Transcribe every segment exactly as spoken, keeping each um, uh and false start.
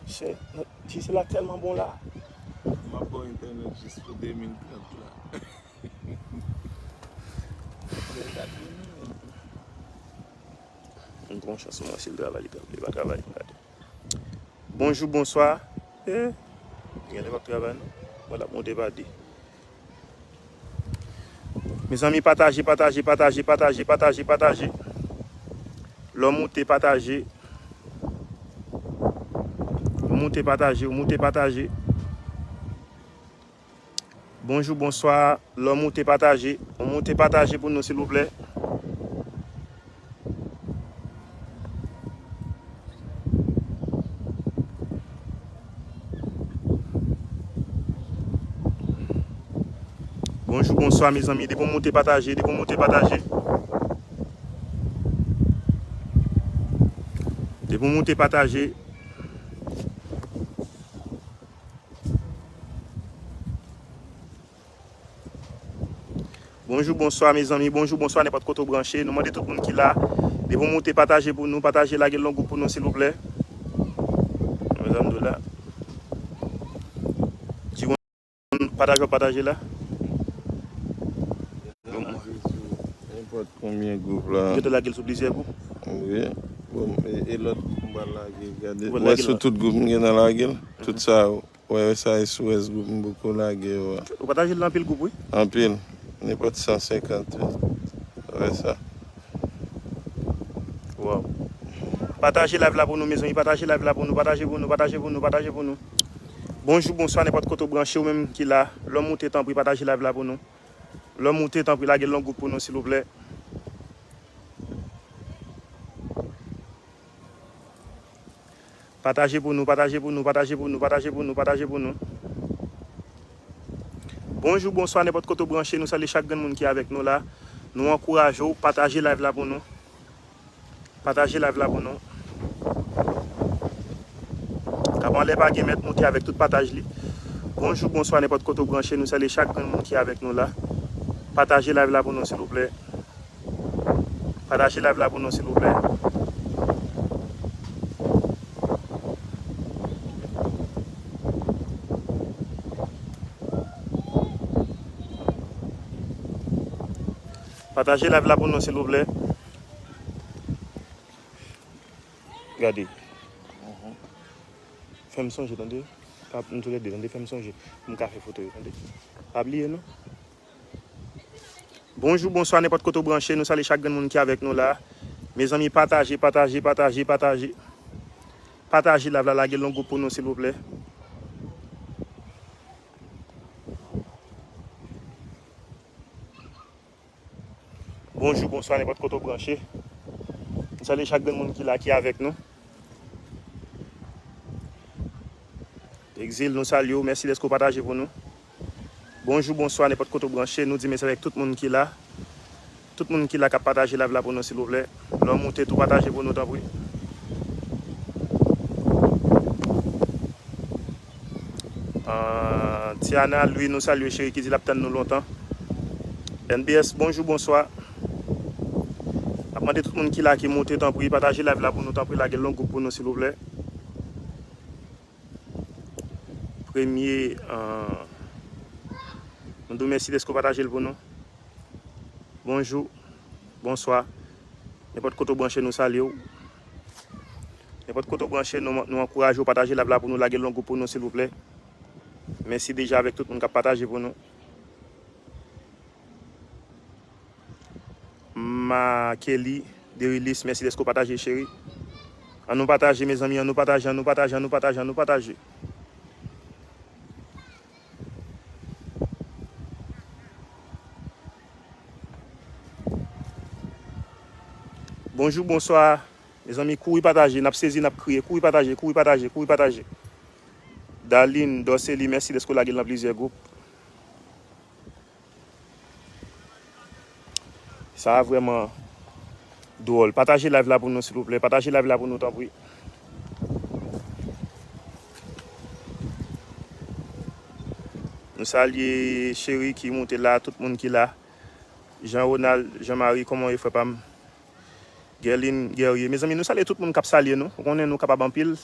Se, Gisela tèlman bon la. M ap ba w entènèt jis pou de mil trant la. M pran chans mwen, si l travay, li travay, li pa travay, m gade. Bonjou, bonswa. Eh, gen lè p ap travay, non? Wè l ap monte pa de. Mezanmi, pataje, pataje, pataje, pataje, pataje, pataje. Lè w moute, pataje. Ou moute, pataje, ou moute, pataje. Bonjou, bonswa. Lè w moute, pataje. Ou moute, pataje pou nou, silvouplè. Bonjou, bonswa, mezanmi. Depi w moute, pataje. Depi w moute, pataje. Depi w moute, pataje. Bonjou, bonswa, mezanmi. Bonjou, bonswa, nenpòt kote w branche. Nou mande tout moun ki la. Depi w moute, pataje pou nou. Pataje, lage l nan gwoup pou nou, silvouplè. Mezanmi, la. Di moun, pataje, w ap pataje la. Nenpòt konbyen gwoup la. Yo te lage l sou plizyè gwoup. Wi. Bon, e, e lòt gwoup m pral lage, gade. Ou pral lage l sou tout gwoup m gen nan lage l. Tout sa yo. Wè, wè sa, S O S gwoup m poko lage yo a. Ou pataje l nan anpil gwoup, wi. Anpil. Nenpòt san senkant, wi. Wè sa. Waw. Pataje live la pou nou, mezanmi. Pataje live la pou nou. Pataje pou nou, pataje pou nou, pataje pou nou. Bonjou, bonswa, nenpòt kote w branche, ou menm ki la. Lè w moute, tanpri, pataje live la pou nou. Lè w moute, tanpri, lage l nan gwoup pou nou, silvouplè. Pataje pou nou, pataje pou nou, pataje pou nou, pataje pou nou, pataje pou nou. Bonjou, bonswa, nenpòt kote w branche, nou salye chak grenn moun ki avèk nou la. Nou ankouraje w, pataje live la pou nou. Pataje live la pou nou. Kap anlè pa gen mèt, moute avèk tout pataj li. Bonjou, bonswa, nenpòt kote w branche, nou salye chak grenn moun ki avèk nou la. Pataje live la pou nou, silvouplè. Pataje live la pou nou, silvouplè. Pataje live la pou nou, silvouplè. Gade. Fè m sonje, tande. Pa, nou toulède, tande, fè m sonje. M ka fè foto yo, tande. Pa bliye, non. Bonjou, bonswa, nenpòt kote w branche, nou salye chak grenn moun ki avèk nou la. Mezanmi, pataje, pataje, pataje, pataje. Pataje live la, lage l nan gwoup pou nou, silvouplè. Bonjou, bonswa, nenpòt kote w branche. Nou salye chak grenn moun ki la, ki avèk nou. Exil, nou salye w. Mèsi dèske w pataje pou nou. Bonjou, bonswa, nenpòt kote w branche. Nou di mèsi avèk tout moun ki la. Tout moun ki la k ap pataje live la pou nou, silvouplè. Lè w moute tou, pataje pou nou, tanpri. Ah, Tiana Louis, nou salye cheri ki di l ap tann nou lontan. N B S, bonjou, bonswa. N ap mande tout moun ki la ki moute, tanpri, pataje live la pou nou, tanpri, lage l nan gwoup pou nou, silvouplè. Premye, ah, nou di w mèsi dèske w pataje l pou nou. Bonjou, bonswa. Nenpòt kote w branche, nou salye w. Nenpòt kote w branche, nou, nou ankouraje w pataje live la pou nou, lage l nan gwoup pou nou, silvouplè. Mèsi deja avèk tout moun k ap pataje pou nou. Ma Kelly Derilis, mèsi dèske w pataje, cheri. Ann nou pataje, mezanmi, ann nou pataje, ann nou pataje, ann nou pataje, ann nou pataje. Bonjou, bonswa. Mezanmi, kouri pataje, n ap sezi, n ap kriye. Kouri pataje, kouri pataje, kouri pataje. Darline Dorcely, mèsi dèske w lage l nan plizyè gwoup. Sa a vrèman dwòl. Pataje live la pou nou, silvouplè. Pataje live la pou nou, tanpri. Nou salye cheri ki moute la, tout moun ki la. Jean Ronald, Jean Marie, kòman w ye, frè pa m? Gerline Guerrier. Mezanmi, nou salye tout moun k ap salye nou. Ou konnen nou kapab anpil.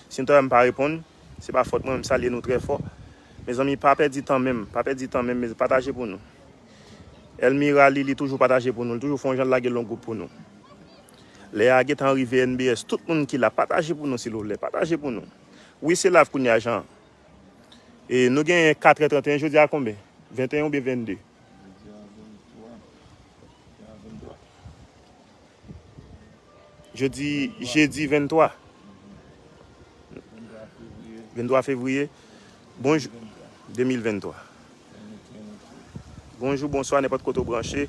Si nou ta wè m pa reponn, se pa fòt mwen, m salye nou trè fò. Mezanmi, pa pèdi tan menm, pa pèdi tan menm, mezanmi, pataje pou nou. Elmira Lili toujou pataje pou nou, li toujou fè yon jan lage l yon gwoup pou nou. Lè a gentan rive N B S, tout moun ki la, pataje pou nou, silvouplè, pataje pou nou. Wi, se live kounye a, Jean. E nou genyen katrè trannteyen, jodi a konbyen? Venteyen oubyen vennde? Jodi, jedi venntwa. Venntwa fevriye. Bonjou. De mil venntwa. Bonjou, bonswa, nenpòt kote w branche.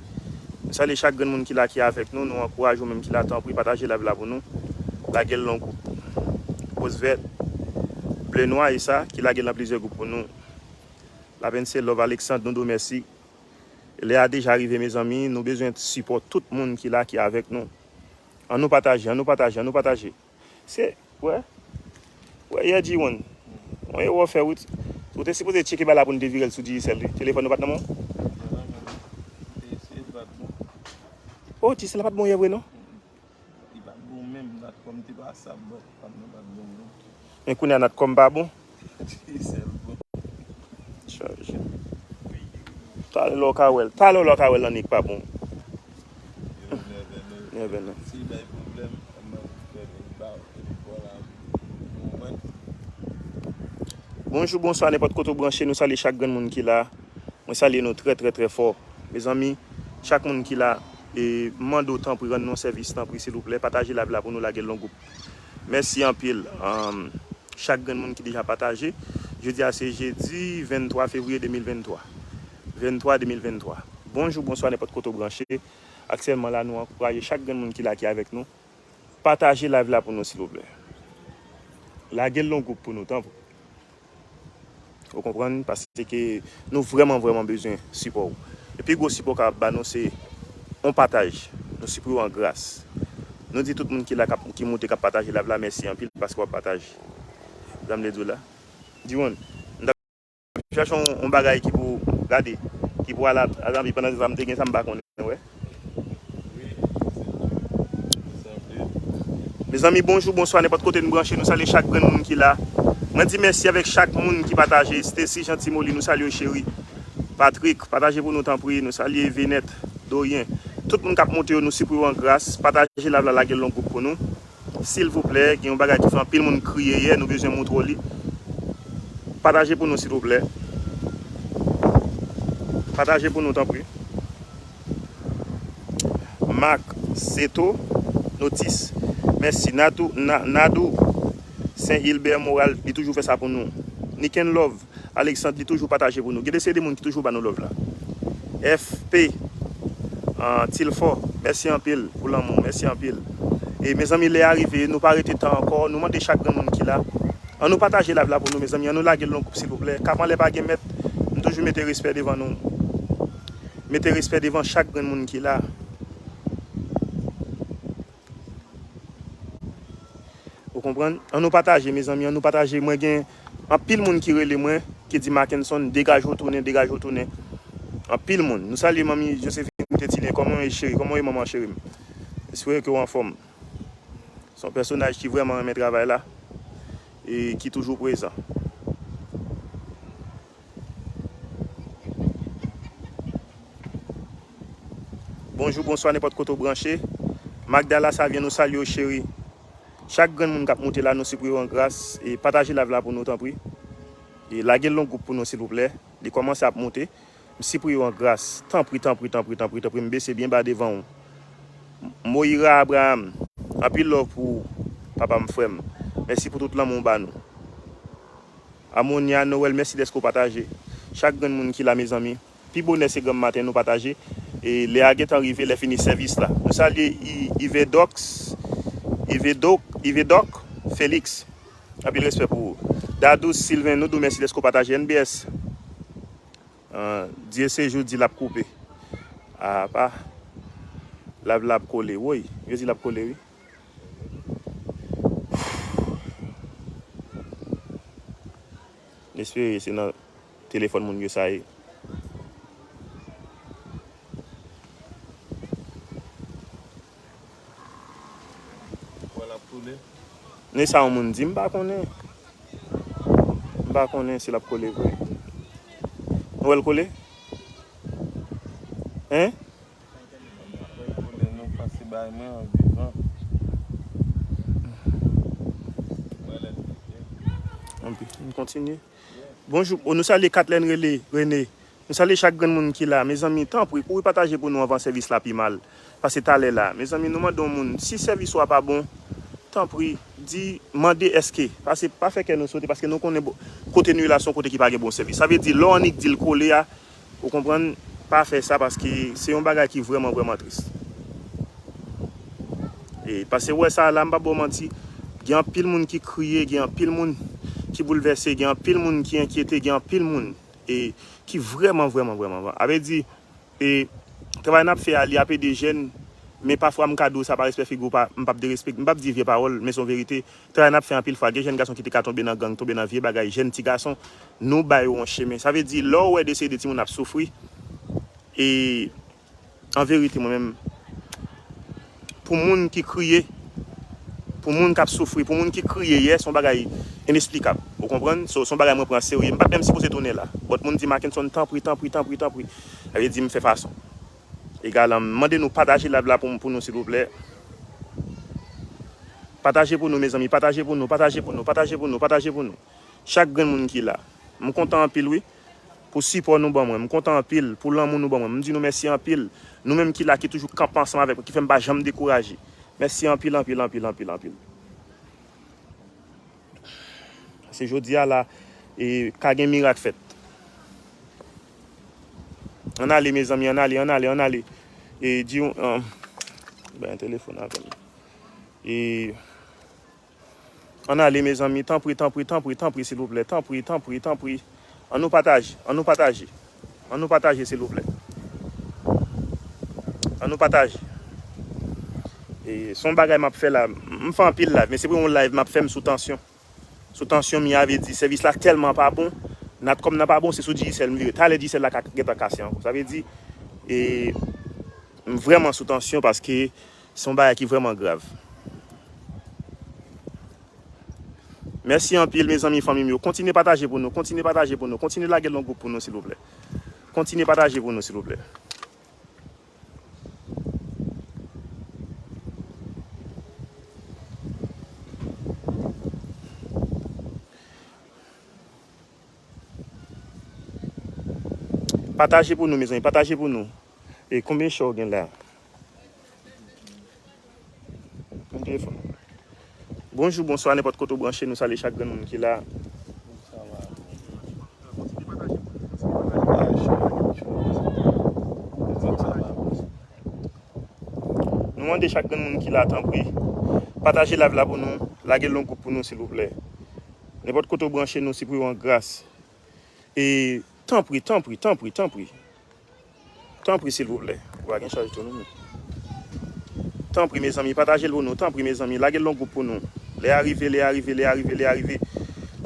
Nou salye chak grenn moun ki la, ki avèk nou. Nou ankouraje w menm ki la, tanpri, pataje live la pou nou. Lage l nan gwoup. Roosevelt Blenwa, e sa, ki lage l nan plizyè gwoup pou nou. Lapenn se Love Alexandre, nou di w mèsi. Lè a deja rive, mezanmi. Nou bezwen sipò tout moun ki la, ki avèk nou. Ann nou pataje, ann nou pataje, ann nou pataje. Se, wè. Wè, yè G one. Mwen, yo fè wout. Ou te sipoze tcheke bagay la pou n te vire l sou Digicel, wi. Telefòn nou pa t nan men w? Oh, Digicel la pa t bon yè vre, non? Li pa t bon menm, Natcom te pa sa, bon, pa t bon, pa t bon, non. Men kounye a Natcom pa bon. Digicel bon. Chaje. Talè w ka wè l. Talè w ka wè l annik pa bon. Yo nève nou. Nève nou. Si bay pwoblèm, m ap fè nèg ba ou telefòn la. Ou konprann? Bonjou, bonswa, nenpòt kote w branche, nou salye chak grenn moun ki la. Mwen salye nou trè, trè, trè fò. Mezanmi, chak moun ki la, e, m mande w tanpri, rann nou yon sèvis, tanpri, silvouplè, pataje live la pou nou lage l nan gwoup. Mèsi anpil. Anm, chak grenn moun ki deja pataje. Jodi a se jedi venntwa fevriye de mil venntwa. Venntwa de mil venntwa. Bonjou, bonswa, nenpòt kote w branche. Aktyèlman la, nou ankouraje chak grenn moun ki la, ki avèk nou. Pataje live la pou nou, silvouplè. Lage l nan gwoup pou nou, tanpri. Ou konprann? Paske nou vrèman, vrèman bezwen sipò w. E pi gwo sipò w kapab ba nou, se yon pataj. Nou sipriye w an gras. Nou di tout moun ki la, k ap, ki moute, k ap pataje live la, mèsi anpil paske w ap pataje. Sa m vle di w la. Diwonn, m t ap chache yon, yon bagay ki pou gade, ki pou al a, a zanmi pandan se sa m te gen sa m pa konnen, wè. Mezanmi, bonjou, bonswa, nenpòt kote n branche, nou salye chak grenn moun ki la. Mwen di mèsi avèk chak moun ki pataje. Stacy Jean Timoli, nou salye w, cheri. Patrick, pataje pou nou, tanpri. Nou salye Venette, Dorien. Tout moun k ap moute yo, nou sipriye w an gras. Pataje live la, lage l nan gwoup pou nou. Silvouplè, gen yon bagay ki fè anpil moun kriye yè, nou bezwen montre w li. Pataje pou nou, silvouplè. Pataje pou nou, tanpri. Marc Seto Notis. Mèsi. Natou, Na-, Nadou Saint Hilbert Moral, li toujou fè sa pou nou. Niken Love Alexandre, li toujou pataje pou nou. Gen de se de moun ki toujou ba nou love la. F P, ah, Tilfò, mèsi anpil pou lanmou, mèsi anpil. E mezanmi, lè a rive, nou pa rete tan ankò, nou mande chak grenn moun ki la, ann nou pataje live la pou nou, mezanmi, ann nou lage l nan gwoup, silvouplè. K ap anlè pa gen mèt, m toujou mete respè devan nou. Mete respè devan chak grenn moun ki la. Ou konprann? Ann nou pataje, mezanmi, ann nou pataje. Mwen gen anpil moun ki rele mwen, ki di, Mackenson, degaje w tounen, degaje w tounen. Anpil moun. Nou salye manmi Josephine Tetilien. Kòman w ye, cheri? Kòman w ye, manman cheri m? Espere ke w anfòm. Se yon pèsonaj ki vrèman renmen travay la e ki toujou prezan. Bonjou, bonswa, nenpòt kote w branche. Magdala Savyen, nou salye w, cheri. Chak grenn moun k ap moute la, nou sipriye w an gras. E pataje live la pou nou, tanpri. E lage l nan gwoup pou nou, silvouplè. Li kòmanse ap moute. M sipriye w an gras. Tanpri, tanpri, tanpri, tanpri, tanpri. M bese byen ba devan w. Moira Abraham, anpil love pou ou, papa m, frè m. Mèsi pou tout lanmou w ba nou. Amonia Noël, mèsi dèske w pataje. Chak grenn moun ki la, mezanmi. Pi bonè se granm maten nou pataje. E lè a gentan rive, lè fini sèvis la. Nou salye I-, Ivedox, Ivedok, Ivedok Félix. Anpil respè pou ou. Dadou Sylvain, nou di w mèsi dèske w pataje. N B S, ah, Dieu Séjour di l ap koupe. Apa, live la ap kole. Woy, yo di l ap kole, wi. M espere se nan telefòn moun yo sa ye. Men sa yon moun di, m pa konnen. M pa konnen si l ap kole vre. Nou wè l kole? Hein? Anpi, nou kontinye. Bonjou. Oh, nou salye Katlèn Rene. Nou salye chak grenn moun ki la. Mezanmi, tanpri, kouri pataje pou nou anvan sèvis la pi mal pase talè la. Mezanmi, nou mande yon moun, si sèvis ou a pa bon, tanpri, di, mande èske. Pase, pa fè kè nou sote, paske nou konnen bo-, kote nou ye la, se yon kote ki pa gen bon sèvis. Sa vle di, lè w annik di l kole a, ou konprann, pa fè sa, paske se yon bagay ki vrèman, vrèman tris. E, pase, ou wè sa la, m pa ba w manti, gen anpil moun ki kriye, gen anpil moun ki boulvèse, gen anpil moun ki enkyete, gen anpil moun, e, ki vrèman, vrèman, vrèman, vrèman. A vle di, e, travay n ap fè a, li ap ede jèn, men pafwa m ka di w sa pa respè figi w pa, m p ap derespekte, m p ap di vye pawòl, men se yon verite. Travay n ap fè anpil fwa, gen jèn gason ki te ka tonbe nan gang, tonbe nan vye bagay, jèn ti gason, nou ba yo yon chemen. Sa vle di, lè w wè de seri de timoun ap soufri, e, an verite, mwen menm, pou moun ki kriye, pou moun k ap soufri, pou moun ki kriye yè, se yon bagay inesplikab. Ou konprann? So, se yon bagay mwen pran serye. M pa t menm sipoze tounen la. But moun di, Mackenson, tanpri, tanpri, tanpri, tanpri. Sa vle di, m fè fason. Egalan, m mande nou pataje live la pou, pou nou, silvouplè. Pataje pou nou, mezanmi. Pataje pou nou, pataje pou nou, pataje pou nou, pataje pou nou. Chak grenn moun ki la. M kontan anpil, wi. Pou sipò nou ban mwen. M kontan anpil pou lanmou nou ban mwen. M di nou mèsi anpil. Nou menm ki la, ki toujou kanpe ansanm avèk mwen, ki fè m pa janm dekouraje. Mèsi anpil, anpil, anpil, anpil, anpil. Se jodi a la, e, ka gen mirak fèt. Ann ale, mezanmi, ann ale, ann ale, ann ale. E, di yon, um, bay yon telefòn avè m. E, Ann ale, mezanmi, tanpri, tanpri, tanpri, tanpri, silvouplè, tanpri, tanpri, tanpri. Ann nou pataje, ann nou pataje. Ann nou pataje, silvouplè. Ann nou pataje. E, se yon bagay m ap fè la. M fè anpil live, men se premye live m ap fè m sou tansyon. Sou tansyon, mi a vle di, sèvis la tèlman pa bon. Natcom nan pa bon, se sou Digicel m vire. Talè Digicel la ka gentan kase ankò. Sa vle di, e, m vrèman sou tansyon paske se yon bagay ki vrèman grav. Mèsi anpil, mezanmi, fanmi m yo. Kontinye pataje pou nou, kontinye pataje pou nou, kontinye lage l nan gwoup pou nou, silvouplè. Kontinye pataje pou nou, silvouplè. Pataje pou nou, mezanmi, pataje pou nou. E konbyen chè w gen la? Yon telefòn. Bonjou, bonswa, nenpòt kote w branche, nou salye chak grenn moun ki la. Nou mande chak grenn moun ki la, tanpri, pataje live la pou nou, lage l nan gwoup pou nou, silvouplè. Nenpòt kote w branche, nou sipriye w an gras. E tanpri, tanpri, tanpri, tanpri. Tanpri, silvouplè. Ou pa gen chaj tou, non? Tanpri, mezanmi, pataje l pou nou. Tanpri, mezanmi, lage l nan gwoup pou nou. Lè a rive, lè a rive, lè a rive, lè a rive.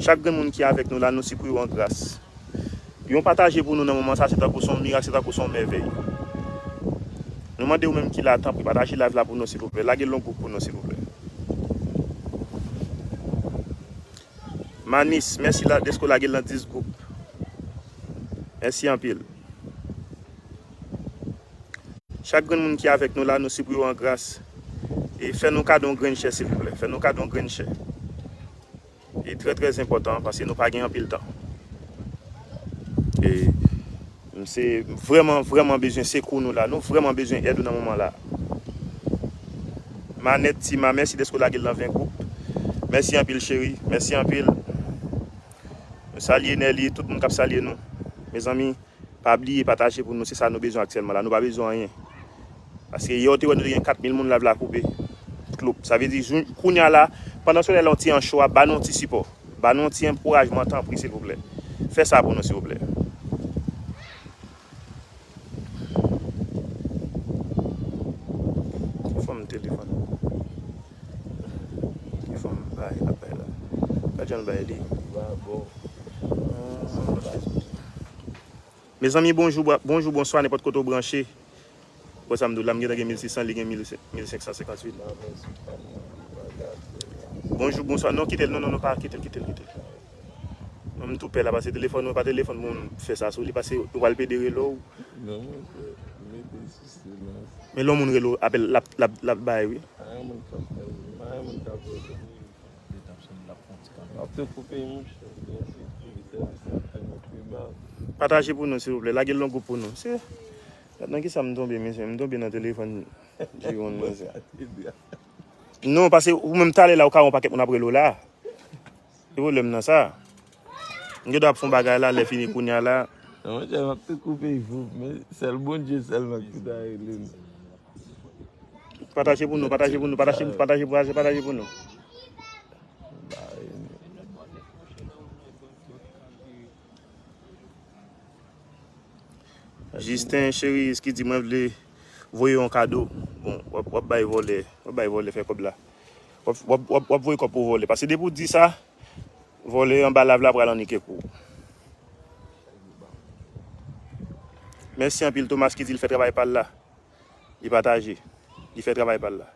Chak grenn moun ki avèk nou la, nou sipriye w an gras. Yon pataje pou nou nan moman sa, se tankou se yon mirak, se tankou se yon mèvèy. Nou mande ou menm ki la, tanpri, pataje live la pou nou, silvouplè. Lage l nan gwoup pou nou, silvouplè. Manis, mèsi la, dèske w lage l nan dis gwoup. Mèsi anpil. Chak grenn moun ki avèk nou la, nou sipriye w an gras. E fè nou kado yon grenn chè, silvouplè. Fè nou kado yon grenn chè. E trè, trè enpòtan, paske nou pa gen anpil tan. E M se vrèman, vrèman bezwen sekou nou la. Nou vrèman bezwen èd ou nan moman la. Manèt Tima, mèsi dèske w lage l nan ven gwoup. Mèsi anpil, cheri. Mèsi anpil. Nou salye Nelly, tout moun k ap salye nou. Mezanmi, pa bliye pataje pou nou. Se sa nou bezwen aktyèlman la. Nou pa bezwen anyen. Paske yè w te wè nou te gen kat mil moun, live la koupe. Kloup. Sa vle di, jou, kounye a la, pandan solèy la yon ti an cho a, ba nou yon ti sipò. Ba nou yon ti ankourajman, tanpri, silvouplè. Fè sa pou nou, silvouplè. Ki fòm telefòn? Ki fòm bay la, bay la? Gad jan l bay li. Mezanmi, bonjou, bwa-, bonjou, bonswa, nenpòt kote w branche. Wè sa m di w la, m gentan gen mil sis san, li gen mil, mil senk san senkannwit. Mil sis san senkannwit. Bonjou, bonswa. Non, kite l. Non, non, non, pa kite l, kite l, kite l. Non, m tou pè la, pase telefòn mwen, pa telefòn mwen, m fè sa sou li, pase yo pral pede rele w. Non, monchè, mete sou silans. Men lè yon moun rele w, apèl, l ap, l ap, l ap bay, wi. Pa gen moun k ap fè, pa gen moun k ap rele. L ap tou koupe, monchè. Pataje pou nou, silvouplè. Lage l nan gwoup pou nou. Se, gad nan kisa m tonbe, mesye. M tonbe nan telefòn Jiwon, mesye. Non, pase ou menm talè la, ou ka wè yon pakèt moun ap rele w la. Se pwoblèm nan sa. M gen dwa ap fè yon bagay la, lè fini kounye a la. Non, monchè, m ap tou koupe voup, men sèl Bondye sèlman ki ta rele m. Pataje pou nou, pataje pou nou, pataje, pataje, pataje, pataje pou nou. Justin Cherise ki di, "Mwen vle voye yon kado." Bon, w ap, w ap bay vòlè, w ap bay vòlè fè kòb la. W ap, w ap, w ap, w ap voye kòb pou vòlè. Pase depi w di sa, vòlè anba live la pral annike kou. Mèsi anpil Thomas ki di l fè travay pa l la. Li pataje. Li fè travay pa l la.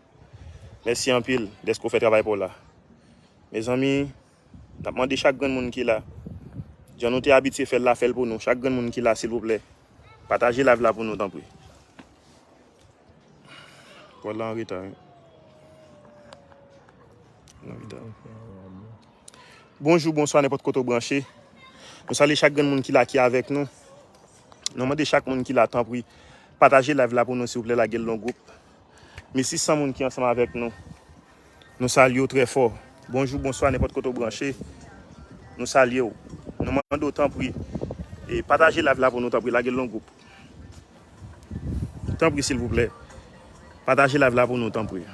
Mèsi anpil dèske w fè travay pa w la. Mezanmi, n ap mande chak grenn moun ki la, jan nou te abitye fè l la, fè l pou nou. Chak grenn moun ki la, silvouplè, pataje live la pou nou, tanpri. Pral la an reta, wi. An reta. Bonjou, bonswa, nenpòt kote w branche. Nou salye chak grenn moun ki la, ki avèk nou. Nou mande chak moun ki la, tanpri, pataje live la pou nou, silvouplè, lage l nan gwoup. Mil sis san moun ki ansanm avèk nou. Nou salye w trè fò. Bonjou, bonswa, nenpòt kote w branche. Nou salye w. Nou mande w, tanpri, e pataje live la pou nou, tanpri, lage l nan gwoup. Tanpri, silvouplè. Pataje live la pou nou, tanpri.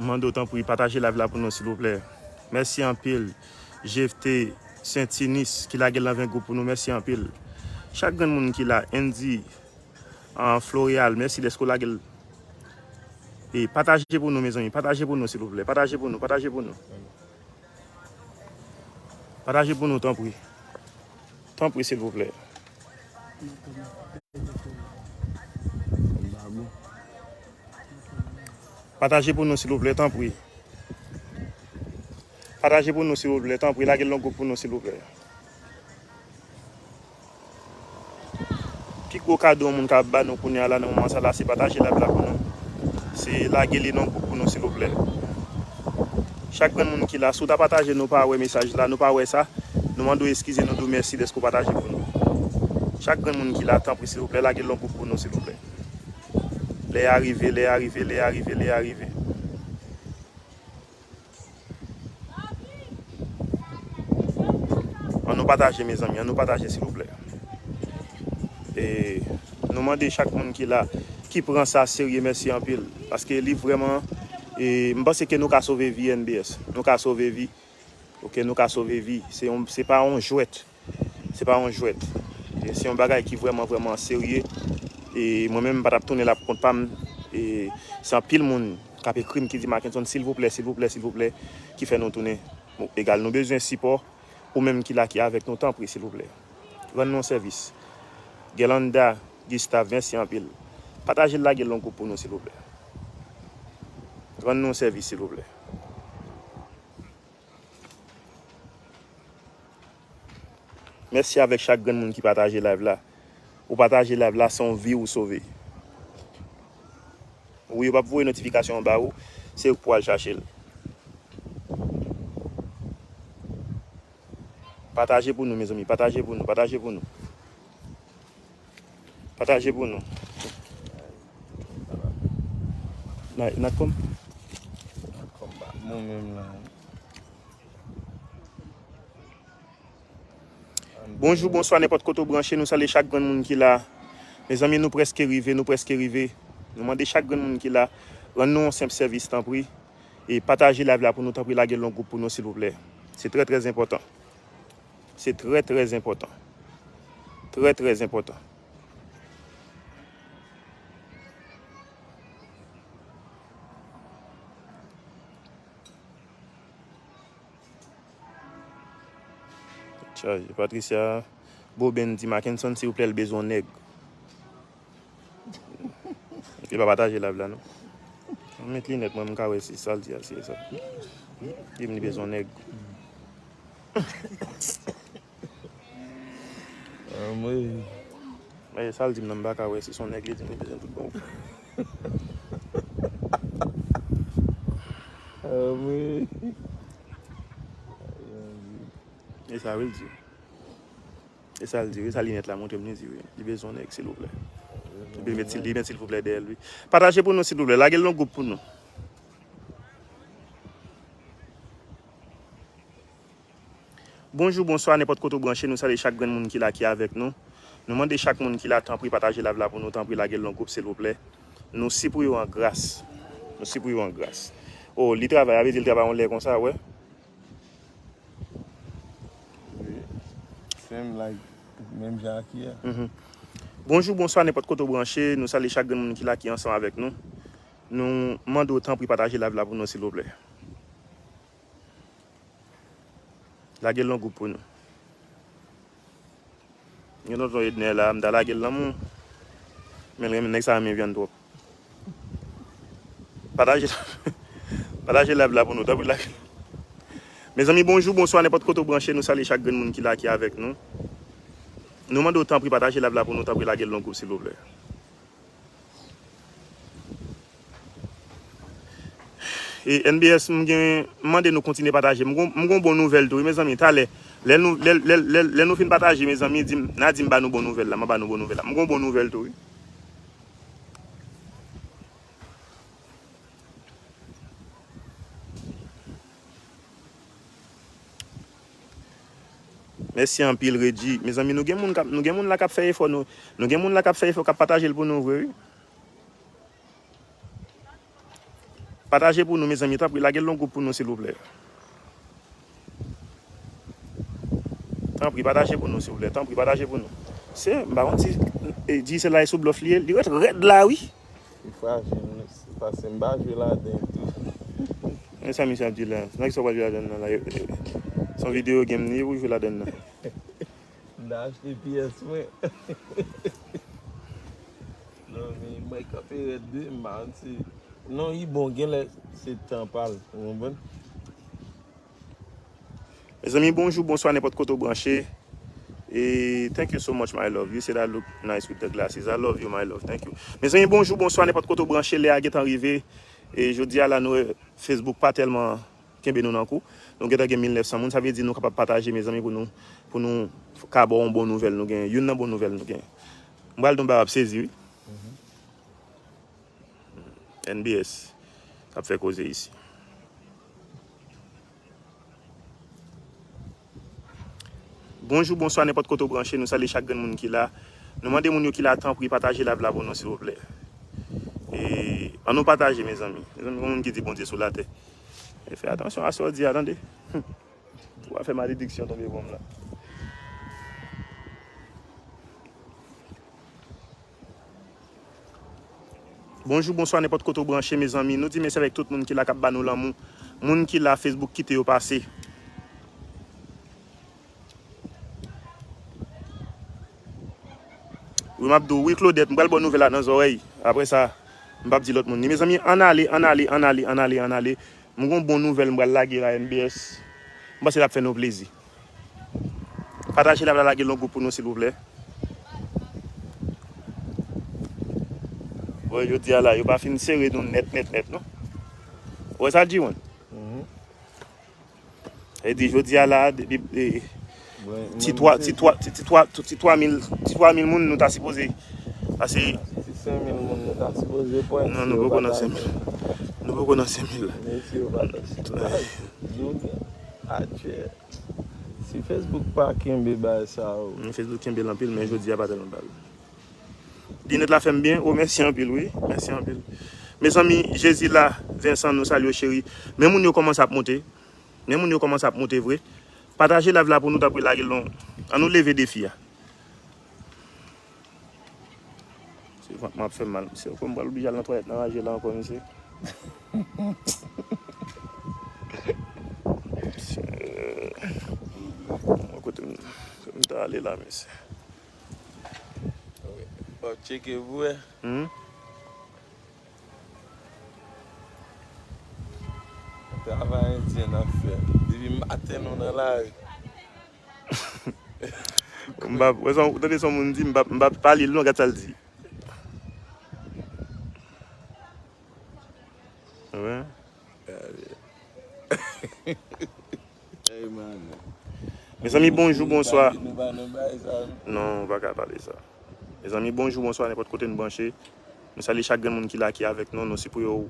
M mande w, tanpri, pataje live la pou nou, silvouplè. Mèsi anpil. Jefte Sentinis ki lage l nan ven gwoup pou nou. Mèsi anpil. Chak grenn moun ki la, Andy, ah, Floreal, mèsi dèske w lage l. E pataje pou nou, mezanmi. Pataje pou nou, silvouplè. Pataje pou nou, pataje pou nou. Pataje pou nou, tanpri. Tanpri, silvouplè. Pataje pou nou, silvouplè, tanpri. Pataje pou nou, silvouplè, tanpri. Lage l nan gwoup pou nou, silvouplè. Pi gwo kado yon moun ka ba nou kounye a la, nan moman sa la, se pataje live la pou nou. Se lage li nan gwoup pou nou, silvouplè. Chak grenn moun ki la, si w ta pataje, nou pa wè mesaj la, nou pa wè sa, nou mande w eskize, nou di w mèsi dèske w pataje pou nou. Chak grenn moun ki la, tanpri, silvouplè, lage l nan gwoup pou nou, silvouplè. Lè a rive, lè a rive, lè a rive, lè a rive. Ann nou pataje, mezanmi, ann nou pataje, silvouplè. E nou mande chak moun ki la, ki pran sa serye, mèsi anpil. Paske li vrèman, e m panse ke nou ka sove vi, N B S. Nou ka sove vi. Oke, nou ka sove vi. Se yon, se pa yon jwèt. Se pa yon jwèt. E se yon bagay ki vrèman, vrèman serye. E mwen menm, m pa t ap tounen la pou kont pa m. E se anpil moun k ap ekri m ki di, "Mackenson, silvouplè, silvouplè, silvouplè," ki fè nou tounen. Bon, egal, nou bezwen sipò. Ou menm ki la, ki avèk nou, tanpri, silvouplè, rann nou yon sèvis. Gerlanda Gustave, mèsi anpil. Pataje l, lage l nan gwoup pou nou, silvouplè. Rann nou yon sèvis, silvouplè. Mèsi avèk chak grenn moun ki pataje live la. Ou pataje live la, se yon vi ou sove. Wi, yo p ap voye notifikasyon an ba ou, se ou k pou al chache l. Pataje pou nou, mezanmi, pataje pou nou, pataje pou nou. Pataje pou nou. Na, na kòm? Mwen menm la. Bonjou, bonswa, nenpòt kote w branche, nou salye chak grenn moun ki la. Mezanmi, nou prèske rive, nou prèske rive. Nou mande chak grenn moun ki la, rann nou yon senp sèvis, tanpri. E pataje live la pou nou, tanpri, lage l yon gwoup pou nou, silvouplè. Se trè, trè enpòtan. Se trè, trè enpòtan. Trè, trè enpòtan. Chaje. Patricia Boben di Mackenson, silvouplè, l bezwen yon nèg. Li pa pataje live la, non. Mwen met linèt, mwen, m ka wè si sa l di a, si e sa. Li di m li bezwen yon nèg. Anmwey. Men sa l di m nan, m pa ka wè si se yon nèg li di m li bezwen tout bon. Anmwey. E sa wi l di. E sa l di wi, sa linèt la montre m li di wi. Li bezwen yon nèg, silvouplè. Epi li met, li met silvouplè dèyè l wi. Pataje pou nou, silvouplè. Lage l nan gwoup pou nou. Bonjou, bonswa, nenpòt kote w branche, nou salye chak grenn moun ki la, ki avèk nou. Nou mande chak moun ki la, tanpri pataje live la pou nou, tanpri lage l nan gwoup, silvouplè. Nou sipriye w an gras. Nou sipriye w an gras. O, li travay, a vle di li travay yon lè konsa, wè. Wi. Same like, menm jan ak yè. Mhm. Bonjou, bonswa, nenpòt kote w branche, nou salye chak grenn moun ki la, ki ansanm avèk nou. Nou mande w tanpri pataje live la pou nou, silvouplè. Lage l nan gwoup pou nou. Gen tonton Edner la, m ta lage l nan men w. Men l renmen, nèg sa renmen vyann twòp. Pataje, pataje live la pou nou, tanpri lage l. Mezanmi, bonjou, bonswa, nenpòt kote w branche, nou salye chak grenn moun ki la, ki avèk nou. Nou mande w tanpri pataje live la pou nou, tanpri lage l nan gwoup, silvouplè. E N B S, m gen, m mande nou kontinye pataje. M gon, m gon bon nouvèl tou, wi, mezanmi. Talè, lè nou, lè, lè, lè, lè nou fin pataje, mezanmi, di m, n a di m ba nou bon nouvèl la, m a ba nou bon nouvèl la. M gon bon nouvèl tou, wi. Mèsi anpil, Redji. Mezanmi, nou gen moun k ap, nou gen moun la k ap fè efò, nou, nou gen moun la k ap fè efò, k ap pataje l pou nou vre, wi. Pataje pou nou, mezanmi, tanpri, lage l nan gwoup pou nou, silvouplè. Tanpri, pataje pou nou, silvouplè. Tanpri, pataje pou nou. Se, m pa konn si, e, di se la e sou blòf li ye. Li ret rèd la, wi. Li frajil, wi. Se paske m pa jwe ladan tou. Men sa misye ap di la. Nan ki sa w pral jwe ladan nan la? Se yon videyo game li ye pou jwe ladan nan. M ta achte P S mwen. Non, men mwen kanpe rèd wi, m pa konn si. Non, li bon, genlè se tan pa l, ou konprann? Mezanmi, bonjou, bonswa, nenpòt kote w branche. E thank you so much, my love. You say that look nice with the glasses. I love you, my love. Thank you. Mezanmi, bonjou, bonswa, nenpòt kote w branche, lè a gentan rive. E jodi a la, nou wè Facebook pa tèlman kenbe nou nan kou. Nou gentan gen mil nèf san moun, sa vle di nou kapab pataje, mezanmi, pou nou, pou nou ka ba w yon bon nouvèl nou gen. Youn nan bon nouvèl nou gen. M pral di w yon bagay w ap sezi, wi. N B S k ap fè koze isi. Bonjou, bonswa, nenpòt kote w branche, nou salye chak grenn moun ki la. Nou mande moun yo ki la, tanpri, pataje live la pou nou, silvouplè. E, ann nou pataje, mezanmi. Mezanmi, gen moun ki di Bondye sou latè. E fè atansyon a sa w di a, tande. Ou pa fè malediksyon tonbe pou m la. Bonjou, bonswa, nenpòt kote w branche, mezanmi. Nou di mèsi avèk tout moun ki la, k ap ba nou lanmou. Moun ki la, Facebook kite yo pase. Wi, m ap di w, wi, Claudette, m pral ba w nouvèl la nan zòrèy. Apre sa, m p ap di lòt moun li. Mezanmi, ann ale, ann ale, ann ale, ann ale, ann ale. M gon bon nouvèl m pral lage la, N B S. M panse l ap fè nou plezi. Pataje live la, lage l nan gwoup pou nou, silvouplè. Wè, jodi a la, yo pa fin sere nou nèt, nèt, nèt, non. Ou wè sa, G one? Mhm. E di, jodi a la, depi, e, Mwen, ti mwen, twa, se ti twa, ti, ti twa, ti, ti twa mil, ti twa mil moun nou ta sipoze. Pase ti senk mil moun nou ta sipoze pran. Non, si nou yo poko nan pataje. Senk mil. Nou poko nan senk mil la. Men si yo pataje. Jounen atyè, si Facebook pa kenbe bagay sa yo. Non, Facebook kenbe l anpil, men jodi a pa tèlman bal. Linèt la fè m byen. O, mèsi anpil, wi. Mèsi anpil. Mezanmi, Jezi la, Vincent, nou salye w, cheri. Men moun yo kòmanse ap monte. Men moun yo kòmanse ap monte vre. Pataje live la pou nou, tanpri, lage l non. Ann nou leve defi a. Se vant mwen ap fè m mal, mesye. Fò m pral oblije al nan twalèt nan raje la ankò, mesye. Mesye. Bon, kote m, kote m ta ale la, mesye? W ap tcheke pou wè. Hmm? Travay endyen n ap fè. Depi maten nou nan lari. M pa, wè sa, w tande sa moun di, m pa, m pa pale l non, gad sa l di. Wè. Gade. Ey, man. Mezanmi, bonjou, bonswa. Nou pa nan bay sa, non. Non, ou pa ka pale sa. Mezanmi, bonjou, bonswa, nenpòt kote n branche. Nou salye chak grenn moun ki la, ki avèk nou. Nou sipriye w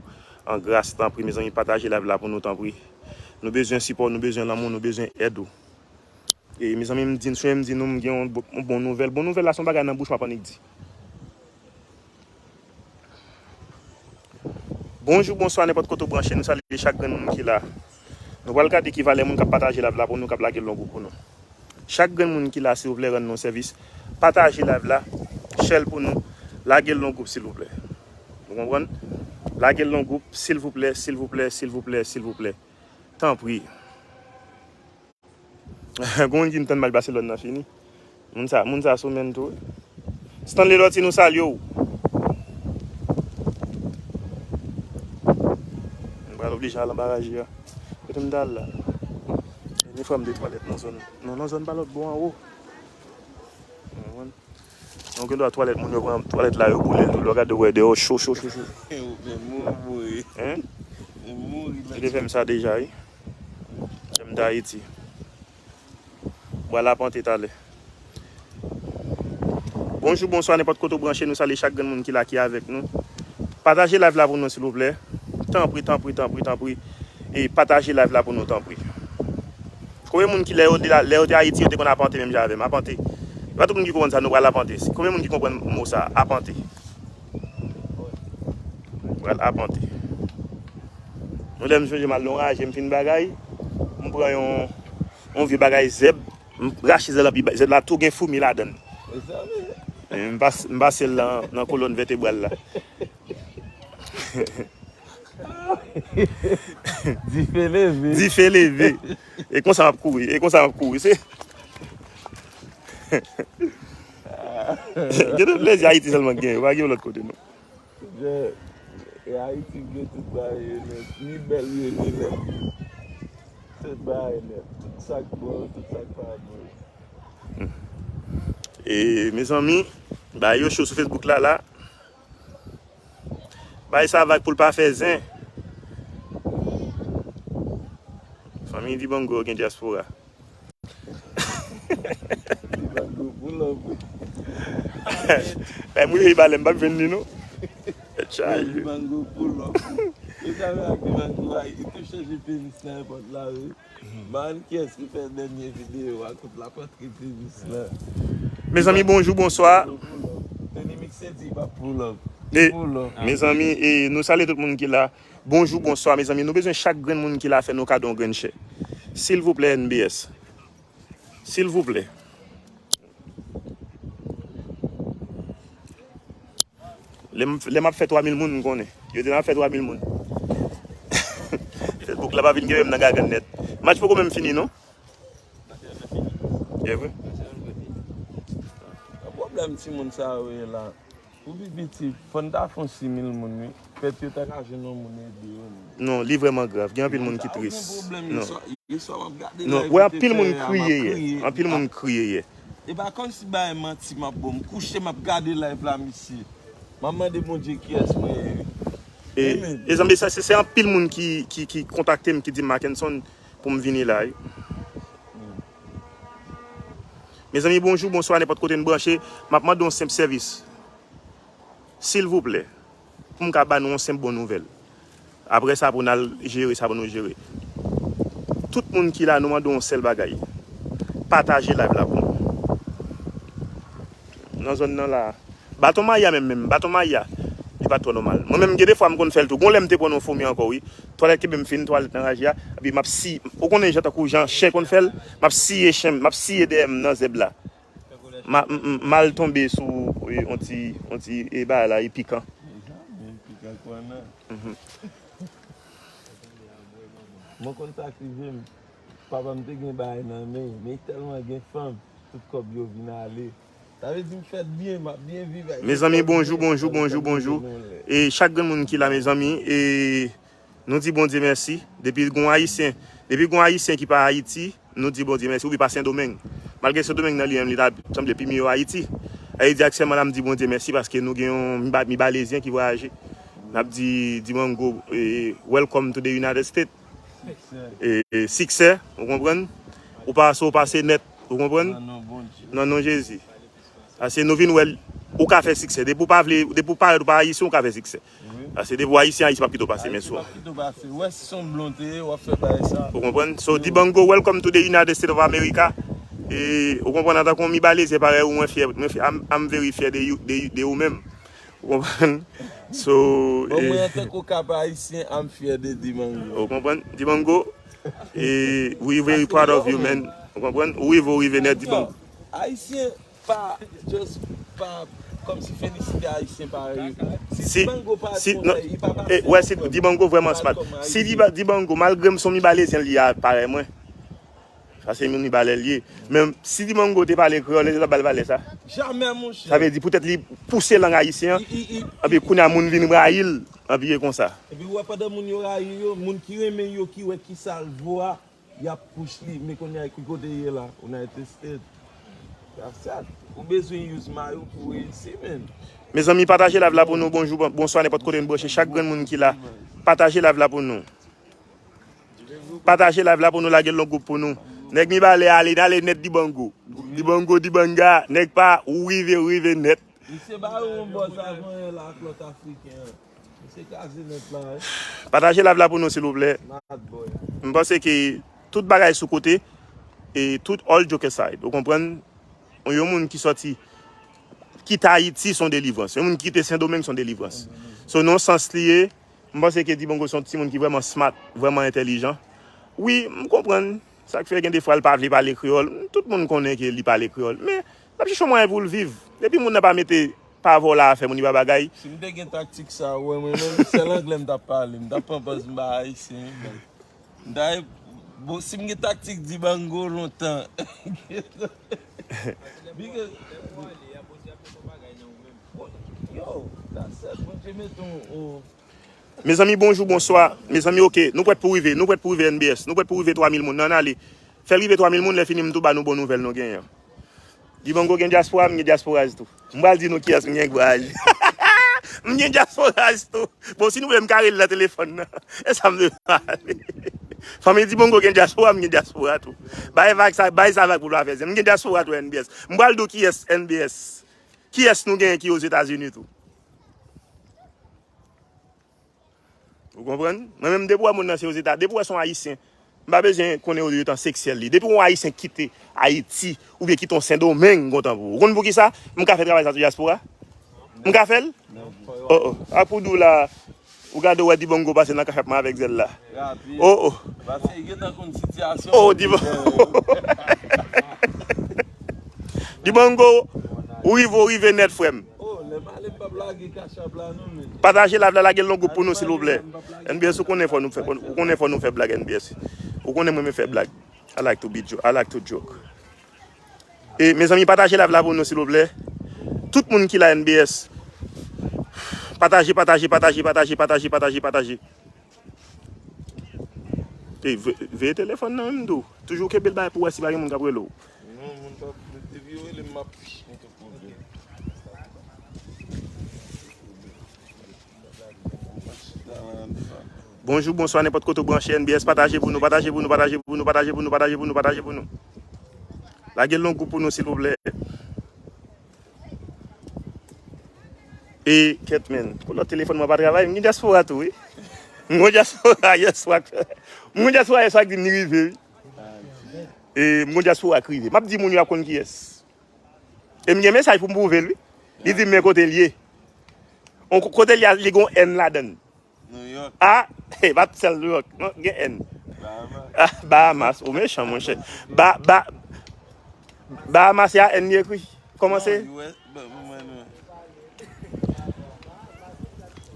an gras, tanpri, mezanmi, pataje live la pou nou, tanpri. Nou bezwen sipò, nou bezwen lanmou, nou bezwen èd ou. E, mezanmi, m di, m sonje m di nou, m gen yon bo-, yon bon nouvèl. Bon nouvèl la, se yon bagay nan bouch m ap annik di. Bonjou, bonswa, nenpòt kote w branche, nou salye chak grenn moun ki la. Nou pral gade ki valè moun k ap pataje live la pou nou, k ap lage l nan gwoup pou nou. Chak grenn moun ki la, silvouplè, rann nou sèvis. Pataje live la, share l pou nou, lage l nan gwoup, silvouplè. Ou konprann? Lage l nan gwoup, silvouplè, silvouplè, silvouplè, silvouplè. Tanpri. Gon moun ki m tann match Barcelone nan fini. Moun sa, moun sa sou menn tou. Stanley Lorty, nou salye w. M pral oblije al anba raje a. Kote m t al la? Ni fwa m de twalèt nan zòn. Non, nan zòn pa lòt bò anwo. Ou konprann? Donk, gen dwa twalèt moun yo pran twalèt la, yo boule l tou. Lè w gade, w wè deyò cho, cho, cho, cho. Men moun mouri. Hein? Men mouri. Yo te fè m sa deja, wi. Lè m t Ayiti. Bwa lapante talè. Bonjou, bonswa, nenpòt kote w branche, nou salye chak grenn moun ki la, ki avèk nou. Pataje live la pou nou, silvouplè. Tanpri, tanpri, tanpri, tanpri. E pataje live la pou nou, tanpri. Konbyen moun ki lè yo te la, lè yo te Ayiti, yo te konn apante menm jan avè m? Apante. E pa tout moun ki konprann sa, nou pral apante. Konbyen moun ki konprann mo sa, apante? Pral apante. Nou lè m sonje m al nan raje, m fin bagay, m pran yon, yon vye bagay zèb, m rache zèb la, pi zèb la tou gen foumi ladan l. E, m pas-, m pase l nan, nan kolòn vètebral la. Dife leve. Dife leve. E konsa m ap kouri, e konsa m ap kouri. Se gen de plezi Ayiti sèlman k genyen, pa gen lòt kote non. E Ayiti gen tout bagay yo nèt, ni bèl yo ni lèd. Tout bagay nèt, tout sa k bon, tout sa k pa bon. E mezanmi, bagay yo cho sou Facebook la la. Bay sa vag pou l pa fè zen. Fanmi Dibango gen dyaspora. Dibango pull up. Bay m rive Ibalè, m p ap jwenn li non. Tèt chaje. Dibango pull up. Yo sa vle ak Dibango a, li te chanje penis nan èpòt la wi. Ban kiyès ki fè dènye videyo a kot l ap antre penis la. Mezanmi, bonjou, bonswa. Tony Mix te di pa pull up. E, pull up. Mezanmi, e, nou salye tout moun ki la. Bonjou, bonswa, mezanmi. Nou bezwen chak grenn moun ki la fè nou kado yon grenn chè. Silvouplè, N B S. Silvouplè. Lè m, lè m ap fè twa mil moun, m konnen. Yo di n ap fè twa mil moun. Facebook la pa vin kenbe m nan gagann nèt. Match poko menm fini, non? E vre? Nan pwoblèm timoun sa yo ye la. Pou pi piti, fò n ta fè yon sis mil moun, wi. Pèt yo ta ka jwenn yon moun ede yo, non. Non, li vrèman grav. Gen anpil moun ki tris. Non. Non, wè anpil moun kriye yè. Anpil moun kriye yè. E pa kòmsi bagay manti m ap ba w. M kouche, m ap gade live la, mesye. M ap mande Bondye kiyès mwen ye. E, mezanmi, se, se, se anpil moun ki, ki, ki kontakte m, ki di m, Mackenson, pou m vini la, wi. Mezanmi, bonjou, bonswa, nenpòt kote n branche, m ap mande yon senp sèvis. Silvouplè, pou m ka ba nou yon senp bon nouvèl. Apre sa, pou n al jere sa pou nou jere. Tout moun ki la, nou mande yon sèl bagay. Pataje live la pou nou. Nan zòn nan la. Baton Maya menm, menm. Baton Maya, li pa twò nòmal. Mwen menm, gen de fwa, m konn fè l tou. Gon lè m te pran yon fomi ankò, wi. Twalèt kenbe m fin, twalèt nan raje a. Epi m ap si, ou konnen jan tankou jan chen konn fè l, m ap siye chen, m ap siye dèyè m nan zèb la. Ma, m, m, m al tonbe sou, e, on ti, on ti, e, bagay la, e pikan. Pikan kònè. Mhm. Mwen konn sa k rive m. Papa m te gen bagay nan men, men tèlman gen fanm, tout kòb yo vin ale. Sa vle di m fèt byen, m ap byen viv ak Mezanmi, bonjou, bonjou, bonjou, bonjou. E chak grenn moun ki la, mezanmi, e nou di Bondye mèsi. Depi gon Ayisyen, depi gon Ayisyen ki pa Ayiti, nou di Bondye mèsi. Oubyen pa Sendomeng. Malgre Sendomeng nan li menm, li ta sanble pi miyò Ayiti. E di aktyèlman la, m di Bondye mèsi paske nou gen yon Miba-, Mibalezyen ki vwayaje. N ap di Dibango, e, welcome to the United States. E, e, siksè, ou konprann? Ou pase, ou pase nèt, ou konprann? Nan non Bondye. Nan non Jezi. Paske nou vin wè l, ou ka fè siksè. Depi w pa vle, depi w parèt ou pa ayisyen, ou ka fè siksè. Paske depi w ayisyen, ayisyen p ap kite w pase men sou. Ayisyen p ap kite w pase. Wè si se yon blonde, w ap fè bagay sa. Ou konprann? So, Dibango, welcome to the United States of America. E, ou konprann, antanke yon Mibalezyen parèy ou, mwen fyè, mwen fyè, I'm, I'm very fier de you, de, de ou menm. Ou konprann? So, Bon, e, mwen antanke Okap Ayisyen, I'm fier de Dibango. Ou konprann? Dibango, e, we very proud of you, man. Ou konprann? Ou rive, ou rive nèt, Dibango. Ayisyen pa, just pa, kòmsi felisite Ayisyen parèy. Si, si Dibango pa si, non, li pa pa e, wè, si Dibango vrèman smart. Si Diba-, Dibango, malgre m se yon Mibalezyen li a, parèy mwen. Sa se moun Mibalè li ye. Men si Dibango te pale kreyòl, èske l t ap ba l valè sa? Jamè, monchè. Sa vle di, poutèt li pouse lang ayisyen an, anpi kounye a moun vin rayi l, anpi e konsa. Epi w wè pandan moun yo rayi yo, moun ki renmen yo, ki wè ki sa l vo a, y ap push li. Men kounye a, ki kote ye la? United States. That's that. Ou bezwen use mayo pou reyisi, men. Mezanmi, pataje live la pou nou. Bonjou, bon-, bonswa, nenpòt kote n branche. Chak grenn moun ki la, pataje live la pou nou. Pataje live la pou nou, lage l nan gwoup pou nou. Nèg Mibalè ale, n ale nèt Dibango. Dibango, Dibanga, nèg pa, ou rive, ou rive nèt. Misye ba yo yon bòz avan yè la ak lòt Afriken an. Misye kraze nèt la, wi. Pataje live la pou nou, silvouplè. Mad boy. M panse ke tout bagay sou kote, e tout all joke aside, ou konprann? Yon moun ki sòti, kite Ayiti, se yon delivrans. Yon moun ki kite Sendomeng, se yon delivrans. So, nan sans li ye, m panse ke Dibango se yon timoun ki vrèman smart, vrèman entèlijan. Wi, m konprann. Sa k fè gen defwa l pa vle pale kreyòl. Tout moun konnen ke li pale kreyòl. Men, l ap chèche yon mwayen pou l viv. Depi moun nan pa mete, pa vòlò afè moun, li pa bagay. Si m te gen taktik sa, ou wè mwen menm, sèl anglè m t ap pale. M t ap pran pòz m pa ayisyen, men. M ta, bon, si m gen taktik Dibango lontan. Because, yo, that's it. Bondye mete yon, yon Mezanmi, bonjou, bonswa. Mezanmi, oke, nou prèt pou rive, nou prèt pou rive N B S, nou prèt pou rive twa mil moun, ann ale. Fè l rive twa mil moun, lè fini m tou ba nou bon nouvèl nou genyen. Dibango gen dyaspora, m gen dyaspora tou. M pral di nou kiyès m gen kouraj. M gen dyaspora tou. Bon, si nou vle, m ka rele nan telefòn nan. E sa m vle pale. Fanmi Dibango gen dyaspora, m gen dyaspora tou. Bay vag sa, bay sa vag pou l pa fè zen. M gen dyaspora tou N B S. M pral di w kiyès N B S. Kiyès nou genyen ki Ozetazini tou. Ou konprann? Mwen menm, depi w wè moun nan se Ozeta, depi w wè se yon Ayisyen, m pa bezwen konnen otan seksyèl li. Depi yon Ayisyen kite Ayiti, oubyen kite yon Sendomeng, m kontan pou ou. Ou konn poukisa? M ka fè travay sa sou dyaspora? M ka fè l? Oh, oh. A pou di w la, ou gade w wè Dibango pase nan kachap mwen avèk zèl la. Oh, oh. Pase, li gentan konn sitiyasyon. Oh, Dibango. Dibango, ou rive, ou rive nèt, frè m. Oh, lè m ale, m p ap lage kachap la, non, men. Pataje live la, lage l nan gwoup pou nou, silvouplè. N B S, ou konnen fò nou fè, ou konnen fò nou fè blag, N B S. Ou konnen mwen renmen fè blag. I like to be jo-, I like to joke. E, mezanmi, pataje live la pou nou, silvouplè. Tout moun ki la, N B S. Pataje, pataje, pataje. E, ve-, veye telefòn nan menm tou. Toujou kenbe l bay pou wè si pa gen moun k ap rele w. Non, moun p ap, depi yo rele m, m ap. Bonjou, bonswa, nenpòt kote w branche N B S, pataje pou nou, pataje pou nou, pataje pou nou, pataje pou nou, pataje pou nou, pataje pou nou. Lage l nan gwoup pou nou, silvouplè. E, kèt, men. Pou lòt telefòn mwen pa travay, m gen dyaspora tou, wi. M gen dyaspora yèswa. M gen dyaspora yèswa ki di m li rive, wi. E, m gen dyaspora ki rive. M ap di moun yo ap konn kiyès. E m gen mesaj pou m pwouve l, wi. Li di m men kote l ye. On ko-, kote l ye a, li gen yon N ladan l. New York. A, e, pa t sèl New York. Non, gen N. Bahamas. A, Bahamas. Ou mechan, monchè. Ba, ba, Bahamas, se a N li ekri. Kòman se? Non, U S, ba, ba, ba, non.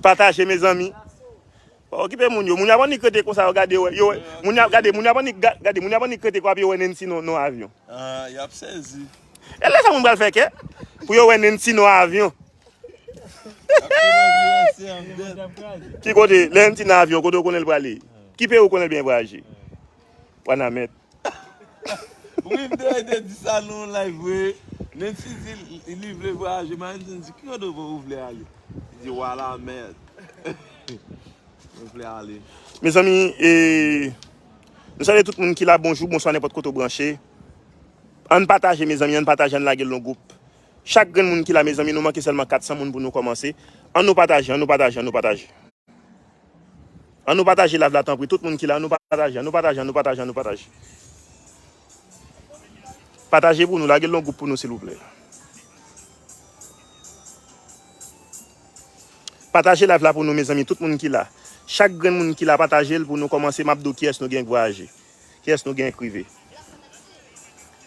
Pataje, mezanmi. Okipe moun yo. Moun yo ap annik rete konsa, yo gade, yo, yo, moun yo ap gade, moun yo ap annik ga- gade, moun yo ap annik rete kwa pou yo wè Nancy nan, nan avyon. Ah, y ap sezi. E lè sa moun pral fè kè? Pou yo wè Nancy nan avyon. Ki kote? Lè Nancy nan avyon, kote w konnen l prale? Ki peyi w konnen l byen vwayaje? Wanament. Wi, m te, te di sa nan yon live, wi. Nancy di li, li vle vwayaje, Marenson di, ki kote w vle ale? Li di, Wanament. Mwen vle ale. Mezanmi, e, nou salye tout moun ki la, bonjou, bonswa, nenpòt kote w branche. Ann pataje, mezanmi, ann pataje, ann lage l nan gwoup. Chak grenn moun ki la, mezanmi, nou manke sèlman kat san moun pou nou kòmanse. Ann nou pataje, ann nou pataje, ann nou pataje. Ann nou pataje live la, tanpri. Tout moun ki la, ann nou pataje, ann nou pataje, ann nou pataje, ann nou pataje. Pataje pou nou, lage l nan gwoup pou nou, silvouplè. Pataje live la pou nou, mezanmi, tout moun ki la. Chak grenn moun ki la, pataje l pou nou kòmanse, m ap di w kiyès nou gen k vwayaje. Kiyès nou gen k rive.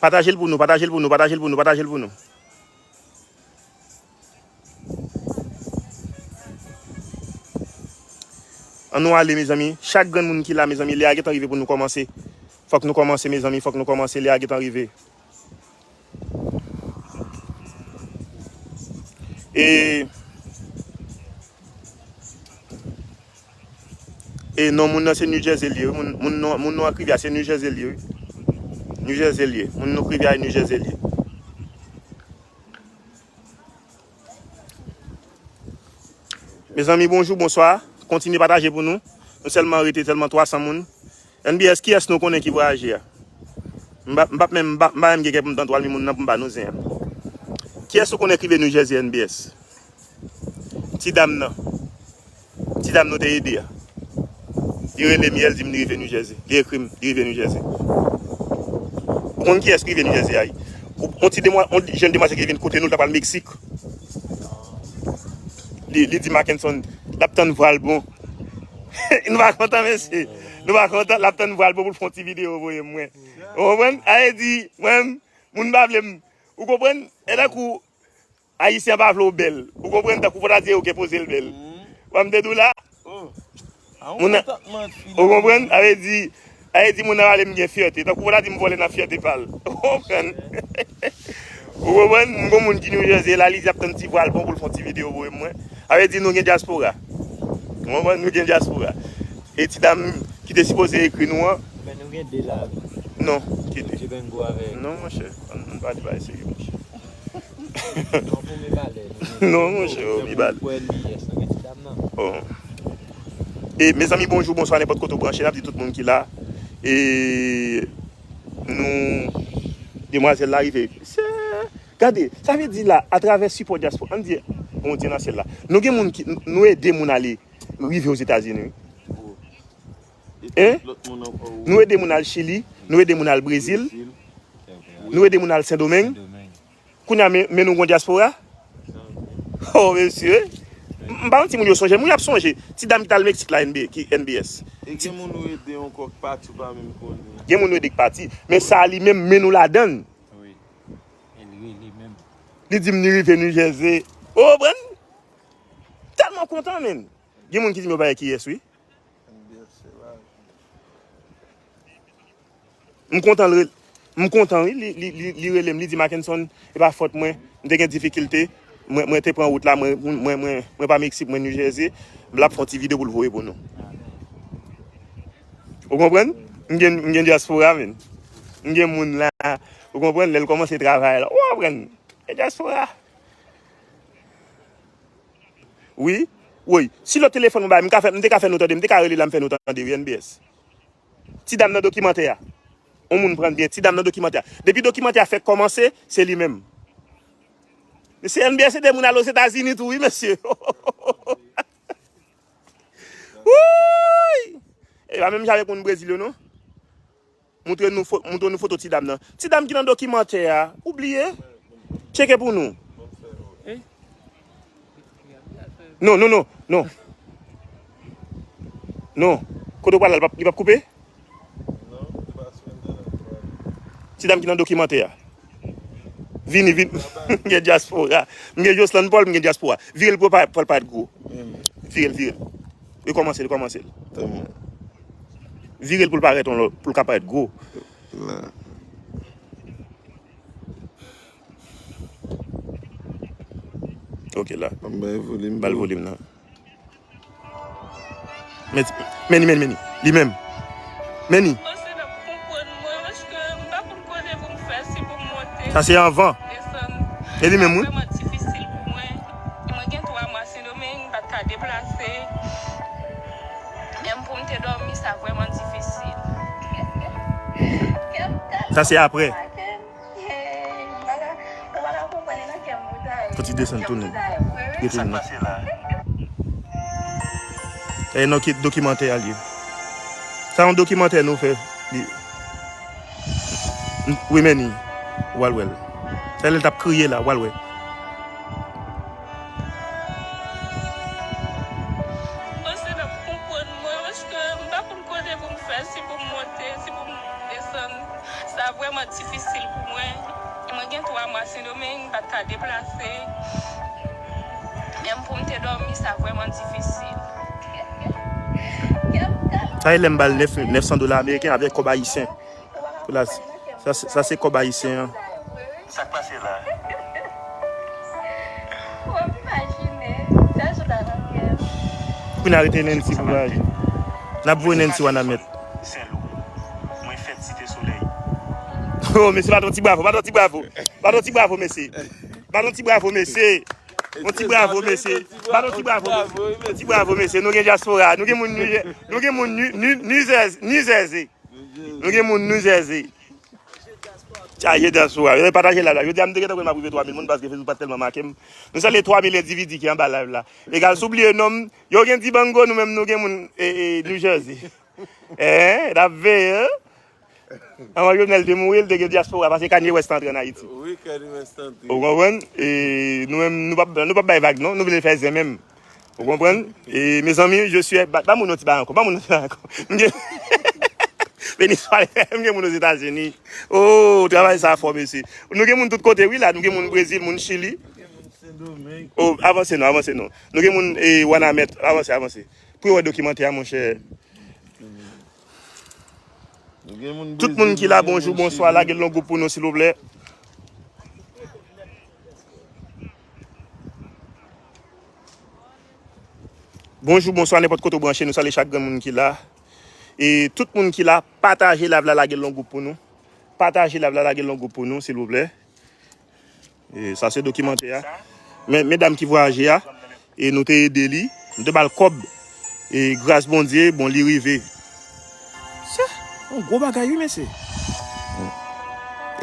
Pataje l pou nou, pataje l pou nou, pataje l pou nou, pataje l pou nou. Ann nou ale, mezanmi. Chak grenn moun ki la, mezanmi, lè a gentan rive pou nou kòmanse. Fòk nou kòmanse, mezanmi, fòk nou kòmanse, lè a gentan rive. E, e non, moun nan se New Jersey l ye, wi. Moun, moun nou, moun nou ak rivyè a se New Jersey l ye, wi. New Jersey l ye. Moun nou ak rivyè a New Jersey l ye. Mezanmi, bonjou, bonswa. Kontinye pataje pou nou. Nou sèlman rete sèlman twa san moun. N B S, kiyès nou konnen ki vwayaje a? M p ap, m p ap menm, m pa, m pa menm gen kè pou m t antwal mi moun nan pou m ba nou zen an. Kiyès nou konnen ki rive New Jersey, N B S? Ti dam nan. Ti dam nou te ede a. Li rele m yè, li di m li rive New Jersey. Li ekri m, li rive New Jersey. Ou konn kiyès ki rive New Jersey a? Yon ti demwa, yon jèn demwazèl ki vin kote nou, l t ap al Meksik. Li, li di Mackenson, l ap tann vwal bon. Nou pa kontan, mesye. Nou pa kontan, l ap tann vwal bon pou l fè yon ti videyo voye m mwen. Ou konprann? Sa vle di, mwen, moun pa vle m. Ou konprann? E tankou Ayisyen pa vle w bèl. Ou konprann? Tankou fò ta di yo ke poze l bèl. Wè m te di w la? Moun nan, ou konprann? Sa vle di, sa vle di moun nan pale m gen fyète. Tankou fò ta di m vòlè nan fyète pa l. Ou konprann? Ou konprann? M gon moun ki New Jersey la, li di ap tann ti vwal bon pou l fè yon ti videyo voye m mwen. Sa vle di nou gen dyaspora. Ou konprann? Nou gen dyaspora. E ti dam ki te sipoze ekri nou an. Men nou gen de la wi. Non, ki de? Dibengo avèk. Non, monchè. Ann pa di bagay serye, monchè. Non, pou mi balè. Non, monchè, oh, mi balè. Pou N B S, nan gen ti dam nan. Oh. E, mezanmi, bonjou, bonswa, nenpòt kote w branche, n ap di tout moun ki la. E, nou, demwazèl la rive. Se, gade, sa vle di la, atravè sipò dyaspora, ann di, Bondye nan syèl la. Nou gen moun ki, nou ede moun ale, rive Ozetazini, wi. Hein? Nou ede moun al Chili, nou ede moun al Brezil, nou ede moun al Sendomeng. Kounye a, men, men nou gon dyaspora. Oh, mesye. M, m pa yon timoun yo sonje, moun y ap sonje. Ti dam ki t al Meksik la, N B, ki N B S. E gen moun ou ede ankò ki pati ou pa menm konnen. Gen moun ou ede ki pati. Men sa li menm, men nou ladann. Wi. E li rele menm. Li di m li rive New Jersey. Ou konprann? Tèlman kontan, menn. Gen moun ki di m yo pa wè kiyès, wi. M kontan l, m kontan wi, li, li, li, li rele m, li di Mackenson, e pa fòt mwen, m te gen difikilte, mwen, mwen te pran wout la, mwen, mwen, mwen, mwen pa Meksik, mwen New Jersey, m l ap fè yon ti videyo pou l voye pou nou. Ou konprann? M gen, m gen dyaspora, menn. M gen moun la, ou konprann, lè l kòmanse travay la, ou konprann? E dyaspora. Wi, woy, si lòt telefòn mwen bay, m ka fè, m te ka fè nou tande, m te ka rele la, m fè nou tande, wi, N B S. Ti dam nan dokimantè a. On moun pran byen, ti dam nan dokimantè a. Depi dokimantè a fèk kòmanse, se li menm. Mesye, N B S ede moun al Ozetazini tou, wi, mesye. Wouy! E pa menm jan avèk moun Brezil yo, non. Montre nou, fo- montre nou foto ti dam nan. Ti dam ki nan dokimantè a, ou bliye? Tcheke pou nou. Non, non, non, non. Non. Kote w pral la, li p ap, li p ap koupe? Ti dam ki nan dokimantè a. Vini, vini. M gen dyaspora. M gen Jocelyn Paul, m gen dyaspora. Vire l pou pa- pou l pa t gwo. Vire l, vire l. Rekòmanse l, rekòmanse l. Vire l pou l parèt yon lòt, pou l ka parèt gwo. La. Ok, la. Ba l volim. Ba l volim nan. Men, men ni, men ni, men ni. Men ni. Panse n ap konprann mwen, paske m pa konn kote pou m fè, si pou m monte, sa se anvan. Desann. E li menm, wi. Sa vrèman difisil pou mwen. Mwen gen twa mwa Sendomeng, m pa t ka deplase. Menm pou m te dòmi, sa vrèman difisil. Sa se apre. Fò ti desann tounen. Retounen. Sa e nan ki dokimantè a l ye. Sa yon dokimantè nou fè. Li, wi, men ni. W al wè l. Sa lè l t ap kriye la, w al wè. Panse n ap konprann mwen, paske m pa konn kote pou m fè, si pou m monte, si pou m desann. Sa vrèman difisil pou mwen. Mwen gen twa mwa Sendomeng, m pa t ka deplase. Menm pou m te dòmi, sa vrèman difisil. Sa e lè m ba l nèf, nèf san dola ameriken avèk kòb ayisyen. Pou la, sa, sa, sa se kòb ayisyen an. Sa k pase la? Kounye a rete Nancy pou vwayaje. N ap voye Nancy Wanament. Senlou. Mwen fèt Site Solèy. Oh, mesye, bat yon ti bravo, bat yon ti bravo. Bat yon ti bravo, mesye. Bat yon ti bravo, mesye. Yon ti bravo, mesye. Bat yon ti bravo. Yon ti bravo, mesye. Nou gen dyaspora. Nou gen moun New Jer-, nou gen moun New, New, New Jersey, New Jersey. Nou gen moun New Jersey. Chaje dyaspora. Yo pataje live la. Jodi a, m te gentan kwè m ap rive twa mil moun paske Facebook pa t tèlman make m. Nou salye twa mil endividi ki anba live la. Egal, si w bliye non m, yo gen Dibango, nou menm nou gen moun, e, e, New Jersey. Eh, n ap veye, wi. Anvan Jovenel te mouri, l te gen dyaspora, paske Kanye West antre ann Ayiti. Wi, Kanye West antre. Ou konprann? E nou menm, nou p ap, nou p ap bay vag, non. Nou vle fè zen menm. Ou konprann? E, mezanmi, je suis, ba, ba moun yon ti bagay ankò, ba moun yon ti bagay ankò. M gen, Venezuela, m gen moun Ozetazini. Oh, travay sa fò, mesye. Nou gen moun tout kote, wi, la. Nou gen moun Brezil, moun Chili. Oh, avanse non, avanse non. Nou gen moun, e, Wanament, avanse, avanse. Pou yo wè dokimantè a, monchè. Tout moun ki la, bonjou, bonswa, lage l nan gwoup pou nou, silvouplè. Bonjou, bonswa, nenpòt kote w branche, nou salye chak granmoun ki la. E tout moun ki la, pataje live la, lage l nan gwoup pou nou. Pataje live la, lage l nan gwoup pou nou, silvouplè. E sa se dokimantè a. Men, medam ki vwayaje a, e nou te ede li, nou te ba l kòb. E gras Bondye, bon, li rive. Se yon gwo bagay, wi, mesye.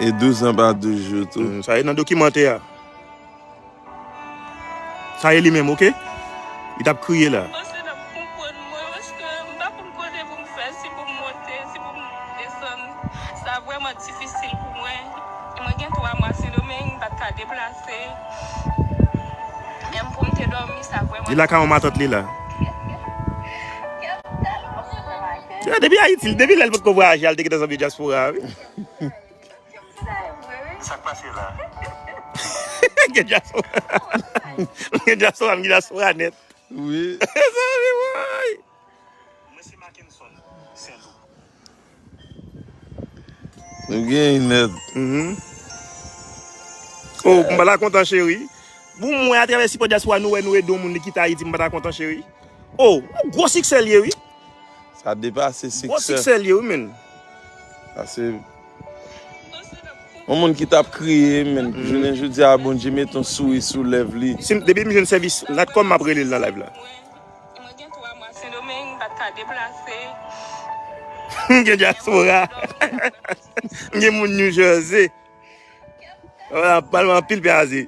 E douz an pa douz jou tou. Hmm, sa e nan dokimantè a. Sa e li menm, oke? Li t ap kriye la. Panse n ap konprann mwen, paske m pa konn kote pou m fè, si pou m monte, si pou m desann. Sa vrèman difisil pou mwen. Mwen gen twa mwa Sendomeng, m pa t ka deplase. Menm pou m te dòmi, sa vrèman difisil. Li lakay yon matant li la. Ya, depi Ayiti, depi lè l potko vwayaje, al te gentan sanble dyaspora, wi. Sa k pase la? Gen dyaspora. Gen dyaspora, gen dyaspora nèt. Wi. Mezanmi, woy. Mwen se Mackenson Senlou. Nou gen nèt. Mhm. Oh, m pa ta kontan, cheri. Bon, mwen, atravè sipò dyaspora, nou wè, nou ede yon moun, li kite Ayiti, m pa ta kontan, cheri. Oh, yon gwo siksè l ye, wi. Sa depase siksè. Gwo siksè l ye, wi, menn. Sa se yon moun ki t ap kriye, menn. Mhm. Jounen jodi a, Bondye mete yon souri sou lèv li. Si m, depi m jwenn sèvis Natcom, m ap rele l nan live la. Mwen gen twa mwa Sendomeng, m pa t ka deplase. M gen dyaspora. M gen moun New Jersey. Wala, pale anpil pyazi.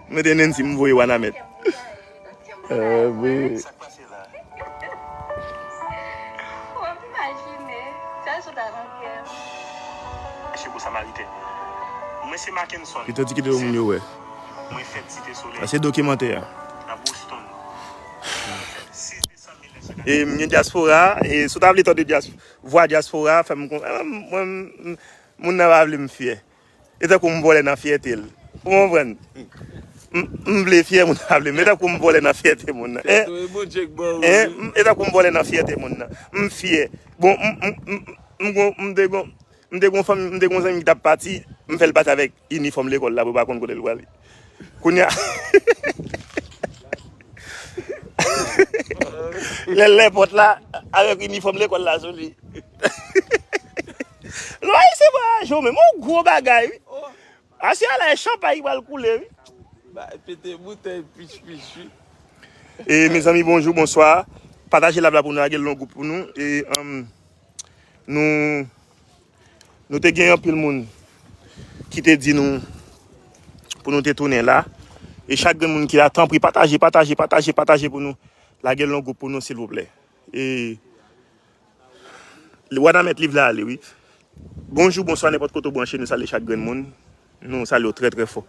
Mete Nancy, m voye Wanament. Eh, wi. Mesye Bon Samariten. Mwen se Mackenson. Li te di kite moun yo wè. Mwen fèt Site Solèy. Sa se dokimantè a. Nan Boston. Sis desanm mil nèf san katreven. E m gen dyaspora, e si w ta vle tande dyas-, vwa dyaspora, fè m kon-, eh, mwen, m, moun nan pa vle m fyè. E tankou m vòlè nan fyète l. Ou konprann? M, m vle fyè, moun pa vle. Men tankou m vòlè nan fyète moun nan. Fyète, wi, Bondye k ba w, wi. E tankou m vòlè nan fyète moun nan. M fyè. Bon, m, m, m, m, gon- m te gon- m te gon fanmi, m te gon zanmi ki t ap pati, m fè l pati avèk inifòm lekòl la pou l pa konn kote l prale. Kounye a, lè l lè pòt la, avèk inifòm lekòl la sou li. Lwaye se pa ajo, men yon gwo bagay, wi. Aswè a la, e chanpay ki pral koule, wi. Bay pete boutèy pich pich, wi. E, mezanmi, bonjou, bonswa. Pataje live la pou nou, lage l nan gwoup pou nou. E, um, nou, nou te gen anpil moun ki te di nou pou nou te tounen la. E chak grenn moun ki la, tanpri, pataje, pataje, pataje, pataje pou nou. Lage l nan gwoup pou nou, silvouplè. E, Wana mèt live la ale, wi. Bonjou, bonswa, nenpòt kote w branche, nou salye chak grenn moun. Nou salye w trè, trè fò.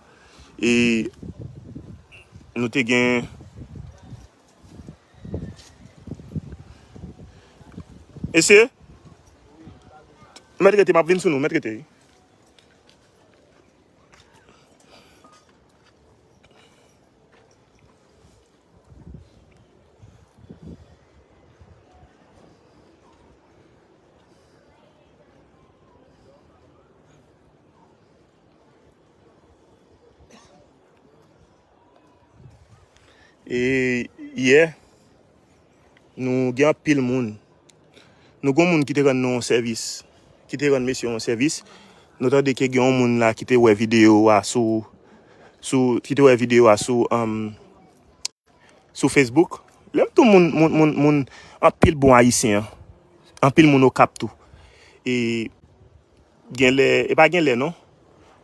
E nou te gen Mesye, mèt rete, m ap vin sou nou, mèt rete. E yè, nou gen anpil moun. Nou gen moun ki te rann nou yon sèvis, ki te rann mesye yon sèvis. Nou tande ke gen yon moun la ki te wè videyo a sou, sou, ki te wè videyo a sou, um, sou Facebook. Lè m di w moun, moun, moun, moun, anpil bon Ayisyen, anpil moun Okap tou. E genlè, e pa genlè non.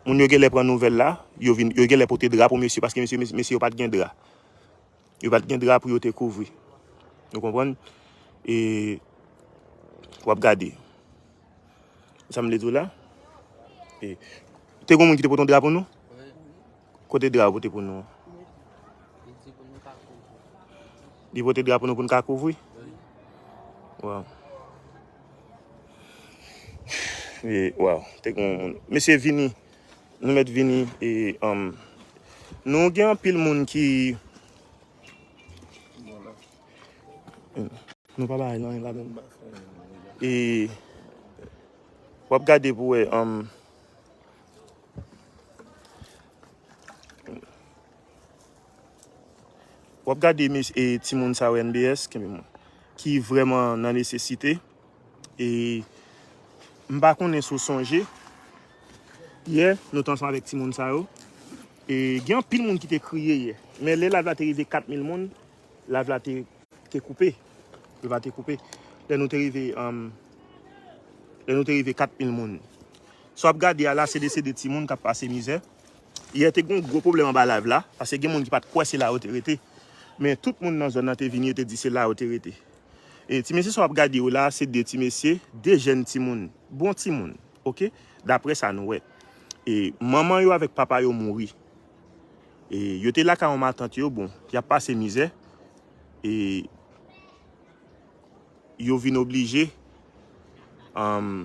Moun yo genlè pran nouvèl la, yo vin, yo genlè pote dra pou mesye, paske mesye, mesye yo pa t gen dra. Yo pa t gen dra pou yo te kouvri. Ou konprann? E w ap gade. Sa m vle di w la? E, te gen moun ki te pote yon dra pou nou? Kote dra yo pote pou nou? Li pote dra pou nou pou n ka kouvri? Waw. E, waw. Te gen yon moun. Mesye vini. Nou mèt vini. E, um, nou gen anpil moun ki Nou pa bay anyen ladan. E w ap gade pou wè, um, w ap gade mes- e, timoun sa yo N B S, kenbe mwen, ki vrèman nan nesesite. E m pa konnen si w sonje, yè, nou te ansanm avèk timoun sa yo. E gen anpil moun ki te kriye yè. Men lè live la te rive kat mil moun, live la te te koupe. Li pa te koupe. Lè nou te rive, um, lè nou te rive kat mil moun. Sa w ap gade a la, se de, se de timoun k ap pase mizè. Yè te gen yon gwo pwoblèm anba live la, paske gen moun ki pa t kwè se la yo te rete. Men tout moun nan zòn nan te vini, yo te di se la yo te rete. E ti mesye sa w ap gade yo la, se de ti mesye, de jèn timoun, bon timoun, oke? Daprè sa nou wè. E manman yo avèk papa yo mouri. E yo te lakay yon matant yo, bon, y ap pase mizè. E yo vin oblije, um,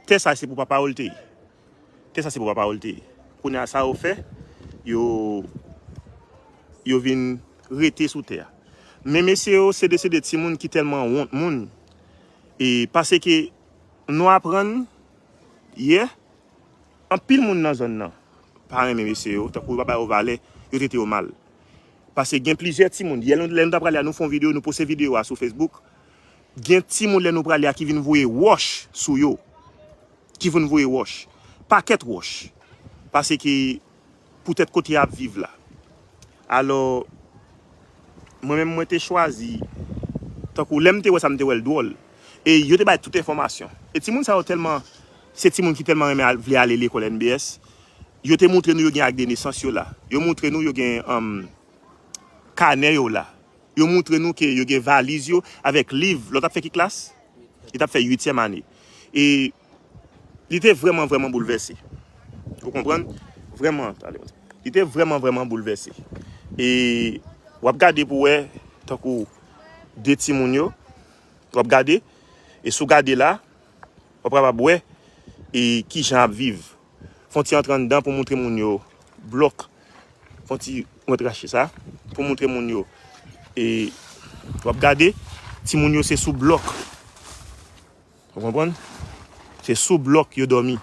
tè sa se pou papa yo l te ye. Tè sa se pou papa yo l te ye. Kounye a sa yo fè, yo, yo vin rete sou tè a. Men mesye yo, se de, se de timoun ki tèlman wont moun. E paske nou aprann yè, anpil moun nan zòn nan pa renmen mesye yo, tankou yo pa ba yo valè, yo trete yo mal. Paske gen plizyè timoun, yè nou, lè nou t ap prale a, nou fè yon videyo, nou poste videyo a sou Facebook. Gen timoun lè nou prale a ki vin voye wòch sou yo, ki vin voye wòch, pakèt wòch. Paske poutèt kote y ap viv la. Alò, mwen menm, mwen te chwazi, tankou lè m te wè sa, m te wè l dwòl. E yo te bay tout enfòmasyon. E timoun sa yo tèlman, se timoun ki tèlman renmen al- vle ale lekòl N B S. Yo te montre nou yo gen ak de nesans yo la. Yo montre nou yo gen, um, kanè yo la. Yo montre nou ke yo gen valiz yo avèk liv. Lè w t ap fè ki klas? Li t ap fè uityèm ane. E li te vrèman, vrèman boulvèse. Ou konprann? Vrèman, tande, li te vrèman, vrèman boulvèse. E w ap gade pou wè, tankou de timoun yo, w ap gade, e si w gade la, w ap kapab wè, e kijan ap viv. Fè w ti antre anndan pou montre moun yo blòk. yon ti, mwen te rache sa pou montre moun yo. E w ap gade, timoun yo se sou blòk. Ou konprann? Se sou blòk yo dòmi.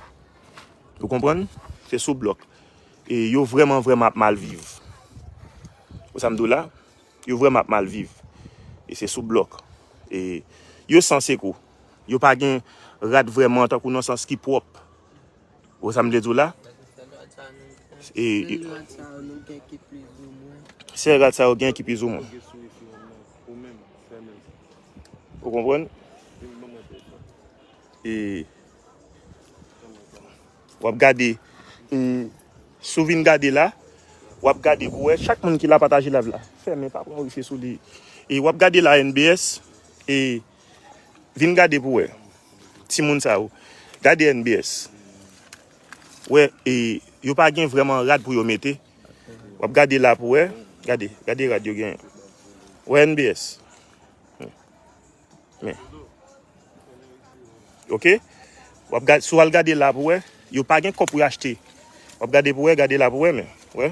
Ou konprann? Se sou blòk. E yo vrèman, vrèman ap mal viv. Ou sa m di w la? Yo vrèman ap mal viv. E se sou blòk. E yo san sekou. Yo pa gen rad vrèman tankou nan sans ki pwòp. Ou sa m vle di w la? E, e, sèl rad sa yo gen ki plizoumwen. Ou konprann? E w ap gade, e, si w vin gade la, w ap gade pou wè, chak moun ki la pataje live la. Fèmen, pa pran riske sou li. E w ap gade la N B S, e vin gade pou wè. Timoun sa yo. Gade N B S. Wè, e, yo pa gen vrèman rad pou yo mete. W ap gade la pou wè. Gade, gade rad yo genyen. Wè N B S. Men. Ok? W ap gade, si w al gade la pou wè, yo pa gen kòb pou yo achte. W ap gade pou wè, gade la pou wè, men. Wè.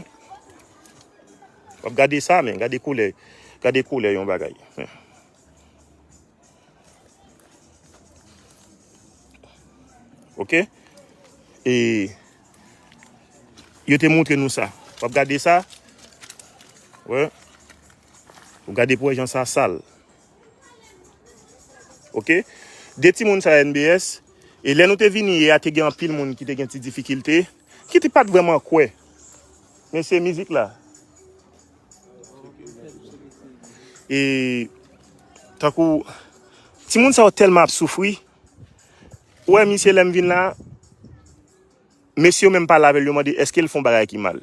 W ap gade sa, men. Gade koulè. Gade koulè yon bagay. Men. Ok? E yo te montre nou sa. W ap gade sa? Wè. W gade pou wè jan sa sal. Ok? De timoun sa N B S. E lè nou te vini yè a, te gen anpil moun ki te gen ti difikilte, ki te pa t vrèman kwè. Men se mizik la. E tankou timoun sa yo tèlman ap soufri. Ou wè misye lè m vin la, mesye yo menm pale avè l, yo mande èske l fè yon bagay ki mal.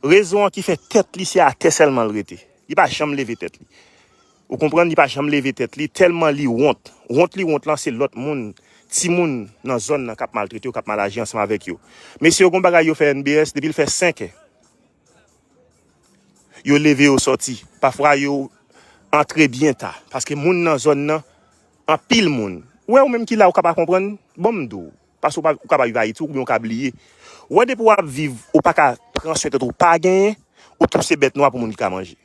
Rezon an ki fè tèt li se atè sèlman l rete. Li pa janm leve tèt li. Ou konprann, li pa janm leve tèt li, tèlman li wont. Wont li wont lan se lòt moun, timoun nan zòn nan k ap maltrete yo, k ap mal aji ansanm avèk yo. Mesye yo gon bagay yo fè N B S depi l fè senk è. Yo leve yo sòti. Pafwa yo antre byen ta. Paske moun nan zòn nan, anpil moun. Ou wè ou menm ki la ou ka pa konprann, bon m di w. Paske ou pa, ou ka pa viv Ayiti, oubyen ou ka bliye. Ou wè depi w ap viv, ou pa ka pran swen tèt ou pa genyen, ou tou se bèt nwa pou moun ki ka manje.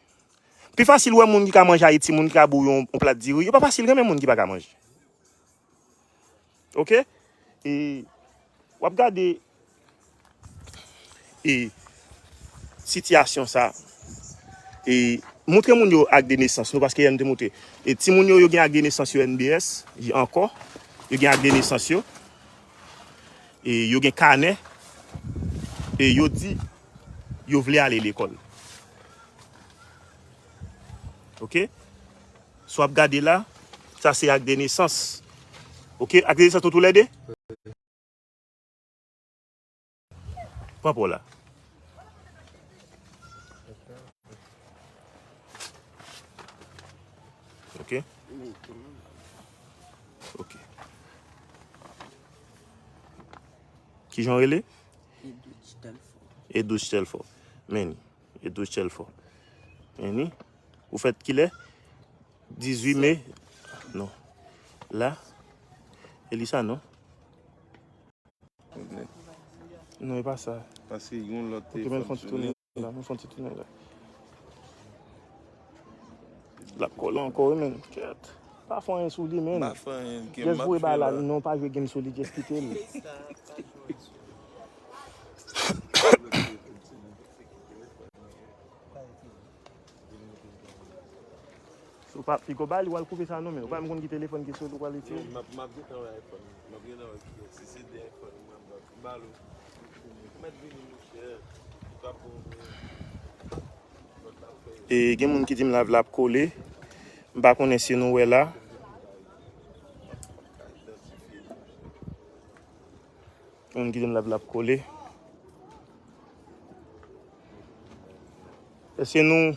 Pi fasil ou wè moun ki ka manje Ayiti, moun ki ka ba w yon, yon plat diri, yo pa fasil renmen moun ki pa ka manje. Ok? E w ap gade e sitiyasyon sa. E montre moun yo ak de nesans nou, paske yè nou te montre. E timoun yo, yo gen ak de nesans yo N B S, ankò. Yo gen ak de nesans yo. E yo gen kanè. E yo di yo vle ale lekòl. Ok? Si w ap gade la, sa se ak de nesans. Ok? Ak de nesans nou toulède? Pran pa w la. Ok. Ok. Kijan w rele? Edwidge Telfort. Edwidge Telfort. Men ni. Edwidge Telfort. Men ni. Ou fèt kilè? Dizuit me. Non. La. E li sa non. Non, e pa sa. Paske yon lòt telefòn sone. La, nou fè yon ti tounen la. L ap kole ankò, wi, men. Kèt. Pa fè anyen sou li, men. Pa fè anyen, gen. Just voye bagay la. Non, pa jwe game sou li, just kite l. Si w pa piga w ba li, w al koupe sa non, men. Ou pa menm konn ki telefòn ki sou li w pral itilize. Non, m ap, m ap gentan wè iPhone. M ap gentan wè kiyès. Si se de iPhone, m ap ba, m ba l ou. Ou mèt vini, monchè. Ou ka pran yon lòt la fè. E gen moun ki di m live la ap kole. M pa konnen si nou wè la. Moun ki di m live la ap kole. Èske nou,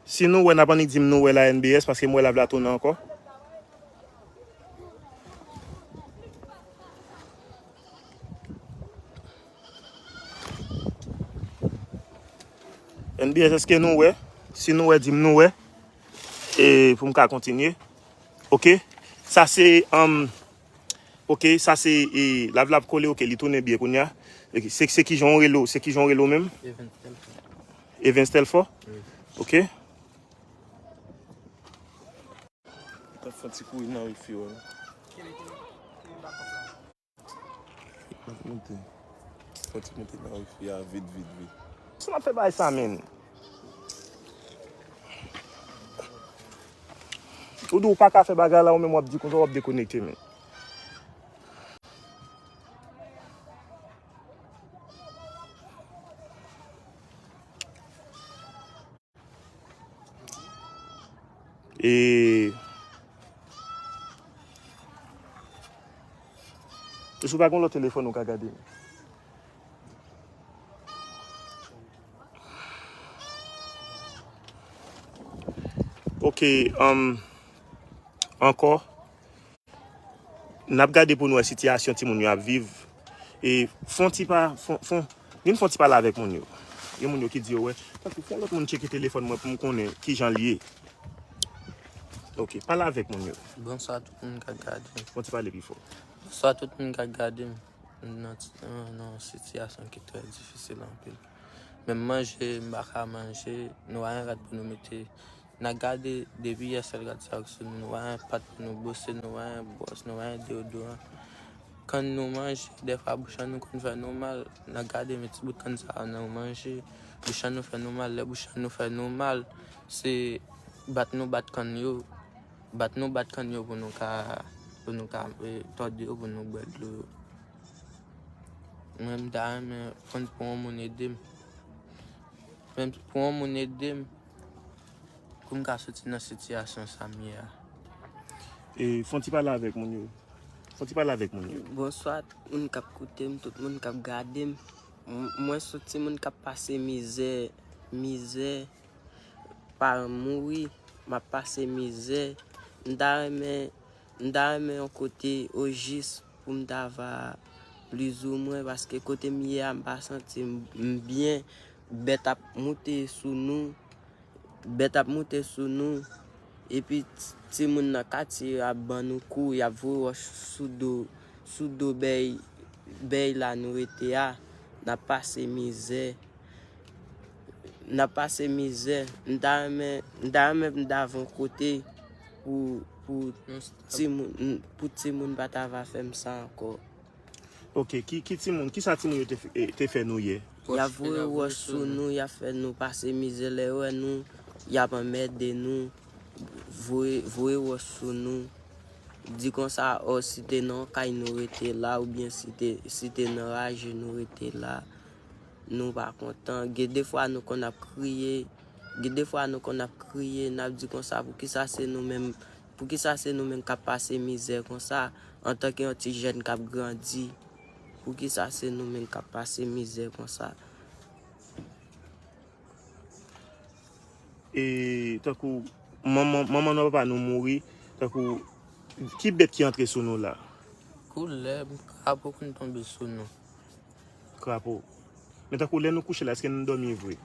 si nou wè, n ap annik di m nou wè la N B S, paske m wè live la tounen ankò. N B S, èske nou wè? Si nou wè, di m nou wè. E pou m ka kontinye. Ok? Sa se, um, ok, sa se, e, live la ap kole, ok, li tounen byen kounye a. Ok, se, se kijan w rele w, se kijan w rele w menm? Evans Telfort. Evens Telfò? Wi. Ok. T ap fè yon ti kouri nan wifi w la. M ap monte. Fè yon ti monte nan wifi a vit, vit, vit. Sa n ap fè bagay sa, menn? Ou di w pa ka fè bagay la, ou menm w ap di konsa, w ap dekonekte, menn. E, e si w pa gen lòt telefòn ou ka gade. Ok, um, ankò. N ap gade pou n wè sitiyasyon timoun yo ap viv. E fon ti pa, fon, fon, vin fon ti pale avèk moun yo. Gen moun yo ki di yo wè. Tankou fon lòt moun tcheke telefòn mwen pou m konnen kijan l ye. Ok, pale avèk moun yo. Bonswa tout moun k ap gade m. Fon ti pale pi fò. Bonswa tout moun k ap gade m. M nan ti, nan, nan yon sitiyasyon ki trè difisil anpil. Menm manje, m pa ka manje, nou pa gen rad pou nou mete. N a gade depi yè sèl rad sa yo sou nou, nou pa gen pat pou nou bwose, nou pa gen bwòs, nou pa gen deyodoran. Kann nou manje, dèfwa bouch an nou konn fè nou mal, n a gade men ti bout kann sa yo nan manje, bouch an nou fè nou mal, lè bouch an nou fè nou mal, se bat nou bat kann yo, bat nou bat kann yo pou nou ka, pou nou ka, e, tòde yo, pou nou bwè dlo yo. Mwen, m ta renmen konn pou yon moun ede m. Menm pou yon moun ede m, pou m ka soti nan sitiyasyon sa m ye a. E, fon ti pale avèk moun yo. Fon ti pale avèk moun yo. Bonswa, tout moun k ap koute m, tout moun k ap gade m. M-, mwen se yon timoun k ap pase mizè, mizè, paran m mouri, m ap pase mizè. M ta renmen M ta renmen yon kote ojis pou m ta va plizoumwen, paske kote m ye a, m pa santi m, m byen. Bèt ap moute sou nou, bèt ap moute sou nou, epi t-, timoun nan katye yo ap ban nou kou, y ap voye wòch sou do, sou do bèy, bèy la nou rete a, n ap pase mizè. N ap pase mizè. M ta renmen, m ta renmen m ta va yon kote pou, pou timoun, pou timoun pa ta va fè m sa ankò. Ok, ki, ki timoun, kisa timoun yo te, fè- eh, te fè nou yè? Y ap voye wòch sou nou, y ap fè nou pase mizè. Lè yo wè nou, y ap anmède nou, voye, voye wòch sou nou. Di konsa, o, si te nan yon kay nou rete la, oubyen si te, si te nan raje nou rete la. Nou pa kontan. Gen defwa nou konn ap kriye. Gen defwa nou konn ap kriye, n ap di konsa, poukisa se nou menm, poukisa se nou menm k ap pase mizè konsa, antanke yon ti jèn k ap grandi? Poukisa se nou menm k ap pase mizè konsa? E tankou manman, manman nou, papa nou mouri, tankou ki bèt ki antre sou nou la? Koulè, krapo konn tonbe sou nou. Krapo. Men tankou lè nou kouche la, èske nou dòmi vre?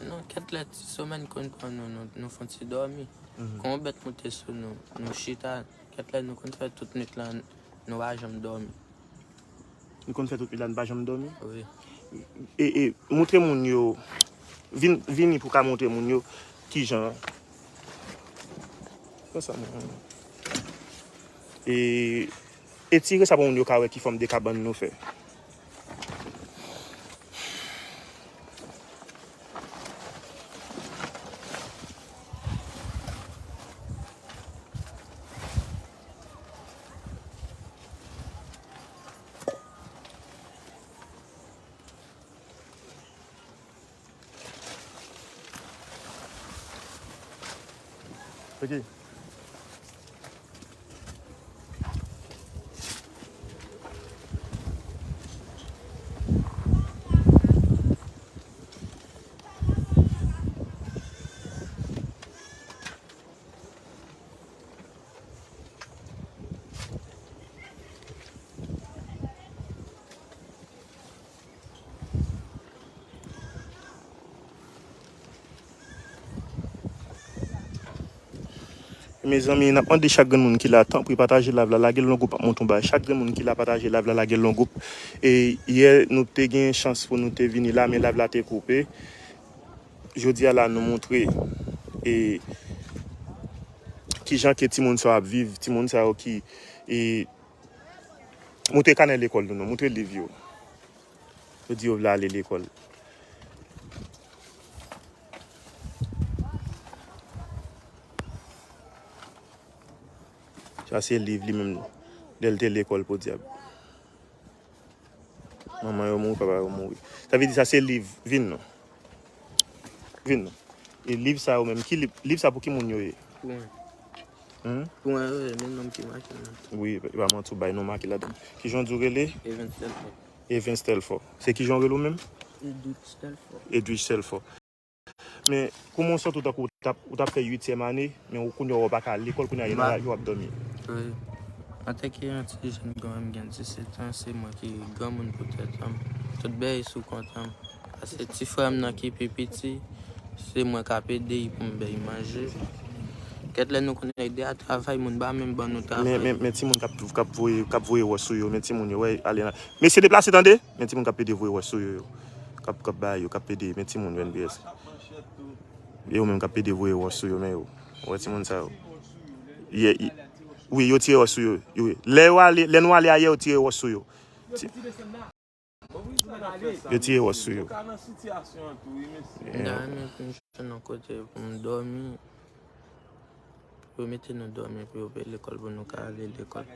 Non, kèk lè ti somèy konn pran nou, nou, nou fè yon ti dòmi. Mhm. Kon yon bèt moute sou nou, nou chita, kèk lè nou konn fè tout nwit lan, nou pa janm dòmi. Nou konn fè tout nwit la, nou pa janm dòmi? Wi. E, e, montre moun yo, vin, vini pou ka montre moun yo kijan. Konsa, mwen. E, etire sa pou moun yo ka wè ki fòm de kabann nou fè. Ok. Mezanmi, n ap mande chak grenn moun ki la, tanpri pataje live la, lage l nan gwoup, ap montre yon bagay. Chak grenn moun ki la, pataje live la, lage l nan gwoup. E yè, nou te gen chans pou nou te vini la, men live la te koupe. jodi a la nou montre e kijan ke timoun sa yo ap viv, timoun sa yo ki e, montre kanè lekòl nou non, montre liv yo. Yo di yo vle ale lekòl. Sa se liv li menm lè l te lekòl podyab. Manman yo mouri, papa yo mouri. Sa vle di sa se liv, vin non. Vin non. E liv sa yo menm, ki liv, liv sa pou ki moun yo ye? Pou mwen. Hmm? Pou mwen, wi, men nonm ki make nan. Wi, e pa manti, ou bay non make ladan. Ki jan di w rele? Evans Telfort. Evans Telfort. Se ki jan w rele w menm? Edwidge Telfort. Edwidge Telfort. Men, kouman w santi w tankou w t ap, ou t ap fè uityèm ane, men ou kounye a w pa ka al lekòl, kounye a yo ap dòmi? Wi. Antanke yon ti jèn, mwen menm gen disèt an, se mwen ki granmoun pou tèt an. Tout bagay sou kont an. Paske ti frè m nan ki pi piti, se mwen k ap ede l pou m bay manje. Kèt lè nou konn ede a travay, moun pa menm ban nou travay. Men, men, men timoun k ap, k ap voye, k ap voye wòch sou yo, men timoun yo, wè, ale nan. Mesye deplase, tande! Men timoun k ap ede voye wòch sou yo, yo. K ap, k ap bay yo, k ap ede, men timoun yo N P S. Yo menm k ap ede voye wòch sou yo, men yo. Wè timoun sa yo. Yè, y-, wi, yo tire wòch sou yo. Yo, lè yo ale, lè nou ale a yè, yo tire wòch sou yo. Ti-, yo tire wòch sou yo. M ta renmen pou m jwenn yon kote pou m dòmi. Pou yo mete nou dòmi, pou yo peye lekòl, pou nou ka ale lekòl.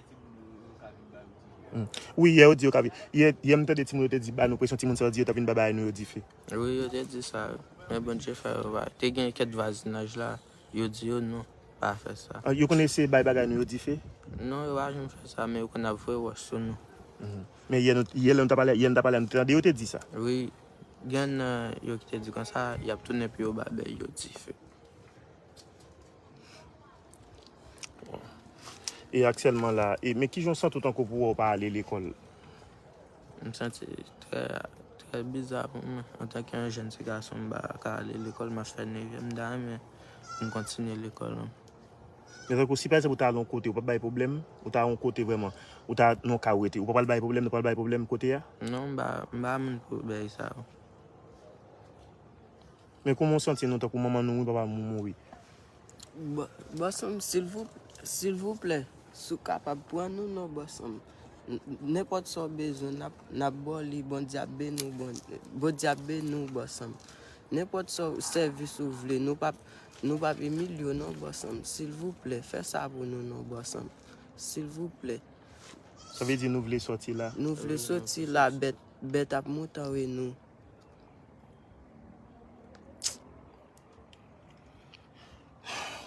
Hmm. Wi, yè yo di yo ka vi-, yè, yè m tande timoun yo te di ba nou presyon, timoun sa yo di yo t ap vin bay bagay nou yo dife. Wi, yo te di sa, wi. Men Bondye fè yo pa. Te gen kèk vwazinaj la, yo di yo non, pa fè sa. Ah, yo konn eseye bay bagay nou yo dife? Non, yo pa janm fè sa, men yo konn ap voye wòch sou nou. Mhm. Men yè nou, yè lè nou t ap pale, yè nou t ap pale, nou te tande yo te di sa. Wi, gen nan yo ki te di konsa, y ap tounen pou yo ba bèy yo dife. E aktyèlman la, e, men kijan w santi w tankou pou w pa ale lekòl? M santi trè, trè biza pou mwen. Antanke yon jèn ti gason, m pa ka ale lekòl, m ap fè nevyèm, m ta renmen pou m kontinye lekòl an. Men tankou si pa egzanp ou ta al yon kote, ou p ap bay pwoblèm, ou ta al yon kote vrèman, ou ta nan yon kay ou rete, ou p ap al bay pwoblèm, nou p ap al bay pwoblèm kote a? Non, m pa, m pa moun pou bagay sa yo. Men kòman w santi nou tankou manman nou mouri, papa nou mouri? Bò-, bòs an m, silvou-, silvouplè, si w kapab pran nou non, bòs an m. N-, nenpòt sa w bezwen, n ap, n ap ba w li, Bondye ap beni w, Bon-, Bondye ap beni w, bòs an m. Nenpòt sa w, sèvis ou vle, nou p ap, nou p ap imilye w non, bòs an m. Silvouplè, fè sa pou nou non, bòs an m. Silvouplè. Sa vle di nou vle sòti la? Nou vle sòti la, bèt, bèt ap moutare nou.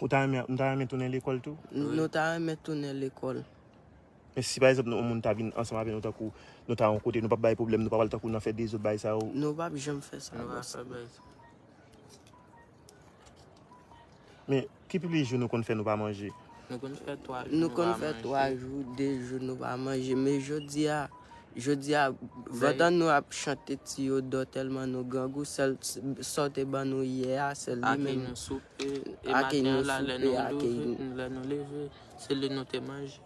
Ou ta renmen, nou ta renmen tounen lekòl tou? N-, nou ta renmen tounen lekòl. Men si pa egzanp nou, yon moun ta vin ansanm avè nou tankou nou ta yon kote, nou p ap bay pwoblèm, nou p ap al tankou nan fè dezòd bagay sa yo. Nou p ap janm fè sa, bòs. Nou p ap fè bagay sa. Men ki plis jou nou konn fè nou pa manje? Nou konn fè twa jou nou pa manje. Nou konn fè twa jou, de jou nou pa manje. Men jodi a, jodi a, pandan nou ap chante ti yo dò tèlman nou grangou, sèl sa w te ban nou yè a, sèl li menm. Akèy nou soupe, e maten an la, lè nou leve, lè nou leve, se li nou te manje.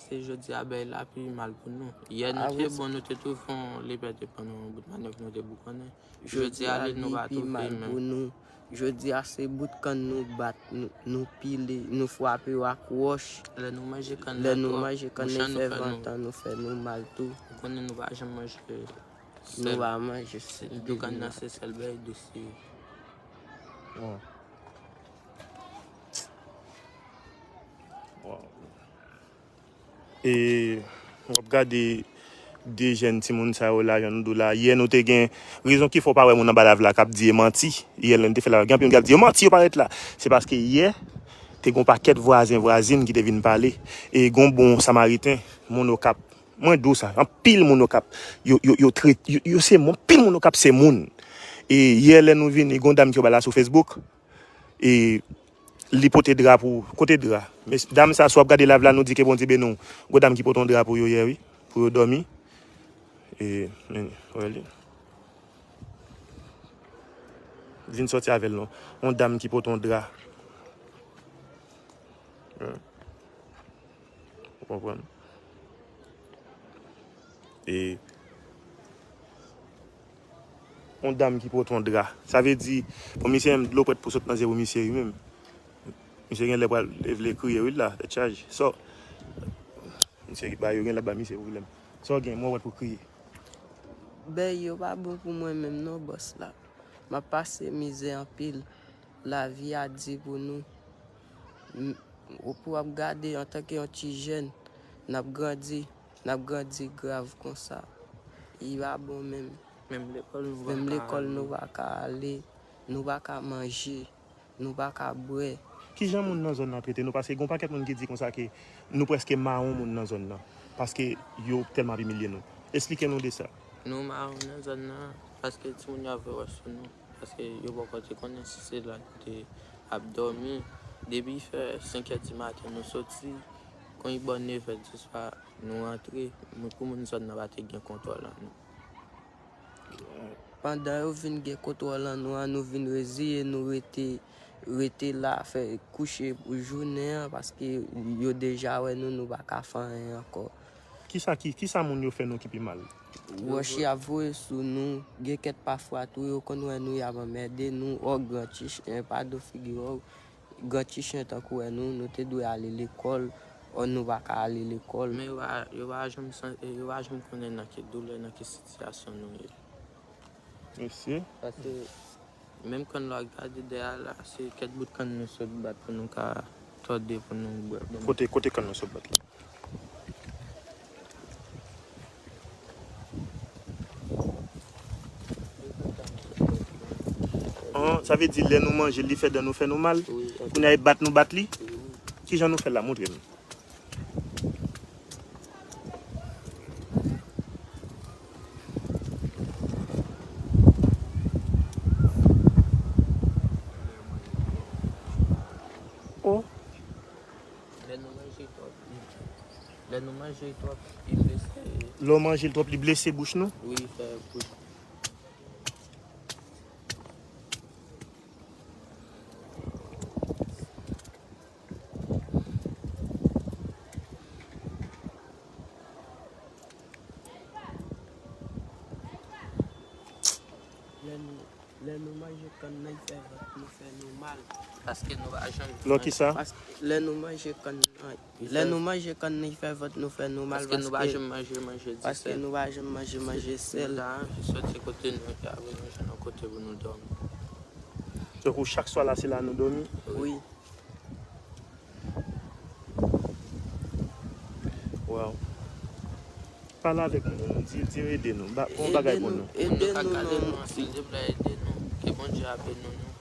Se jodi a bagay la pi mal pou nou. Yè nou te bon, nou te twouve yon lepè te pran nou yon bout mannèv, nou te boukannen. Jodi a li nou pa twouve menm. Jodi a se bout kann nou bat, nou, nou pile, nou frape yo ak wòch. Lè nou manje kann la twòp, bouch an nou fè nou. Lè nou manje kann la fè vantan nou fè nou mal tou. Ou konnen nou pa janm manje sèl. Nou pa manje sèl. Dou kann nan se sèl bagay dous li ye. Wow. Wow. E w ap gade de jèn timoun sa yo la, jan nou di w la. Yè nou te gen rezon ki fè w pa wè moun anba lav la k ap di e manti. Yè lè n te fè lav la, gen anpil moun k ap di yo manti yo parèt la. Se paske yè te gen yon pakèt vwazen vwazin ki te vin pale. E gen yon bon samariten, moun Okap. Mwen di w sa, anpil moun Okap. Yo, yo, yo, tret-, yo, yo se moun, anpil moun Okap se moun. E yè lè nou vini, gen yon dam ki anba la sou Facebook. E li pote dra pou, kote dra? Mes-, dam sa, si w ap gade live la, nou di ke Bondye beni w. Gwo dam ki pote yon dra pou yo yè, wi. Pou yo dòmi. E, men, wè li. Vin sòti avè l, non. Yon dam ki pote yon dra. Ou konprann? E, Yon dam ki pote yon dra. Sa vle di, pou misye menm, dlo prèt pou sot nan zye pou misye, wi menm. Misye gen lè pral vle kriye, wi, la, tèt chaje. So, misye ba yo gen lè ba misye pwoblèm. So, gen, mwen wè pou kriye. Bèy yo pa bon pou mwen menm non, bòs la. M ap pase mizè anpil. Lavi a di pou nou. M- Ou pou ap gade antanke yon ti jèn, n ap grandi, n ap grandi grav konsa. Li pa bon menm. Menm lekòl nou pa Menm ka lekòl ale. Nou pa ka ale, nou pa ka manje, nou pa ka bwè. Kijan moun nan zòn nan trete nou? Paske gen yon pakèt moun ki di konsa ke nou prèske mawon moun nan zòn nan. Paske yo tèlman ap imilye nou. Esplike nou de sa. Nou mawon nan zòn nan, paske timoun yo ap vè wè sou nou. Paske yo poko te konnen si se la nou te ap dòmi. Depi fè senk è di maten nou soti, kon li bò nèf è di swa nou rantre, pou moun zòn nan pa te gen kontwòl an nou. Pandan yo vin gen kontwòl an nou an, nou vin reziye nou rete rete la, fè kouche pou jounen an, paske yo deja wè nou, nou pa ka fè anyen ankò. Kisa ki kisa moun yo fè nou ki pi mal? Wòch y ap voye sou nou, gen kèk pafwa tou yo konn wè nou y ap anmède nou, ò gran ti chen, padon figi w, gran ti chen tankou wè nou, nou te dwe ale lekòl, ò nou pa ka ale lekòl. Men yo pa yo pa janm san- yo pa janm konnen nan ki doulè, nan ki sitiyasyon nou ye. Mesye. Paske menm kann lè w ap gade dèyè a la, se kèk bout kann nou sot bat pou nou ka tòde pou nou bwè. Kote kote kann nou sot bat la? An, sa vle di lè nou manje li fè dan nou fè nou mal. Kounye a e bat nou bat li. Kijan nou fè l la? Montre m. Oh. Lè nou manje twòp, li, lè nou manje twòp, li blese. Lè w manje l twòp, li blese bouch nou? Wi, li fè bouch. Lè nou, lè nou manje kann nan, li fè vant nou fè nou mal. Paske nou pa janm. Lò kisa? Paske lè nou manje kann nan, lè nou manje kann nan, li fè vant nou fè nou mal. Paske nou pa janm manje manje disèt. Paske nou pa janm manje manje sèl. Nou ta anvi soti kote nou, epi apre nou jwenn yon kote pou nou dòmi. Tankou chak swa la, se la nou dòmi? Wi. Wow. Pale avèk nou, di, di yo ede nou. Ba, fè yon bagay pou nou. Ede nou non, silvouplè, ede nou. Ke Bondye ap beni nou.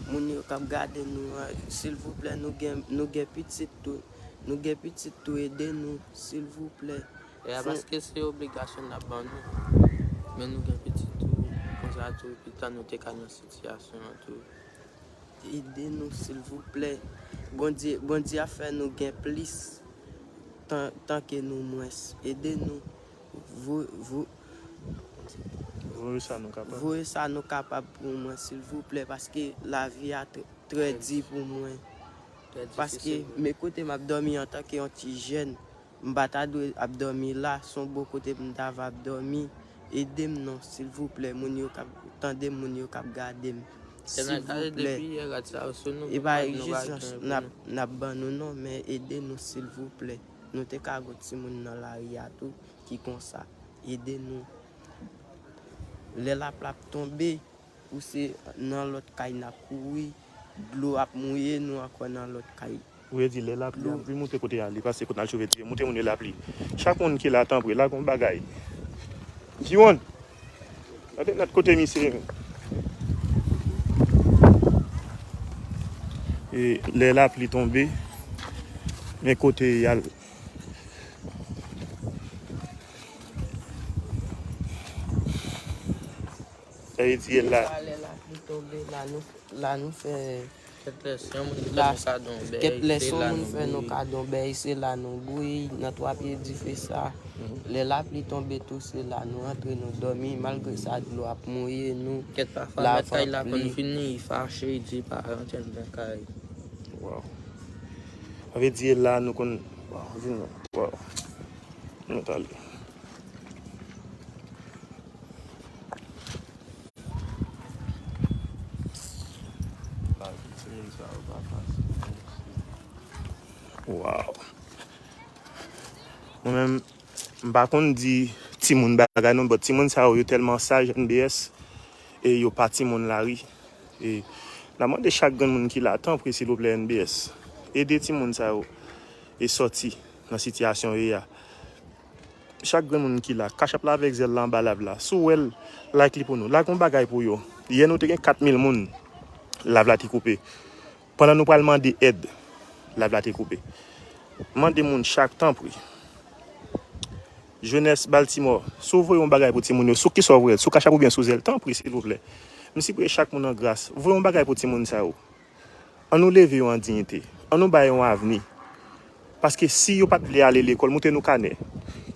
Moun yo k ap gade nou an, silvouplè, nou gen, nou gen pitit tou. Nou gen pitit tou, ede nou, silvouplè. E a paske se obligasyon n ap ban nou. Men nou gen pitit tou, konsa tou, pita nou te ka nan sitiyasyon an tou. Ede nou silvouplè. Bondye, Bondye ap fè nou gen plis tan, tan ke nou mwens. Ede nou. Vo, vo, Voye sa nou kapab. Voye sa nou kapab pou mwen silvouplè, paske lavi a trè, trè di pou mwen. Paske men kote m ap dòmi antanke yon ti jèn. M pa ta dwe ap dòmi la, se yon bon kote pou m ta va ap dòmi. Ede m non, silvouplè, moun yo k ap tande m, moun yo k ap gade m. Silvouplè. E pa egzijans n ap, n ap ban nou non, men ede nou silvouplè. Nou te ka gon timoun nan lari a tou ki konsa. Ede nou. Lè lapli ap tonbe, ou se nan lòt kay n ap kouri, dlo ap mouye nou ankò nan lòt kay. Ou vle di lè lapli ap vin monte kote y ale, pase kote n al chove di yo, montre moun yo lapli. Chak moun ki la, tanpri, lage yon bagay. Jiwon! Gade nèt kote misye ye. E lè lapli tonbe, men kote y al. Sa vle di la. Lè lapli tonbe, la nou, la nou fè. Kèt lè se yon moun ki fè nou kado yon bèy, se la nou bouyi. Kèt lè se yon moun fè nou kado yon bèy, se la nou bouyi, nan twa pye dife sa. Lè lapli tonbe tou, se la nou antre, nou dòmi, malgre sa dlo ap mouye nou. Kèt pafwa mèt kay la konn vini, li fache, li di pa rantre anndan kay. Wow. Sa vle di e la nou konn, wow, vin non. Wow. Nou t ale. Wow. Mwen menm, m pa konn di timoun bagay non, but timoun sa yo, yo tèlman saj, N B S, e yo pa timoun lari. E n ap mande chak grenn moun ki la, tanpri, silvouplè, N B S, ede timoun sa yo e sòti nan sitiyasyon yo ye a. Chak grenn moun ki la, Cash App la avèk Zelle la anba live la. Si w wè l, like li pou nou. Lage yon bagay pou yo. Yè nou te gen kat mil moun, live la te koupe. Pandan nou pral mande èd, live la te koupe. Mande moun chak, tanpri. Jenès Baltimore, si w voye yon bagay pou timoun yo, sou kisa w voye l? Sou Cash App oubyen sou Zelle? Tanpri, silvouplè. M sipriye chak moun an gras, voye yon bagay pou timoun sa yo. Ann nou leve yo an diyite. Ann nou ba yo yon avni. Paske si yo pa t vle ale lekòl, montre nou kanè.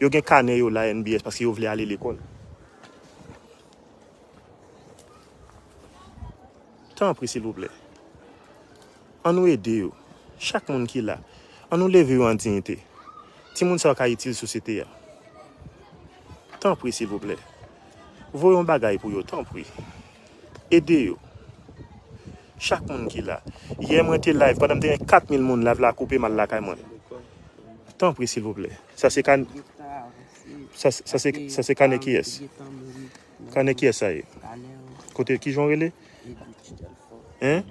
Yo gen kanè yo la, N B S, paske yo vle ale lekòl. Tanpri, silvouplè. Ann nou ede yo. Chak moun ki la, ann nou leve yo an diyite. Timoun sa yo ka itil sosyete a. Tanpri, silvouplè. Voye yon bagay pou yo, tanpri. Ede yo. Chak moun ki la. Yè mwen te live, pandan m te gen kat mil moun, live la koupe, m al lakay mwen. Tanpri, silvouplè. Sa se kan-, sa, sa se, sa se kanè kiyès? Kanè kiyès sa ye? Kote, kijan w rele? Hein?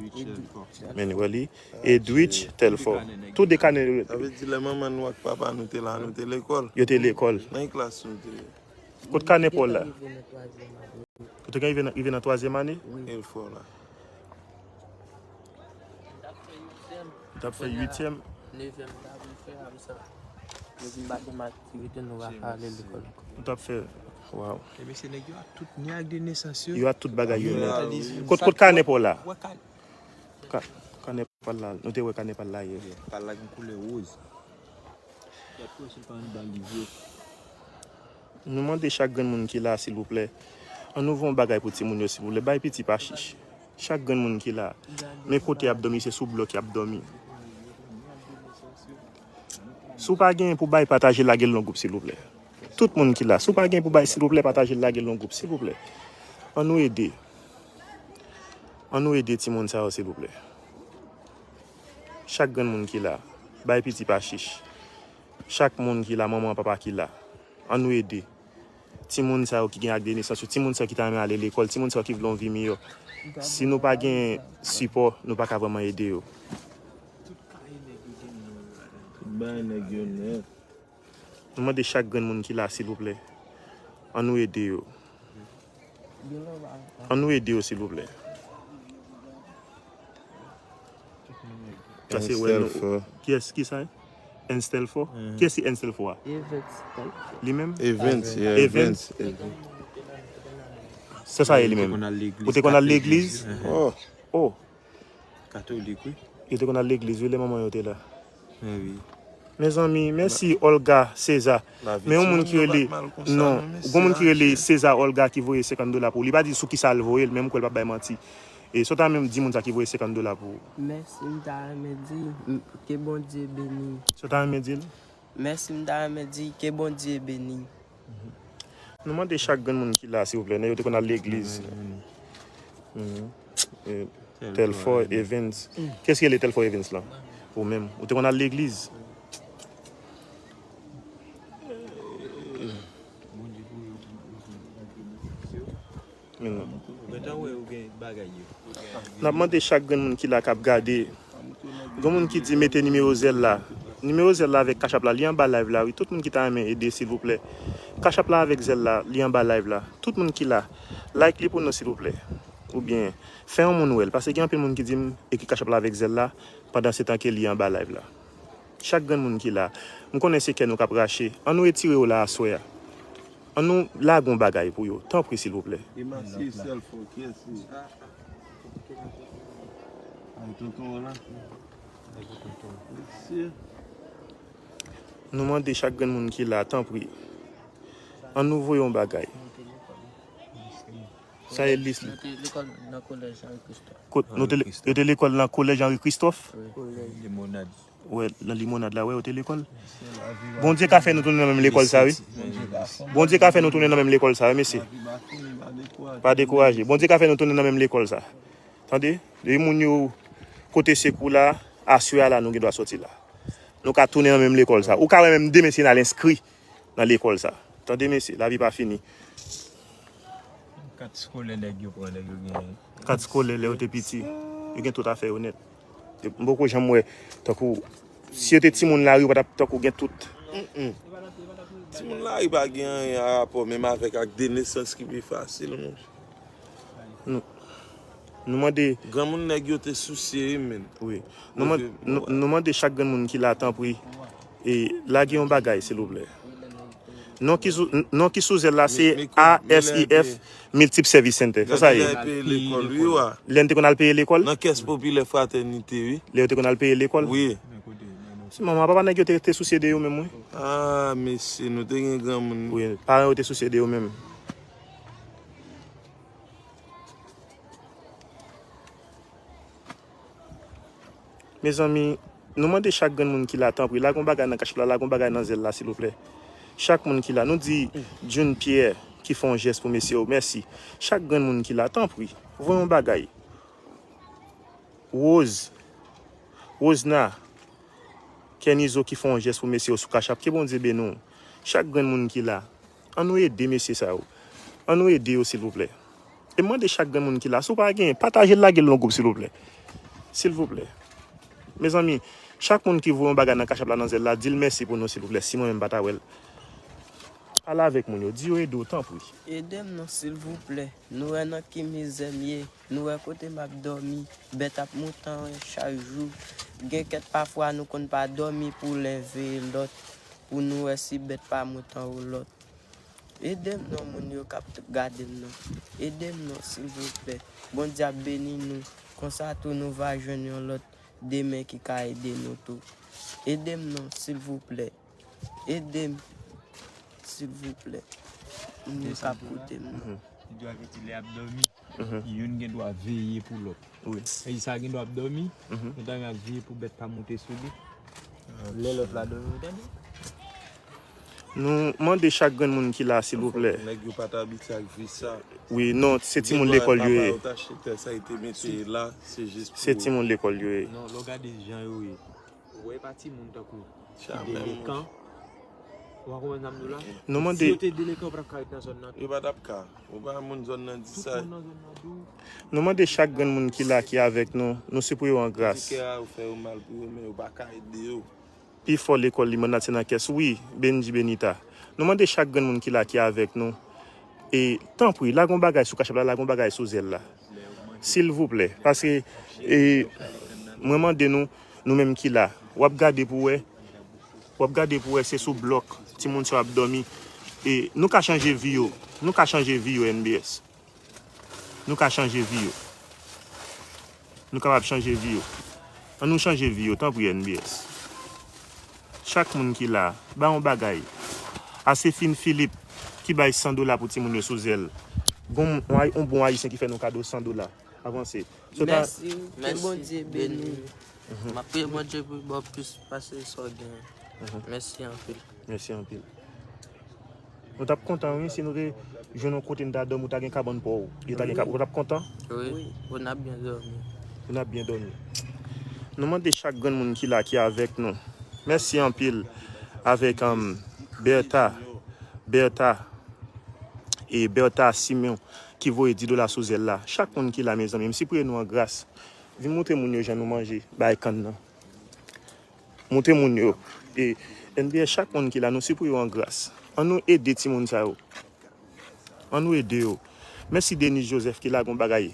Men wè li. Edwidge Telfort. Tou de kanè yo. Sa vle di lè manman nou ak papa nou te la, nou te lekòl. Yo te lekòl. Nan ki klas nou te ye? Kot kanè pa w la? Ou te gen rive nan, rive nan twazyèm ane? Telfort la. Ou t ap fè uityèm? Nevyèm, m ta vle fè a, m sa. Yo di m pa gen matirite, nou pa ka ale lekòl ankò. Ou t ap fè, waw. E mesye, nèg yo a tout, ni ak de nesans yo. Yo a tout bagay yo nèt. Kot, kot kanè pa w la? Wè kanè. Ka-, kanè pa l la, nou te wè kanè pa l la yè. Pa l la gen koulè woz. Y ap pran sou pa anndan liv yo. Nou mande chak grenn moun ki la, silvouplè, ann nou voye yon bagay pou timoun yo, silvouplè. Bay piti pa chich. Chak grenn moun ki la, men kote y ap dòmi, se sou blòk y ap dòmi. Si w pa genyen pou bay, pataje, lage l nan gwoup, silvouplè. Tout moun ki la, si w pa genyen pou bay, silvouplè, pataje l, lage l nan gwoup, silvouplè. Ann nou ede. Ann nou ede timoun sa yo, silvouplè. Chak grenn moun ki la, bay piti pa chich. Chak moun ki la, manman, papa ki la, ann nou ede. Timoun sa yo ki gen ak de nesans yo, timoun sa yo ki ta renmen ale lekòl, timoun sa yo ki vle yon vi miyò. Si nou pa gen sipò, nou pa ka vrèman ede yo. Tout bagay nèg yo nèt. Nou mande chak grenn moun ki la, silvouplè, ann nou ede yo. Ann nou ede yo, silvouplè. Sa se wè nou. Kiyès ki sa? Ernst Telfort? Kiyès ki Ernst Telfort a? Evans Telfort. Li menm? Evans, yeah, Evans. Evans. Se sa ye li menm. Ou te konn al legliz? Oh. Oh. Katolik, wi. Yo te konn al legliz, wi, lè manman yo te la. Mezanmi, mèsi Olga César. Men yon moun ki rele, non, gon moun ki rele César Olga ki voye senkant dola pou ou. Li pa di sou kisa l voye l, men m kwè l p ap bay manti. E sa w ta menm di moun sa ki voye senkant dola pou ou? Mèsi, m ta renmen di, m, ke Bondye beni. Sa w ta renmen di l? Mèsi, m ta renmen di, ke Bondye beni. Nou mande chak grenn moun ki la, silvouplè, nèg yo te konn al legliz. Mhm. E, Telfort Evans. Kiyès ki rele Telfort Evans la? Ou menm. Ou te konn al legliz? Men non. Ou gentan wè ou gen bagay yo. N ap mande chak grenn moun ki la k ap gade. Gen moun ki di mete nimewo Zelle la. Nimewo Zelle la avèk Cash App la, li anba live la, wi. Tout moun ki ta renmen ede, silvouplè. Cash App la avèk Zelle la, li anba live la. Tout moun ki la, like li pou nou, silvouplè. Oubyen, fè yon moun wè l. Paske gen anpil moun ki di m, ekri Cash App la avèk Zelle la, pandan se tan ke li anba live la. Chak grenn moun ki la, m konnen se kè nou k ap rache. Ann nou retire yo la aswè a. Ann nou lage yon bagay pou yo. Tanpri, silvouplè. Emasye Telfort, kiyès li? Ay, tonton an la. Mesye. Nou mande chak grenn moun ki la, tanpri. Ann nou voye yon bagay. Sa e lis li. Nou te lekòl nan kolèj Henri Christophe. Kot, nou te le-, yo te lekòl nan kolèj Henri Christophe? Wi. Limonad. Wè, nan Limonad la, wè, yo te lekòl. Bondye ka fè nou tounen nan menm lekòl sa, wi. Bondye ka fè nou tounen nan menm lekòl sa, wi, mesye. Pa dekouraje. Bondye ka fè nou tounen nan menm lekòl sa. Tande? Depi moun yo kote sekou la, aswè a la, nou gen dwa sòti la. Nou ka tounen nan menm lekòl sa. Ou ka wè menm demen si n al enskri nan lekòl sa. Tande, mesye, lavi pa fini. Kat eskolè nèg yo pran, nèg yo gen. Kat eskolè lè yo te piti. Yo gen tout afè yo nèt. M poko janm wè, tankou, si yo te timoun lari, yo pa t ap tankou gen tout. Mm-mm. Timoun lari pa gen anyen a rapò menm avèk ak de nesans ki pi fasil, monchè. Nou, nou mande. Granmoun nèg yo te sousye wi, men. Wi. Nou mande, nou, nou mande chak granmoun ki la, tanpri, e lage yon bagay, silvouplè. Non ki sou, non ki sou zèl la, se A S I F Multiple Service Center. Sa sa ye? Lè n te konn al peye lekòl? Nan kès popilè fratènite, wi. Lè yo te konn al peye lekòl? Wi. Se manman, papa nèg yo te, te sousye de yo menm, wi. Ah, mesye, nou te gen granmoun. Wi, paran yo te sousye de yo menm. Mezanmi, nou mande chak granmoun ki la, tanpri, lage yon bagay nan kachèt la, lage yon bagay nan zèl la, silvouplè. Chak moun ki la, nou di June Pierre ki fè yon jès pou mesye yo, mèsi. Chak granmoun ki la, tanpri, voye yon bagay. Rose, Rosna, Kenizo ki fè yon jès pou mesye yo sou Cash App. Ke Bondye beni w. Chak granmoun ki la, ann nou ede mesye sa yo. Ann nou ede yo, silvouplè. E m mande chak granmoun ki la, si w pa genyen, pataje l, lage l nan gwoup, silvouplè. Silvouplè. Mezanmi, chak moun ki voye yon bagay nan Cash App la, nan zèl la, di l mèsi pou nou, silvouplè, si mwen menm m pa ta wè l. Pale avèk moun yo, di yo ede w, tanpri. Ede m non, silvouplè. Nou wè nan ki mizè m ye. Nou wè kote m ap dòmi. Bèt ap moute anwen chak jou. Gen kèk pafwa nou konn pa dòmi pou len veye lòt, pou nou wè si bèt pa moute anwo lòt. Ede m non, moun yo k ap t-, gade m nan. Ede m non, silvouplè. Bondye ap beni nou. Konsa tou nou va jwenn yon lòt demen ki ka ede nou tou. Ede m non, silvouplè. Ede m, silvouplè. Moun yo k ap koute m nan. Li dwe avèti lè y ap dòmi. Youn gen dwa veye pou lòt. Wi. Sa gen dwa ap dòmi, nou ta gen ap veye pou bèt pa moute sou li. Lè lòt la dòmi, ou tande? Nou mande chak granmoun ki la, silvouplè. Nèg yo pa t abitye ak vi sa. Wi, non, se timoun lekòl yo ye. Papa yo t achte tè sa, yo te mete la, se jis pou. Se timoun lekòl yo ye. Non, lè w gade jan yo ye. Ou wè pa timoun tankou ki delekan. Ou pa konprann sa m di w la? Nou mande. Si yo te delekan, yo pa t ap ka ret nan zòn nan tou. Yo pa t ap ka. Ou pa moun zòn nan di sa. Tout moun nan zòn nan tou. Nou mande chak granmoun ki la, ki avèk nou, nou sipriye w an gras. Di kè a yo fè yo mal pou yo, men yo pa ka ede yo. Pifò lekòl li mannat se nan kès. Wi, Benji Benita. Nou mande chak granmoun ki la, ki avèk nou, e tanpri, lage yon bagay sou Cash App la, lage yon bagay sou zèl la. Silvouplè. Paske, e, mwen mande nou, nou menm ki la, w ap gade pou wè, w ap gade pou wè se sou blòk timoun sa yo ap dòmi. E nou ka chanje vi yo. Nou ka chanje vi yo, N B S. Nou ka chanje vi yo. Nou kapab chanje vi yo. Ann nou chanje vi yo, tanpri, N B S. Chak moun ki la, bay yon bagay. Asephine Philippe, ki bay san dola pou timoun yo sou zèl. Gon, yon, yon bon ayisyen ki fè nou kado san dola. Avanse. Sot a- Mèsi, ke Bondye beni w. M ap priye Bondye pou l ba w plis pase sa w genyen. Mèsi anpil. Mèsi anpil. Nou t ap kontan, wi, si nou te jwenn yon kote n ta dòmi, ou ta gen kabann pa w. Yo ta gen kab-, ou t ap kontan? Wi, pou n ap byen dòmi. Pou n ap byen dòmi. Nou mande chak granmoun ki la, ki avèk nou. Mèsi anpil avèk, um, Bertha, Bertha, e Bertha Simeon ki voye dis dola sou zèl la. Chak moun ki la, mezanmi, m sipriye nou an gras. Vin montre moun yo jan nou manje, bay kann nan. Montre moun yo. E N B S, chak moun ki la, nou sipriye w an gras. Ann nou ede timoun sa yo. Ann nou ede yo. Mèsi Denise Joseph ki lage yon bagay.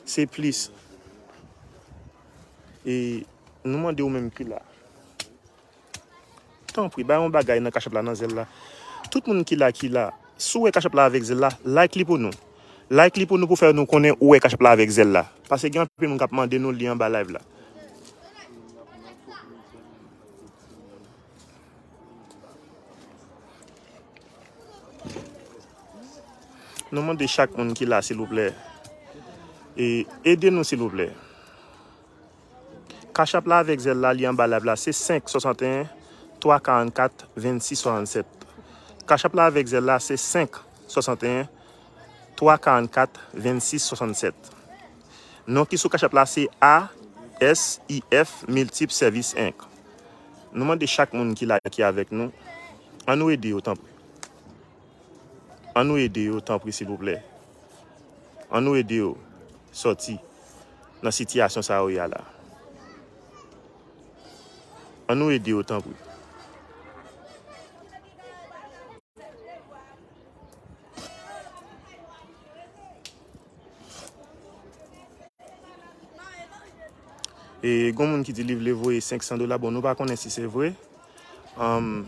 Se plis. E nou mande ou menm ki la. Tanpri, bay yon bagay nan Cash App la, nan zèl la. Tout moun ki la, ki la, si w wè Cash App la avèk zèl la, like li pou nou. Like li pou nou pou fè nou konnen ou wè Cash App la avèk zèl la. Paske gen anpil moun k ap mande nou li anba live la. Nou mande chak moun ki la, silvouplè. E ede nou, silvouplè. Cash App la avèk zèl la, li anba live la, se senk swasanteyen, twa karannkat, vennsis swasannsèt. Cash App la avèk zèl la, se senk swasanteyen, twa karannkat, vennsis swasannsèt. Non ki sou Cash App la, se A, S I F Multip Service Inc. Nou mande chak moun ki la ki avèk nou, ann nou ede yo, tanpri. Ann nou ede yo, tanpri, silvouplè. Ann nou ede yo sòti nan sitiyasyon sa yo ye a la. Ann nou ede yo, tanpri. E gen moun ki di li vle voye senk san dola. Bon, nou pa konnen si se vre. Anm,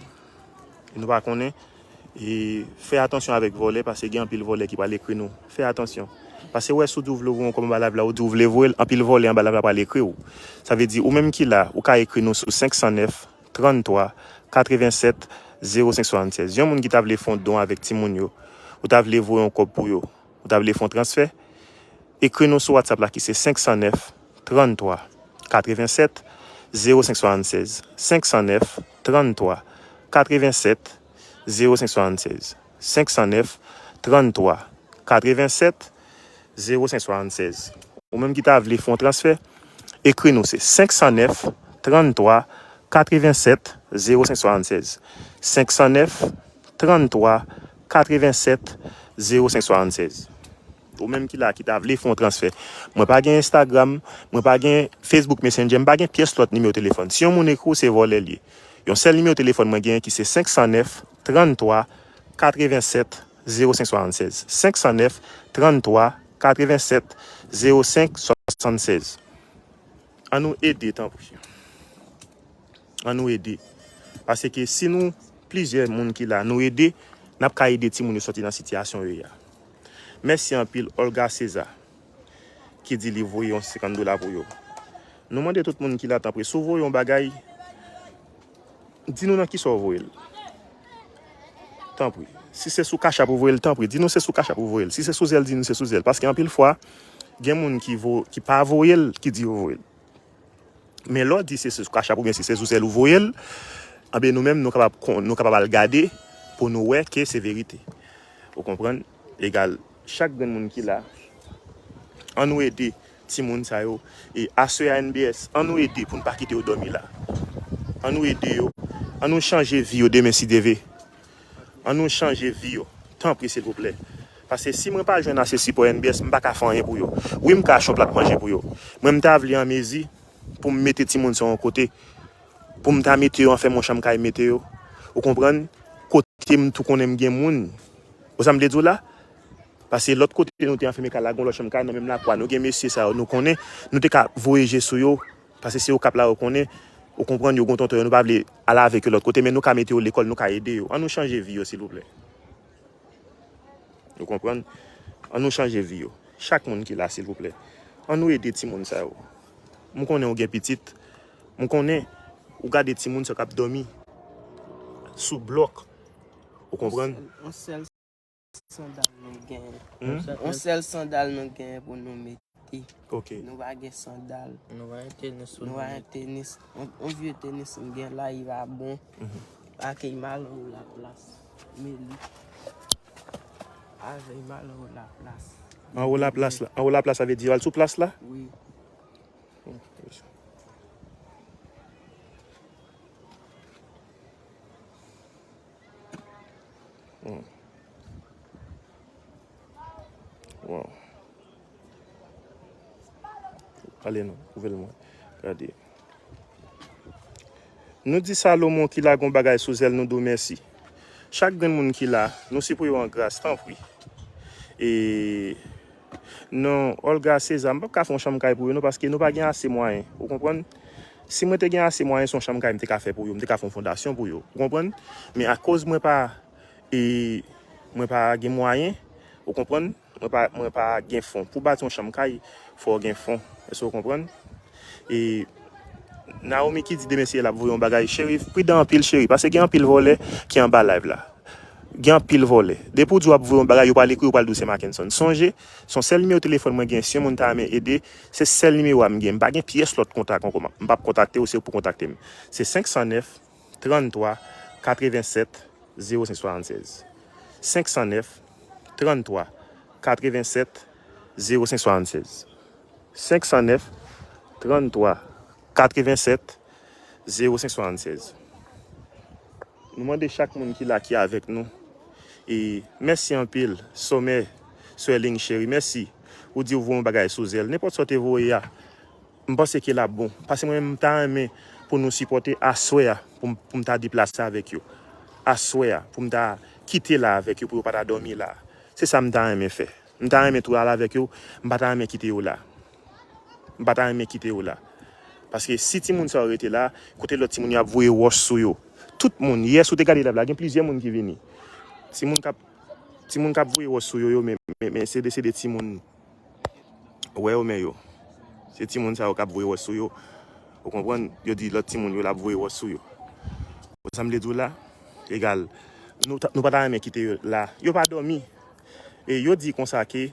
nou pa konnen. E fè atansyon avèk vòlè, paske gen anpil vòlè ki pral ekri nou. Fè atansyon. Paske wè, si w di w vle voye yon kòb anba live la, ou di w vle voye l, anpil vòlè anba live la pral ekri w. Sa vle di, ou menm ki la, ou ka ekri nou sou senk san nèf, trann twa, katrevensèt, zewo senk swasannsèz. Yon moun ki ta vle fè yon don avèk timoun yo, ou ta vle voye yon kòb pou yo, ou ta vle fè yon transfè, ekri nou sou WhatsApp la ki se senk san nèf, trann twa, katrevensèt, zewo senk swasannsèz. Senk san nèf, trann twa, katrevensèt, zewo senk swasannsèz. Senk san nèf, trann twa, katrevensèt, zewo senk swasannsèz. Ou menm ki ta vle fè yon transfè, ekri nou se senk san nèf, trann twa, katrevensèt, zewo senk swasannsèz. Senk san nèf, trann twa, katrevensèt, zewo senk swasannsèz. Ou menm ki la, ki ta vle fè yon transfè. Mwen pa gen Instagram, mwen pa gen Facebook Messenger, mwen pa gen pyès lòt nimewo telefòn. Si yon moun ekri w, se vòlè l ye. Yon sèl nimewo telefòn mwen genyen ki se senk san nèf, trann twa, katrevensèt, zewo senk swasannsèz. Senk san nèf, trann twa, katrevensèt, zewo senk swasannsèz. Ann nou ede, tanpri. Ann nou ede. Paske si nou, plizyè moun ki la, nou ede, n ap ka ede timoun yo sòti nan sitiyasyon yo ye a. Mèsi anpil, Olga César, ki di li voye yon senkant dola pou yo. Nou mande tout moun ki la, tanpri, si w voye yon bagay, di nou nan kisa w voye l. Tanpri. Si se sou Cash App ou voye l, tanpri, di nou se sou Cash App ou voye l. Si se sou Zelle, di nou se sou Zelle. Paske anpil fwa, gen moun ki vo-, ki pa voye l, ki di yo voye l. Men lè w di se sou Cash App oubyen si se sou Zelle ou voye l, anben nou menm nou kapab kon-, nou kapab al gade pou nou wè ke se verite. Ou konprann? Egal, chak grenn moun ki la, ann nou ede timoun sa yo. E aswè a N B S, ann nou ede pou n pa kite yo dòmi la. Ann nou ede yo. Ann nou chanje vi yo demen si Dye vle. Ann nou chanje vi yo. Tanpri, silvouplè. Paske si mwen pa jwenn ase sipò N B S, m pa ka fè anyen pou yo. Wi, m ka achte yon plat manje pou yo. Mwen, m ta vle an mezi pou m mete timoun sa yo yon kote. Pou m ta mete yo anfèm yon chanm kay mete yo. Ou konprann? Kote m tou konnen m gen moun. Ou sa m vle di w la? Paske lòt kote nou te anfèmen kay la, gen yon lòt chanm kay nan menm lakwa. Nou gen mesye sa yo, nou konnen, nou te ka voye je sou yo. Paske se Okap la yo konnen, ou konprann, yo gen tonton yo, nou pa vle al avèk yo lòt kote, men nou ka mete yo lekòl, nou ka ede yo. Ann nou chanje vi yo, silvouplè. Ou konprann? Ann nou chanje vi yo. Chak moun ki la, silvouplè. Ann nou ede timoun sa yo. M konnen ou gen pitit. M konnen ou gade timoun sa k ap dòmi sou blòk. Ou konprann? Yon sèl sandal nou genyen. Hmm? Yon sèl sandal nou genyen pou nou mete. Ok. Nou pa gen sandal. Nou pa gen tenis pou nou mete. Nou pa gen tenis. On, on vye tenis m gen la, li pa bon. Mhm. Akèy malere Laplas. Meli. Avèy malere Laplas. Anwo Laplas la. Anwo Laplas, sa vle di al sou plas la? Wi. Hmm. Wow. Pale non, ouvè l mwen. Gade. Nou di Salomon ki lage yon bagay sou Zelle, nou di w mèsi. Chak grenn moun ki la, nou sipoze yo an gras, tanpri. E non, Olga César, m p ap ka fè yon chanm kay pou yo non, paske nou pa gen ase mwayen. Ou konprann? Si mwen te gen ase mwayen, se yon chanm kay m te ka fè pou yo, m te ka fè yon fondasyon pou yo. Ou konprann? Men akoz mwen pa, e, mwen pa gen mwayen, ou konprann? Mwen pa, mwen pa gen fon. Pou bati yon chanm kay, fò w gen fon. Èske w konprann? E Naomi ki di demen si l ap voye yon bagay. Cheri, pridan anpil, cheri, paske gen anpil vòlè ki anba live la. Gen anpil vòlè. Depi w di w ap voye yon bagay, yo pral ekri, yo pral di w se Mackenson. Sonje, se yon sèl nimewo telefòn mwen gen. Si yon moun ta renmen ede, se sèl nimewo a m gen. M pa gen pyès lòt kontak ankò. M p ap kontakte w, se ou pou kontakte m. Se senk san nèf, trann twa, katrevensèt, zewo senk swasannsèz. Senk san nèf, trann twa, katrevensèt, zewo senk swasannsèz. Senk san nèf, trannntwa katrevensèt zewo senk swasannsèz. Nou mande chak moun ki la, ki avèk nou. E mèsi anpil, Somè, Sweling cheri, mèsi. Ou di ou voye yon bagay sou zèl. Nenpòt sa w te voye a, m panse ke l ap bon. Paske mwen menm, m ta renmen pou nou sipòte aswè a, pou m, pou m ta deplase avèk yo. Aswè a, pou m ta kite la avèk yo, pou yo pa ta dòmi la. Se sa m ta renmen fè. M ta renmen tou al avèk yo, m pa ta renmen kite yo la. M pa ta renmen kite yo la. Paske si timoun sa yo rete la, kote lòt timoun yo ap voye wòch sou yo. Tout moun, yè si w te gade live la, gen plizyè moun ki vini. Timoun k ap, timoun k ap voye wòch sou yo, yo, men, men, men se de, se de timoun, wè yo, men yo. Se timoun sa yo k ap voye wòch sou yo. Ou konprann? Yo di lòt timoun yo l ap voye wòch sou yo. Sa m vle di w la, egal, nou ta, nou pa ta renmen kite yo la. Yo pa dòmi. E yo di konsa ke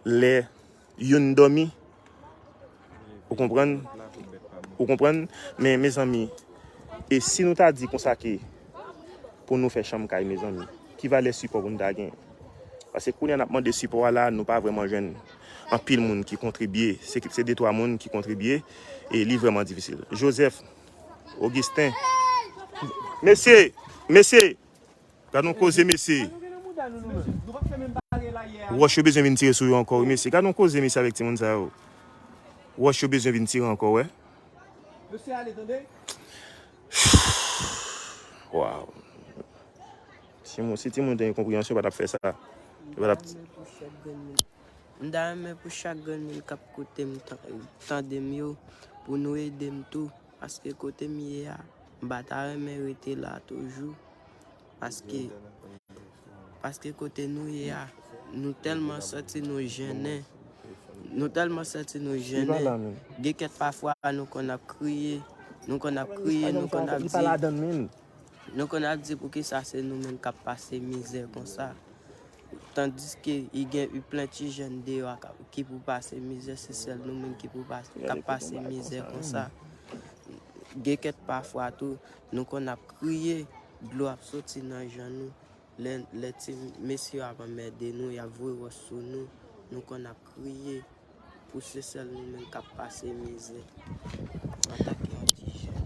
lè youn dòmi, ou konprann? Ou konprann? Men, mezanmi, e si nou ta di konsa ke pou nou fè chanm kay, mezanmi, ki valè sipò pou nou ta gen? Paske kounye a n ap mande sipò a la, nou pa vrèman jwenn anpil moun ki kontribye. Se, se de twa moun ki kontribye, e li vrèman difisil. Joseph, Augustin, mesye, mesye, gad yon koze, mesye. Wòch yo bezwen vin tire sou yo ankò, wi, mesye. Gad yon koze, mesye, avèk timoun sa yo. Wòch yo bezwen vin tire ankò, wè. Waw. Si moun, si timoun te gen konpreyansyon, yo pa t ap fè sa. Yo pa t ap M ta renmen pou chak grenn moun k ap koute m, tan- tande m yo, pou nou ede m tou. Paske kote m ye a, m pa ta renmen rete la toujou. Paske, paske kote nou ye a, nou tèlman santi nou jennen. Nou tèlman santi nou jennen. Gen kèk pafwa nou konn ap kriye. Nou konn ap kriye, nou konn ap di. Nou konn ap di poukisa se nou menm k ap pase mizè konsa. Tandiske i gen plen ti jèn deyò a k ap- ki pou pase mizè, se sèl nou menm ki pou pase, k ap pase mizè konsa. Gen kèk pafwa tou, nou konn ap kriye, dlo ap soti nan jan nou. Lè, lè ti mesye yo ap anmède nou, y ap voye wòch sou nou, nou konn ap kriye. Pou se sèl nou menm k ap pase mizè antanke yon ti jèn.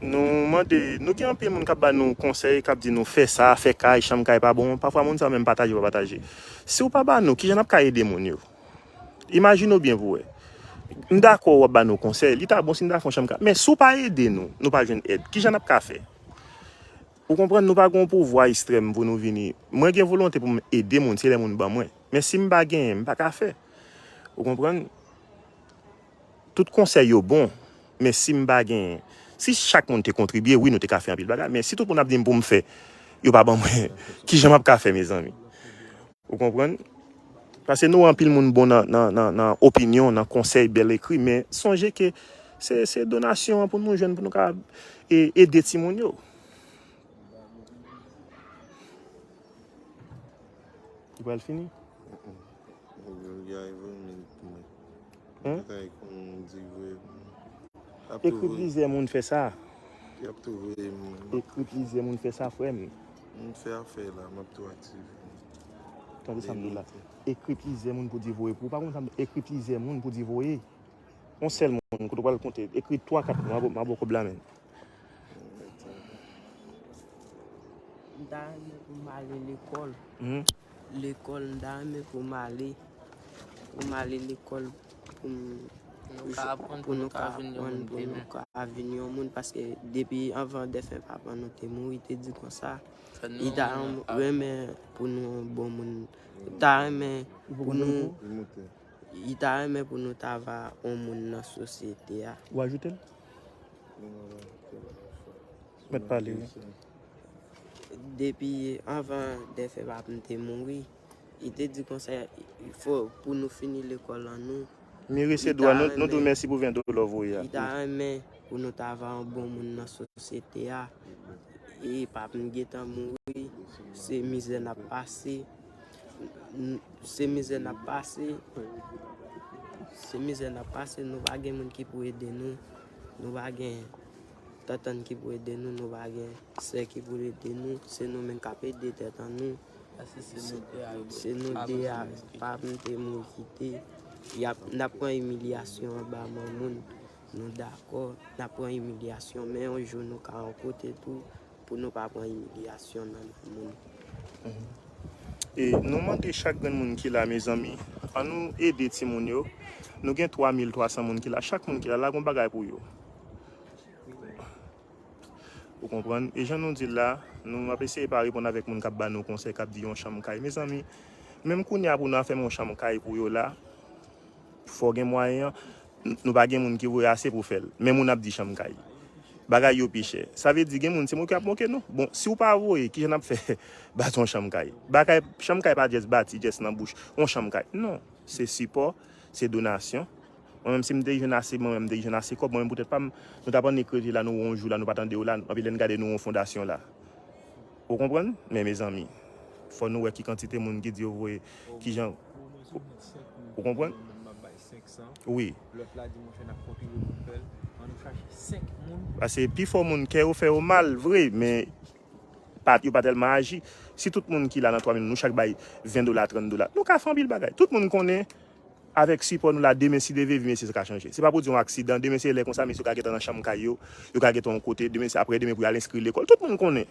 Nou mande, nou gen anpil moun k ap ba nou konsèy, k ap di nou fè sa, fè kay, chanm kay pa bon. Pafwa moun sa yo menm pataje yo pa pataje. Si w pa ba nou, kijan n ap ka ede moun yo? Imajine w byen pou w wè. M dakò w ap ba nou konsèy, li ta bon si n ta fè yon chanm kay. Men si w pa ede nou, nou pa jwenn èd, kijan n ap ka fè? Ou konprann, nou pa gen yon pouvwa ekstrèm pou nou vini. Mwen gen volonte pou m ede moun, se lè moun ban mwen. Men si m pa genyen, m pa ka fè. Ou konprann? Tout konsèy yo bon, men si m pa genyen, si chak moun te kontribye, wi, nou te ka fè anpil bagay, men si tout moun ap di m pou m fè, yo pa ban mwen, kijan m ap ka fè, mezanmi? Ou konprann? Paske nou wè anpil moun bon nan, nan, nan, nan opinyon, nan konsèy, bèl ekri, men sonje ke se, se donasyon an pou nou jwenn, pou nou ka e, ede timoun yo. Li pral fini? Li a evolye pou mwen. Hein? Bagay kon di vre. Ekri plizyè moun fè sa. Y ap tou voye moun. Ekri plizyè moun fè sa, frè m. M fè afè la, m ap tou aktive. Tande sa m di la. Ekri plizyè moun pou di voye. Pou ou pa konn sa m di, ekri plizyè moun pou di voye. Yon sèl moun, kote w pral konte, ekri twa, kat moun, m a ba w kòb la, menn. M ta renmen pou m ale lekòl. Lekòl, m ta renmen pou m ale, pou m ale lekòl, pou m, pou nou ka aprann, pou nou ka vin yon moun, paske depi anvan dèfen papa nou te mouri, te di konsa, li ta renmen pou nou yon bon moun, ta renmen pou nou, li ta renmen pou nou ta va yon moun nan sosyete a. Ou ajoute l? Mèt pale, wi. Depi anvan dèfen papa m te mouri, li te di konsa, fò pou nou fini lekòl an nou. Mire se dwa, nou, nou di w mèsi pou ven dola w voye a. Li ta renmen pou nou ta va yon bon moun nan sosyete a. E papa m gentan mouri, se mizè n ap pase. Se mizè n ap pase. Se mizè n ap pase, nou pa gen moun ki pou ede nou. Nou pa gen tantann ki pou ede nou, nou pa gen sè ki pou ede nou. Se nou menm k ap ede tèt an nou. Se nou de a, papa m te mouri kite. Y ap, n ap pran imilyasyon anba men moun. Nou dakò, n ap pran imilyasyon, men yon jou nou ka yon kote tou pou nou pa pran imilyasyon nan men moun. E nou mande chak grenn moun ki la, mezanmi, ann nou ede timoun yo. Nou gen twa mil twa san moun ki la. Chak moun ki la, lage yon bagay pou yo. Ou konprann? E jan nou di l la, nou ap eseye pa reponn avèk moun k ap ba nou konsèy, k ap di yon chanm kay. Mezanmi, menm kounye a pou nou al fèmen yon chanm kay pou yo la, fò gen mwayen an. N- Nou pa gen moun ki voye ase pou fè l. Men moun ap di chanm kay. Bagay yo pi chè. Sa vle di gen moun se moke ap moke nou. Bon, si w pa voye, kijan n ap fè bati yon chanm kay? Bagay, chanm kay pa jès bati, jès nan bouch. Yon chanm kay. Non. Se sipò, se donasyon. Mwen menm, si m te jwenn ase, mwen menm, m te jwenn ase kòb, mwen menm, poutèt pa m, nou t ap annik rete la, nou wè yon jou la, nou pa tande yo la, anpi lè n gade, nou wè yon fondasyon la. Ou konprann? Men, mezanmi, fò nou wè ki kantite moun ki di yo voye, ki jan. Ou konprann? Wi. Paske pi fò moun, kè yo fè yo mal, vre, men pa, yo pa tèlman aji. Si tout moun ki la nan twa mil, nou chak bay ven dola, trant dola, nou ka fè anpil bagay. Tout moun konnen, avèk sipò nou la, demen, si Dye vle, vi mesye sa ka chanje. Se pa pou di yon aksidan, demen se lè konsa, mesye yo ka gentan nan chanm kay yo, yo ka gentan yon kote, demen se apre demen pou y al enskri lekòl. Tout moun konnen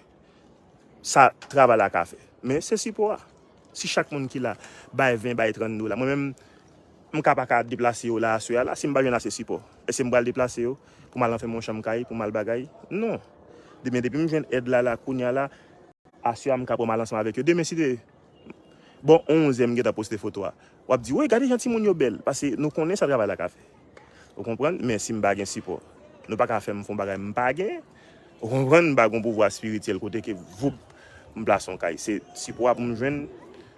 sa travay la ka fè. Men se sipò a. Si chak moun ki la bay ven, bay trant dola, mwen menm, m ka pa ka deplase yo la aswè a la, si m pa jwenn ase sipò. Èske m pral deplase yo pou m al anfèmen yon chanm kay, pou m al bagay? Non. Demen, depi m jwenn èd la, la, kounye a la, aswè a m ka pran m al ansanm avèk yo. Demen, si te bò onz è, m gentan poste foto a. W ap di, woy, gade jan timoun yo bèl. Paske nou konnen sa travay la ka fè. Ou konprann? Men si m pa gen sipò, nou pa ka fè m fè yon bagay m pa gen. Ou konprann? M pa gen yon pouvwa espirityèl kote ke, voup, m plase yon kay. Se sipò a pou m jwenn,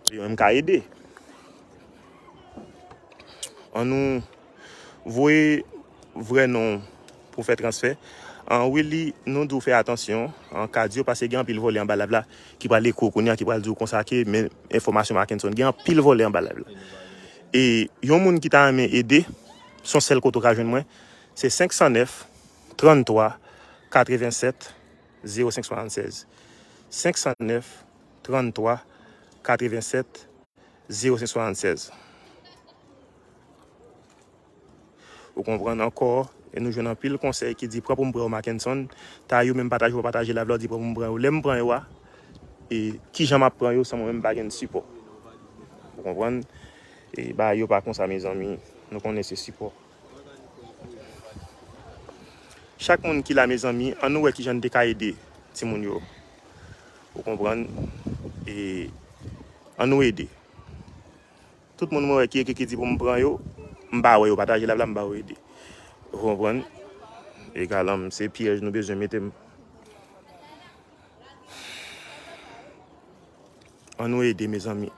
se yo menm ka ede. Ann nou voye vrè non pou fè transfè. An Willy, nou di w fè atansyon, an kadyo, paske gen anpil vòlè anba live la ki pral ekri w kounye a, ki pral di w konsa ke men enfòmasyon Mackenson. Gen anpil vòlè anba live la. E yon moun ki ta renmen ede, se yon sèl kote w ka jwenn mwen, se senk san nèf, trann twa, katrevennsèt, zewo senk swasannsèz. Senk san nèf, trann twa, katrevennsèt, zewo senk swasannsèz. Ou konprann ankò, e nou jwenn anpil konsèy ki di, pran pou m pran yo, Mackenson. Ta yo menm pataje, w pa pataje live la, w di, pran pou m pran yo. Lè m pran yo a, e kijan m ap pran yo san mwen menm pa gen sipò? Ou konprann? E bagay yo pa konsa, mezanmi. Nou konnen se sipò. Chak moun ki la, mezanmi, ann nou wè kijan n te ka ede timoun yo. Ou konprann? E ann nou ede. Tout moun mwen wè ki ekri ki di pou m pran yo, m pa wè yo pataje live la, m ba yo ede. Ou konprann? Egal, an, se pyèj nou bezwen mete m. Ann nou ede, mezanmi.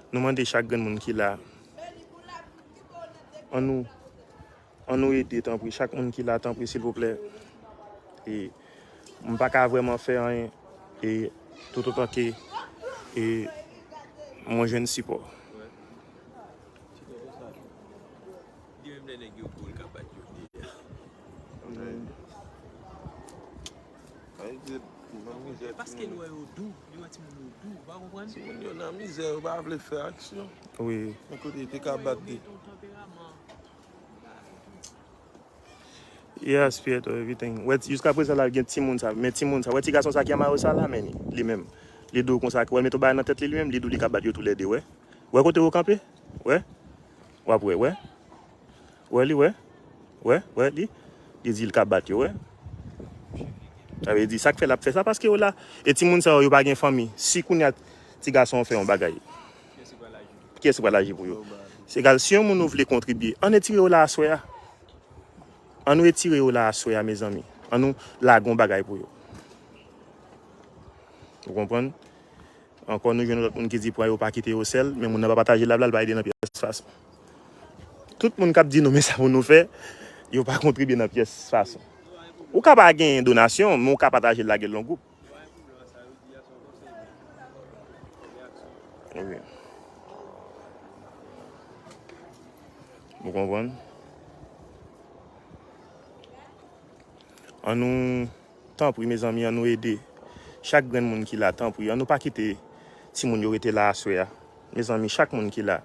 Nou mande chak grenn moun ki la, ann nou, ann nou ede, tanpri. Chak moun ki la, tanpri, silvouplè. E m pa ka vrèman fè anyen, e toutotan ke, e mwen jwenn sipò. Li menm lè nèg yo gwo, li ka bat yo deyò. Paske l wè yo dou, li wè timoun yo dou, ou pa konprann? Timoun yo nan mizè, yo pa vle fè aksyon. Wi. Yon kote yo te ka bat de. Yes, Pietro, everything. Wè, jiska prezan la, gen timoun sa. Men timoun sa. Wè, ti gason sa ki anba yo sa la, men li, li menm. Li di w konsa, wè, l mete yon bagay nan tèt li, li menm, li di w li ka bat yo toulède, wè. Wè kote yo kanpe? Wè. W ap wè, wè. Wè li, wè. Wè, wè li. Li di l ka bat yo, wè. Sa vle di, sa k fè l ap fè sa, paske yo la. E timoun sa yo, yo pa gen fanmi. Si kounye a, ti gason an fè yon bagay, kiyès ki pral aji pou yo? Se egal, si yon moun ou vle kontribye, ann etire yo la aswè a. Ann nou etire yo la aswè a, mezanmi. Ann nou lage yon bagay pou yo. Ou konprann? Ankò, nou jwenn lòt moun ki di pran yo, pa kite yo sèl, men moun nan pa pataje live la, l pa ede nan pyès fason. Tout moun k ap di nou, men sa pou nou fè, yo pa kontribye nan pyès fason. Ou ka pa gen donasyon, men ou ka pataje l, lage l nan gwoup. Wi. Ou konprann? Ann nou, tanpri, mezanmi, ann nou ede. Chak grenn moun ki la, tanpri, ann nou pa kite timoun yo rete la aswè a. Mezanmi, chak moun ki la,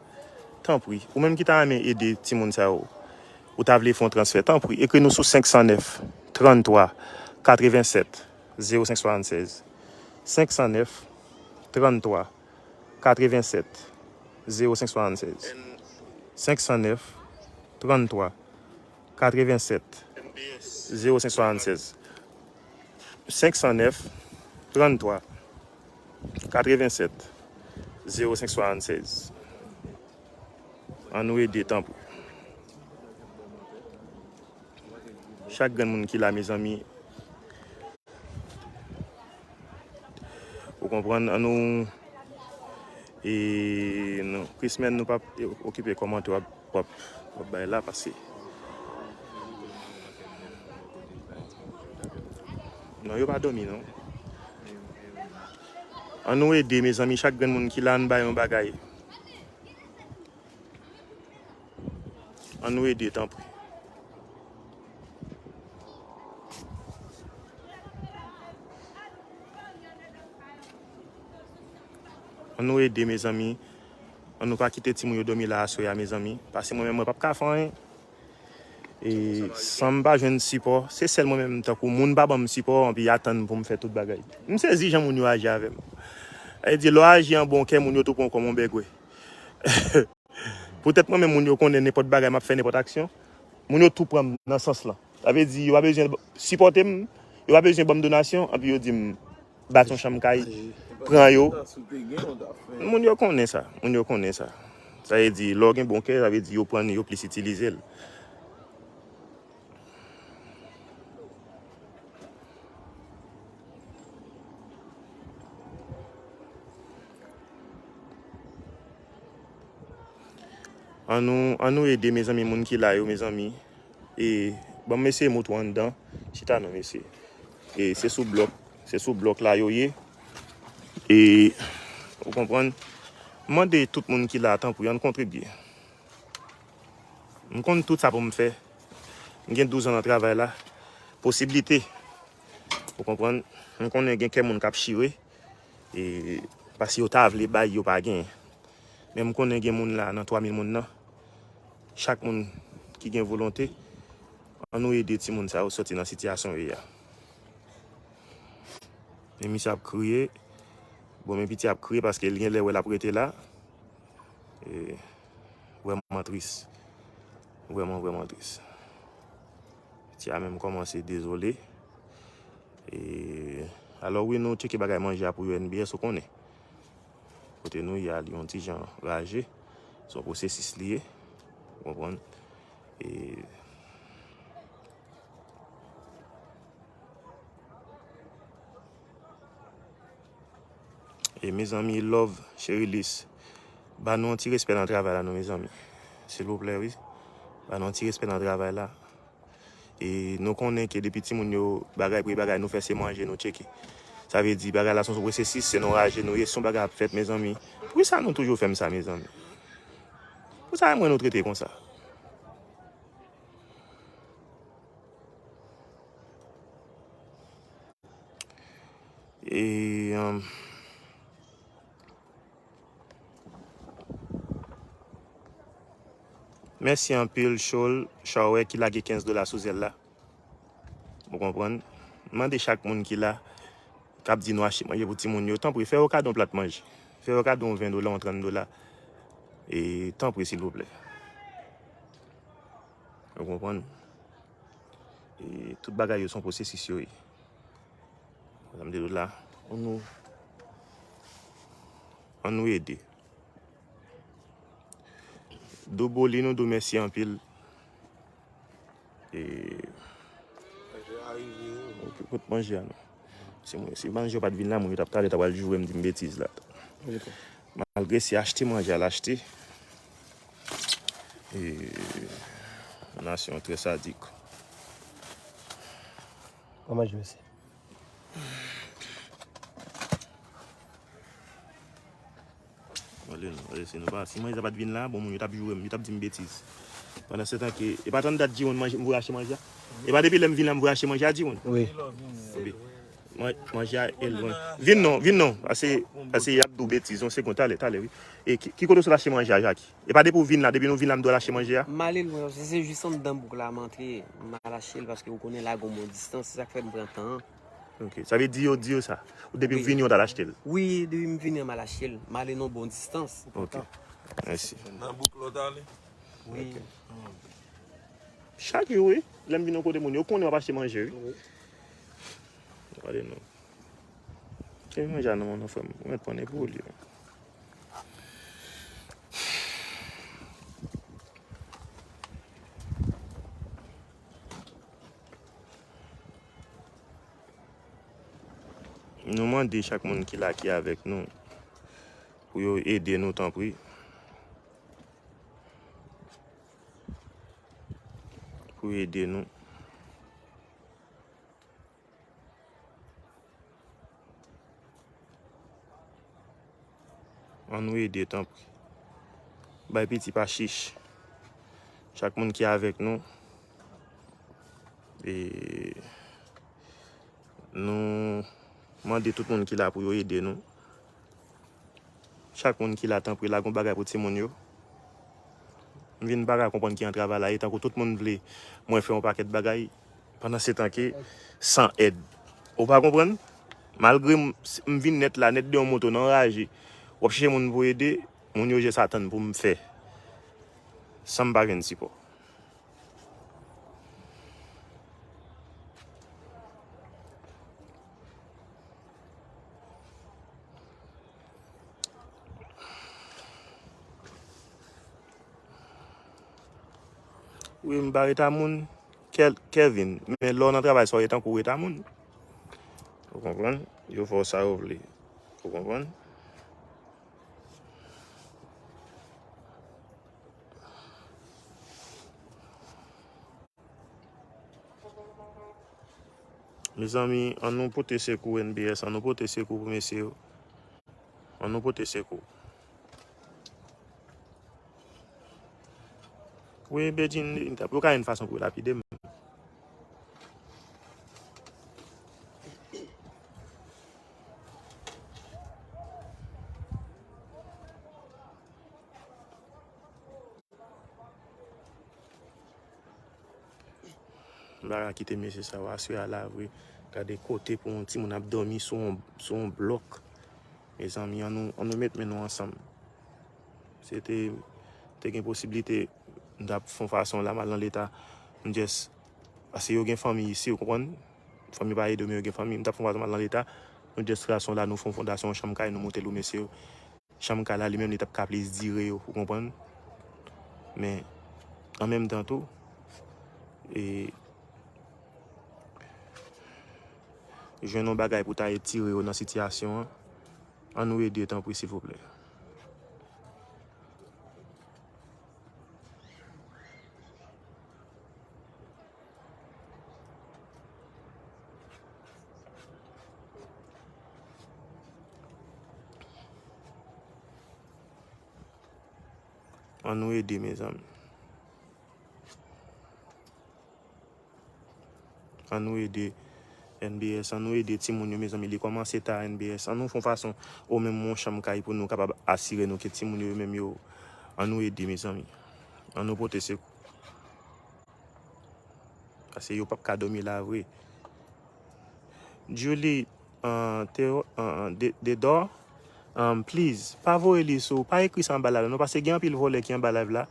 tanpri, ou menm ki ta renmen ede timoun sa yo, ou ta vle fè yon transfè, tanpri, ekri nou sou senk san nèf, tranntwa, katrevensèt, zewo senk swasannsèz. Senk san nèf, tranntwa, katrevensèt, zewo senk swasannsèz. Senk san nèf, tranntwa, katrevensèt, zewo senk swasannsèz. Senk san nèf, tranntwa, katrevensèt, zewo senk swasannsèz. Ann nou ede, tanpri. Chak grenn moun ki la, mezanmi, ou konprann, ann nou, e, nou, Chrisman, nou p ap okipe kòmantè w ap, w ap, w ap bay la, pase. Non, yo pa dòmi, non. Ann nou ede, mezanmi, chak grenn moun ki la, ann bay yon bagay. Ann nou ede, tanpri. Ann nou ede, mezanmi. Ann nou pa kite timoun yo dòmi la aswè a, mezanmi. Paske mwen menm, mwen p ap ka fè anyen. E san m pa jwenn sipò, se sèl mwen menm, tankou moun pa ban m sipò, anpi atann pou m fè tout bagay. M sezi jan moun yo aji avè m. Sa vle di, lè w aji an bon kè, moun yo tou pran w kòm yon bègwè. Poutèt mwen menm, moun yo konnen nenpòt bagay m ap fè, nenpòt aksyon, moun yo tou pran m nan sans lan. Sa vle di, yo pa bezwen sipòte m, yo pa bezwen ban m donasyon, anpi yo di m, bat yon chanm kay, pran yo. Moun yo konnen sa, moun yo konnen sa. Sa vle di, lè w gen bon kè, sa vle di, yo pran l, yo plis itilize l. Ann nou, ann nou ede, mezanmi, moun ki la yo, mezanmi. E, ban m eseye moutre w anndan. Chita non, mesye. E, se sou blòk, se sou blòk la yo ye. E, ou konprann? M mande tout moun ki la, tanpri, ann kontribye. M konn tout sa pou m fè. M gen douz an nan travay la. Posiblite. Ou konprann? M konnen gen kè moun k ap chire. E, paske yo ta vle bay, yo pa genyen. Men m konnen gen moun la, nan twa mil moun nan. Chak moun ki gen volonte, ann nou ede timoun sa yo sòti nan sitiyasyon yo ye a. Men misye ap kriye. Bon, men piti ap kriye paske l gen lè wè l ap rete la. E, vrèman tris. Vrèman, vrèman tris. Piti a menm kòmanse dezole. E, alò wi, nou tcheke bagay manje a pou yo, N B S, ou konnen. Kote nou ye a, li yon ti jan raje. Se yon pwosesis li ye. Ou konprann? E, e mezanmi, love, Cherilis, ba nou yon ti respè nan travay la, non, mezanmi. Silvouplè, wi. Ba nou yon ti respè nan travay la. E nou konnen ke depi timoun yo, bagay, premye bagay nou fè, se manje, nou tcheke. Sa vle di, bagay la se yon pwosesis, se nan raje nou ye, se yon bagay ap fèt, mezanmi. Poukisa nou toujou fè m sa, mezanmi? Poukisa mwen nou trete konsa? E, um, mèsi anpil, Chol, Chawè ki lage kenz dola sou zèl la. Ou konprann? M mande chak moun ki la, k ap di nou achte manje pou timoun yo, tanpri, fè yo kado yon plat manje. Fè yo kado yon ven dola, yon trant dola. E tanpri, silvouplè. Ou konprann? E tout bagay yo se yon pwosesis yo ye. Sa m te di w la, ann nou, ann nou ede. Douboli nou, di w mèsi anpil. E, ok, kot manje a non? Si mwen, si manje yo pa t vin la, moun yo t ap, talè t ap pral joure m, di m betiz la. Malgre se achte manje al achte. E, nasyon trè sadik. Bon, manje, mesye. Wale non, wale, si nou pa, si manje sa pa t vin la, bon, moun yo t ap joure m, yo t ap di m betiz. Pandan se tan ke, e pa tann dat Jiwon manje, m voye achte manje a? E pa depi lè m vin la, m voye achte manje a, Jiwon? Wi. Wi. Man- Manje a e lwen. Vin non, vin non. Pase, pase y ap di w betiz. Yon segonn, talè, talè, wi. E ki, ki kote w sot achte manje a, Jackie? E pa depi w vin la, depi nou vin la, m dwe al achte manje a? M ale lwen, se, se jis anndan bouk la, m antre, m al achte l, paske ou konnen la gon bon distans, se sa k fè m pran tan an. Ok. Sa vle di yo, di yo sa. Ou depi w vini, w t al achte l? Wi, depi m vini an, m al achte l. M ale nan bon distans. Ok. Mèsi. Nan bouk la w t ale? Wi. Ok. Chak jou, wi. Lè m vin yon kote moun, yo konnen w ap achte manje, wi. Wi. Gade non. Ke manje a nan men w, frè m. Ou mèt pran epi w li. Nou mande chak moun ki la, ki avèk nou, pou yo ede nou, tanpri. Pou ede nou. Ann nou ede, tanpri. Bay piti pa chich. Chak moun ki avèk nou, e, nou mande tout moun ki la pou yo ede nou. Chak moun ki la, tanpri, lage yon bagay pou timoun yo. M vin pa ka konprann ki an travay la ye, tankou tout moun vle mwen fè yon pakèt bagay, pandan se tan ke san èd. Ou pa konprann? Malgre m, m vin nèt la, nèt de yon moto nan raje, w ap chèche moun pou ede, moun yo jis atann pou m fè, san m pa jwenn sipò. Wi, m pa ret a moun, Kel- Kevin. Men lè w nan travay sa, w ye tankou w ret a moun. Ou konprann? Yo fè w sa yo vle. Ou konprann? Mezanmi, ann nou pote sekou N B S, ann nou pote sekou pou mesye yo. Ann nou pote sekou. Wi, Bedjine, li t ap, yo ka yon fason pou yo lapide m. M pa ka kite mesye sa yo aswè a la vre. Gade kote pou yon timoun ap dòmi sou yon, sou yon blòk. Mezanmi, ann nou, ann nou met men nou ansanm. Se te, te gen posiblite, m t ap fè yon fason la, m al nan leta, m just, paske yo gen fanmi isi, ou konprann? Fanmi pa ede w, men yo gen fanmi, m t ap fè yon fason, m al nan leta, nou just rason la, nou fè yon fondasyon, yon chanm kay, nou monte l pou mesye yo. Chanm kay la, li menm, li t ap ka plis dire yo, ou konprann? Men, an menm tan tou, e, jwenn yon bagay pou ta etire yo nan sitiyasyon an, ann nou ede, tanpri, silvouplè. Ann nou ede, mezanmi. Ann nou ede N B S, ann nou ede timoun yo, mezanmi. Li kòmanse ta N B S. Ann nou fè yon fason, ou menm yon chanm kay pou nou kapab asire nou ke timoun yo, yo menm yo, ann nou ede, mezanmi. Ann nou pote sekou. Paske yo p ap ka dòmi la vre. Julie, uh, Theo, uh, De- Dedor, um, please, pa voye li sou, pa ekri sa anba live la, non, paske gen anpil vòlè ki anba live la.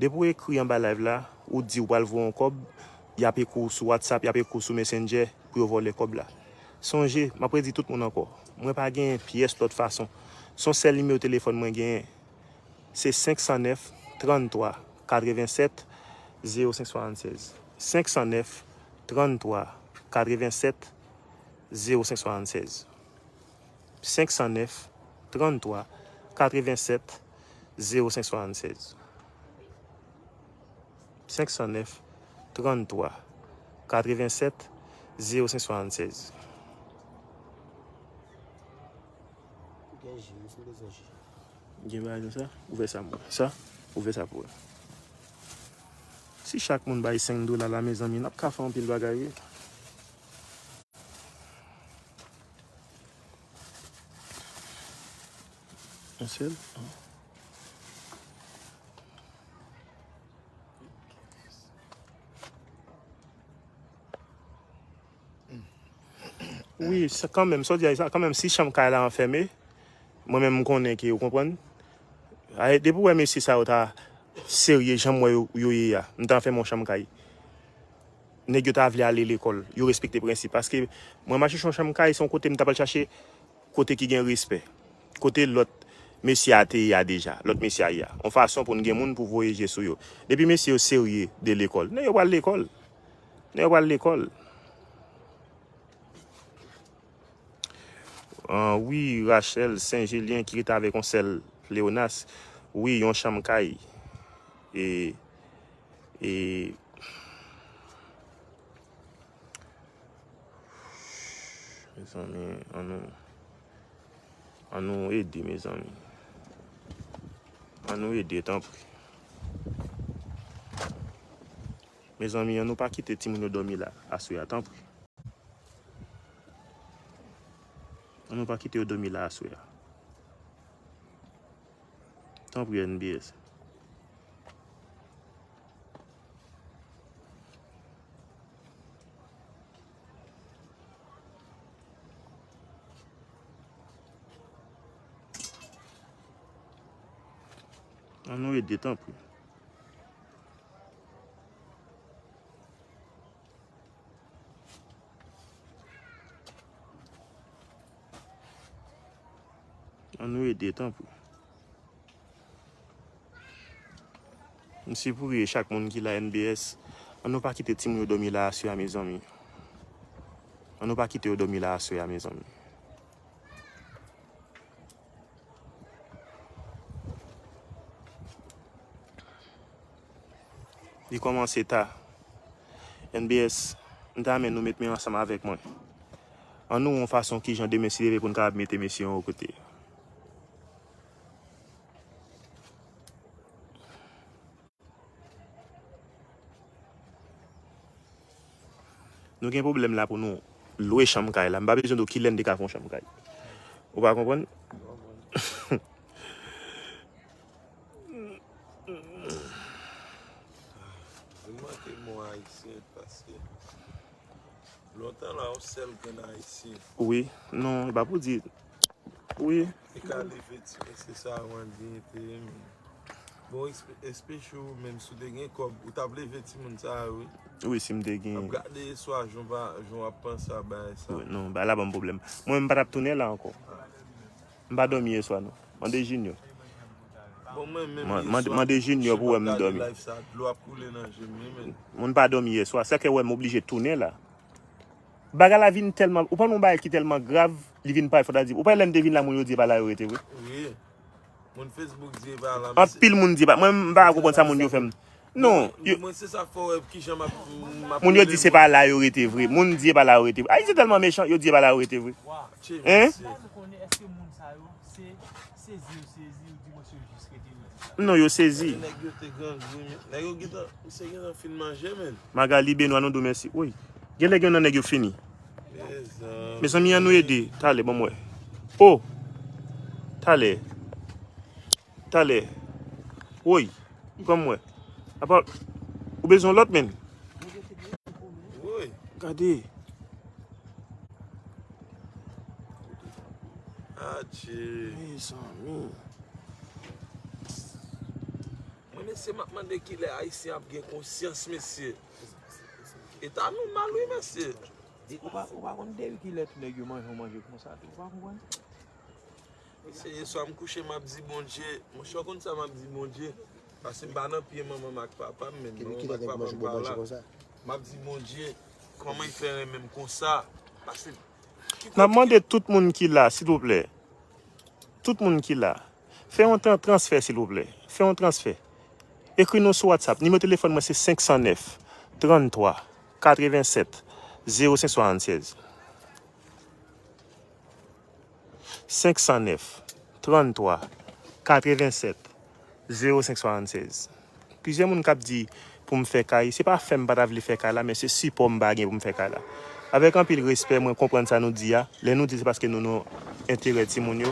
Depi w ekri anba live la, ou di w pral voye yon kòb, y ap ekri w sou WhatsApp, y ap ekri w sou Messenger pou yo vòlè kòb la. Sonje, m ap redi tout moun ankò, mwen pa gen pyès lòt fason. Se yon sèl nimewo telefòn mwen genyen, se senk san nèf, trann twa, katrevennsèt, zewo senk swasannsèz. Senk san nèf, trann twa, katrevennsèt, zewo senk swasannsèz. Senk san nèf, trann twa, katrevennsèt, zewo senk swasannsèz. Senk san nèf, trann twa, katrevennsèt, zewo senk swasannsèz. Gen ji, m bezwen ji. Gen bagay konsa? Ouvè sa pou mwen. Sa? Ouvè sa pou mwen. Si chak moun bay senk dola la, mezanmi, n ap ka fè anpil bagay, wi. Yon sèl? Wi, sa kanmenm, sa w di a, sa kanmenm, si chanm kay la anfème, mwen menm m konnen ke, ou konprann? Ay, depi w wè mesye sa yo ta serye, jan m wè yo, yo ye a, m ta anfème yon chanm kay. Nèg yo ta vle ale lekòl, yo respekte prensip. Paske mwen m al chèche yon chanm kay, se yon kote m ta pral chache kote ki gen respè. Kote lòt mesye a te ye a deja, lòt mesye a ye a. Yon fason pou n gen moun pou voye je sou yo. Depi mesye yo serye de lekòl, nèg yo pral lekòl. Nèg yo pral lekòl. Ah, wi, Rachel Saint-Gelien ki rete avèk yon sèl pleyonas. Wi, yon chanm kay. E, e, mezanmi, ann nou, ann nou ede, mezanmi. Ann nou ede, tanpri. Mezanmi, ann nou pa kite timoun yo dòmi la, aswè a, tanpri. Ann nou pa kite yo dòmi la aswè a. Tanpri, N B S. Ann nou ede, tanpri. Ann nou ede, tanpri. M sipriye chak moun ki la, N B S. Ann nou pa kite timoun yo dòmi la aswè a, mezanmi. Ann nou pa kite yo dòmi la aswè a, mezanmi. Li kòmanse ta. N B S, m ta renmen nou met men ansanm avèk mwen. Ann nou wè yon fason kijan demen si leve pou n kapab mete mesye yo yon kote. Nou gen pwoblèm la pou nou lwe chanm kay la. M pa bezwen di w kilè n te ka fè yon chanm kay. Ou pa konprann? Vin manke mo ayisyen paske lontan la, yon sèl grenn ayisyen. Wi, non, e pa pou di. Wi. Li ka leve ti mesye sa yo an diyite, men. Bon, espe-, espesye ou menm, si w te gen kòb, ou t ap leve timoun sa yo, wi. Wi, si m te gen. Ap gade swa jan w pa, jan w ap panse a bagay sa. Wi, non, bagay la ban m pwoblèm. Mwen, m pa t ap tounen la ankò. M pa dòmi yèswa, non. Mande Junior. Bon, mwen menm, man-, mande, yèswa, mande Junior pou wè m dòmi. Live sa, dlo ap koule nan je m, wi, men. Moun pa dòmi yèswa. Sa ke wè m oblije tounen la. Bagay la vin tèlman, ou pa wè yon bagay ki tèlman grav, li vin parèt fò ta di. Ou pa wè lè n te vin la, moun yo di e pa la yo rete vre. Wi. Moun Facebook di e pa la, men se anpil moun di e pa. Mwen, m pa konprann sa moun yo fè m. Non, yo, mwen, se sa fò wè kijan m ap, m ap rele moun. Moun yo di se pa la yo rete vre. Moun di e pa la yo rete vre. Ayisyen tèlman mechan, yo di e pa la yo rete vre. Hein? Sa nou konnen, èske moun sa yo, se, sezi yo sezi, ou di mwen se yo jis rete yo di sa? Non, yo sezi. Nèg yo te grangou, nèg yo gentan, misye gentan fin manje, men. Magali Benoit, nou di w mèsi. Woy. Genlè gen nan nèg yo fini. Mezanmi. Mezanmi, ann nou ede. Talè, ban m wè. Oh! Talè. Talè. Woy. Ban m wè. Apa, ou bezwen lòt, men? Woy. Gade. Adje. Mezanmi. Mwen, mesye, m ap mande kilè Ayisyen ap gen konsyans, mesye. Eta nou mal, wi, mesye. Ou pa, ou pa konn depi kilè tout nèg yo manje yon manje konsa tou, ou pa konprann? Mesye, yèswa m kouche, m ap di Bondye, monchè, w konn sa m ap di Bondye? Paske m pa nan pye manman m ak papa m, men manman m ak papa m pa la. M ap di Bondye, kòman l fè renmen m konsa? Paske N ap mande tout moun ki la, silvouplè. Tout moun ki la, fè yon tran-, transfè, silvouplè. Fè yon transfè. Ekri nou sou WhatsApp. Nimewo telefòn mwen se senk san nèf, trann twa, katrevennsèt, zewo senk swasannsèz. Senk san nèf, trann twa, katrevennsèt, zewo senk swasannsèz. Plizyè moun k ap di pou m fè kay, se pa fè m pa ta vle fè kay la, men se sipò m pa gen pou m fè kay la. Avèk anpil respè, mwen konprann sa nou di a. Lè nou di se paske nou nan enterè timoun yo.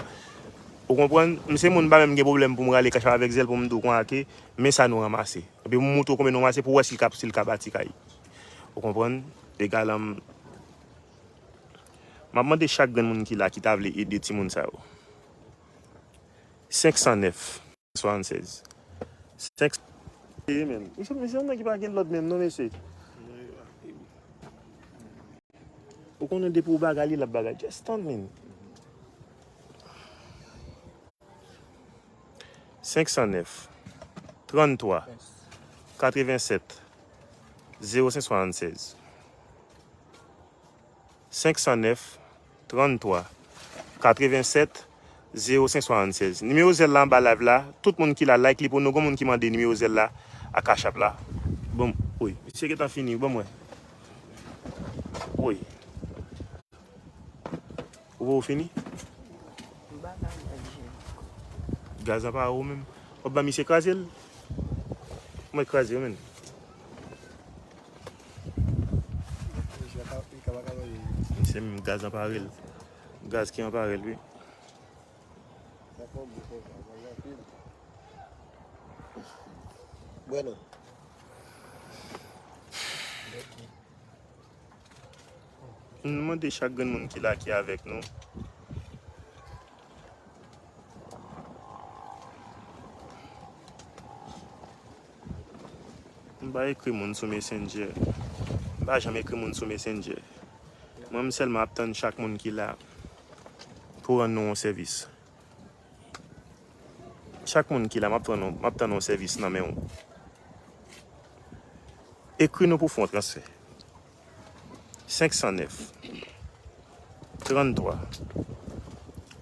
Ou konprann? M se moun, m pa menm gen pwoblèm pou m rale kach la avèk zèl pou m di w konsa ke, men sa nou ranmase. Epi m montre w konbyen nou ranmase pou w wè si l ka, si l ka bati kay. Ou konprann? Egal, m, m ap mande chak grenn moun ki la, ki ta vle ede timoun sa yo. Senk san nèf, swasannsèz. Senk, e men. Mesye, mesye, yon nèg ki pa gen lòd menm, non, mesye. Ou konnen depi w bagay li, l ap bagay. Just tann, men. Senk san nèf, tranntwa, katrevennsèt, zewo senk swasannsèz. Senk san nèf, tranntwa, katrevennsèt, zewo senk swasannsèz. Nimewo zèl la anba live la, tout moun ki la, like li pou nou. Gon moun ki mande nimewo zèl la ak Cash App la. Bon, wi, misye gentan fini, ban m wè. Wi. Ou poko fini? M pa ka manje ankò. Gaz la pa ou menm. W ap ban misye kraze l? Mwen kraze w, menn. Misye menm gaz anpare l. Gaz ki anpare l, wi. Bueno. Nou mande chak grenn moun ki la, ki avèk nou. M pa ekri moun sou Messenger. M pa janm ekri moun sou Messenger. Mwen, m sèlman ap tann chak moun ki la pou rann nou yon sèvis. Chak moun ki la, m ap tann, m ap tann yon sèvis nan men w. Ekri nou pou fè yon transfè. Senk san nèf, tranntwa,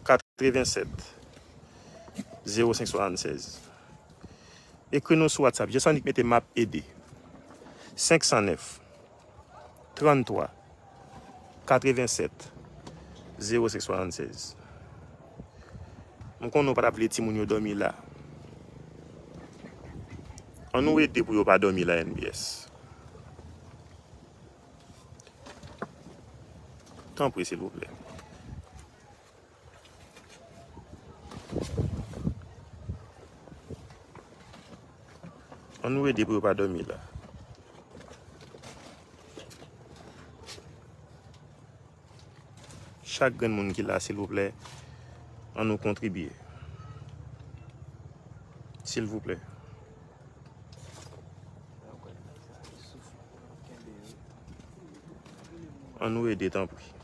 katrevennsèt, zewo senk swasannsèz. Ekri nou sou WhatsApp. Jessannik mete m ap ede. Senk san nèf, tranntwa, katrevennsèt, zewo senk swasannsèz. M konnen w pa t ap vle timoun yo dòmi la. An nou ede pou yo pa dòmi la, N B S. Tanpri, silvouplè. An nou ede pou yo pa dòmi la. Chak grenn moun ki la, silvouplè, an nou kontribye. Silvouplè. An nou ede, tanpri.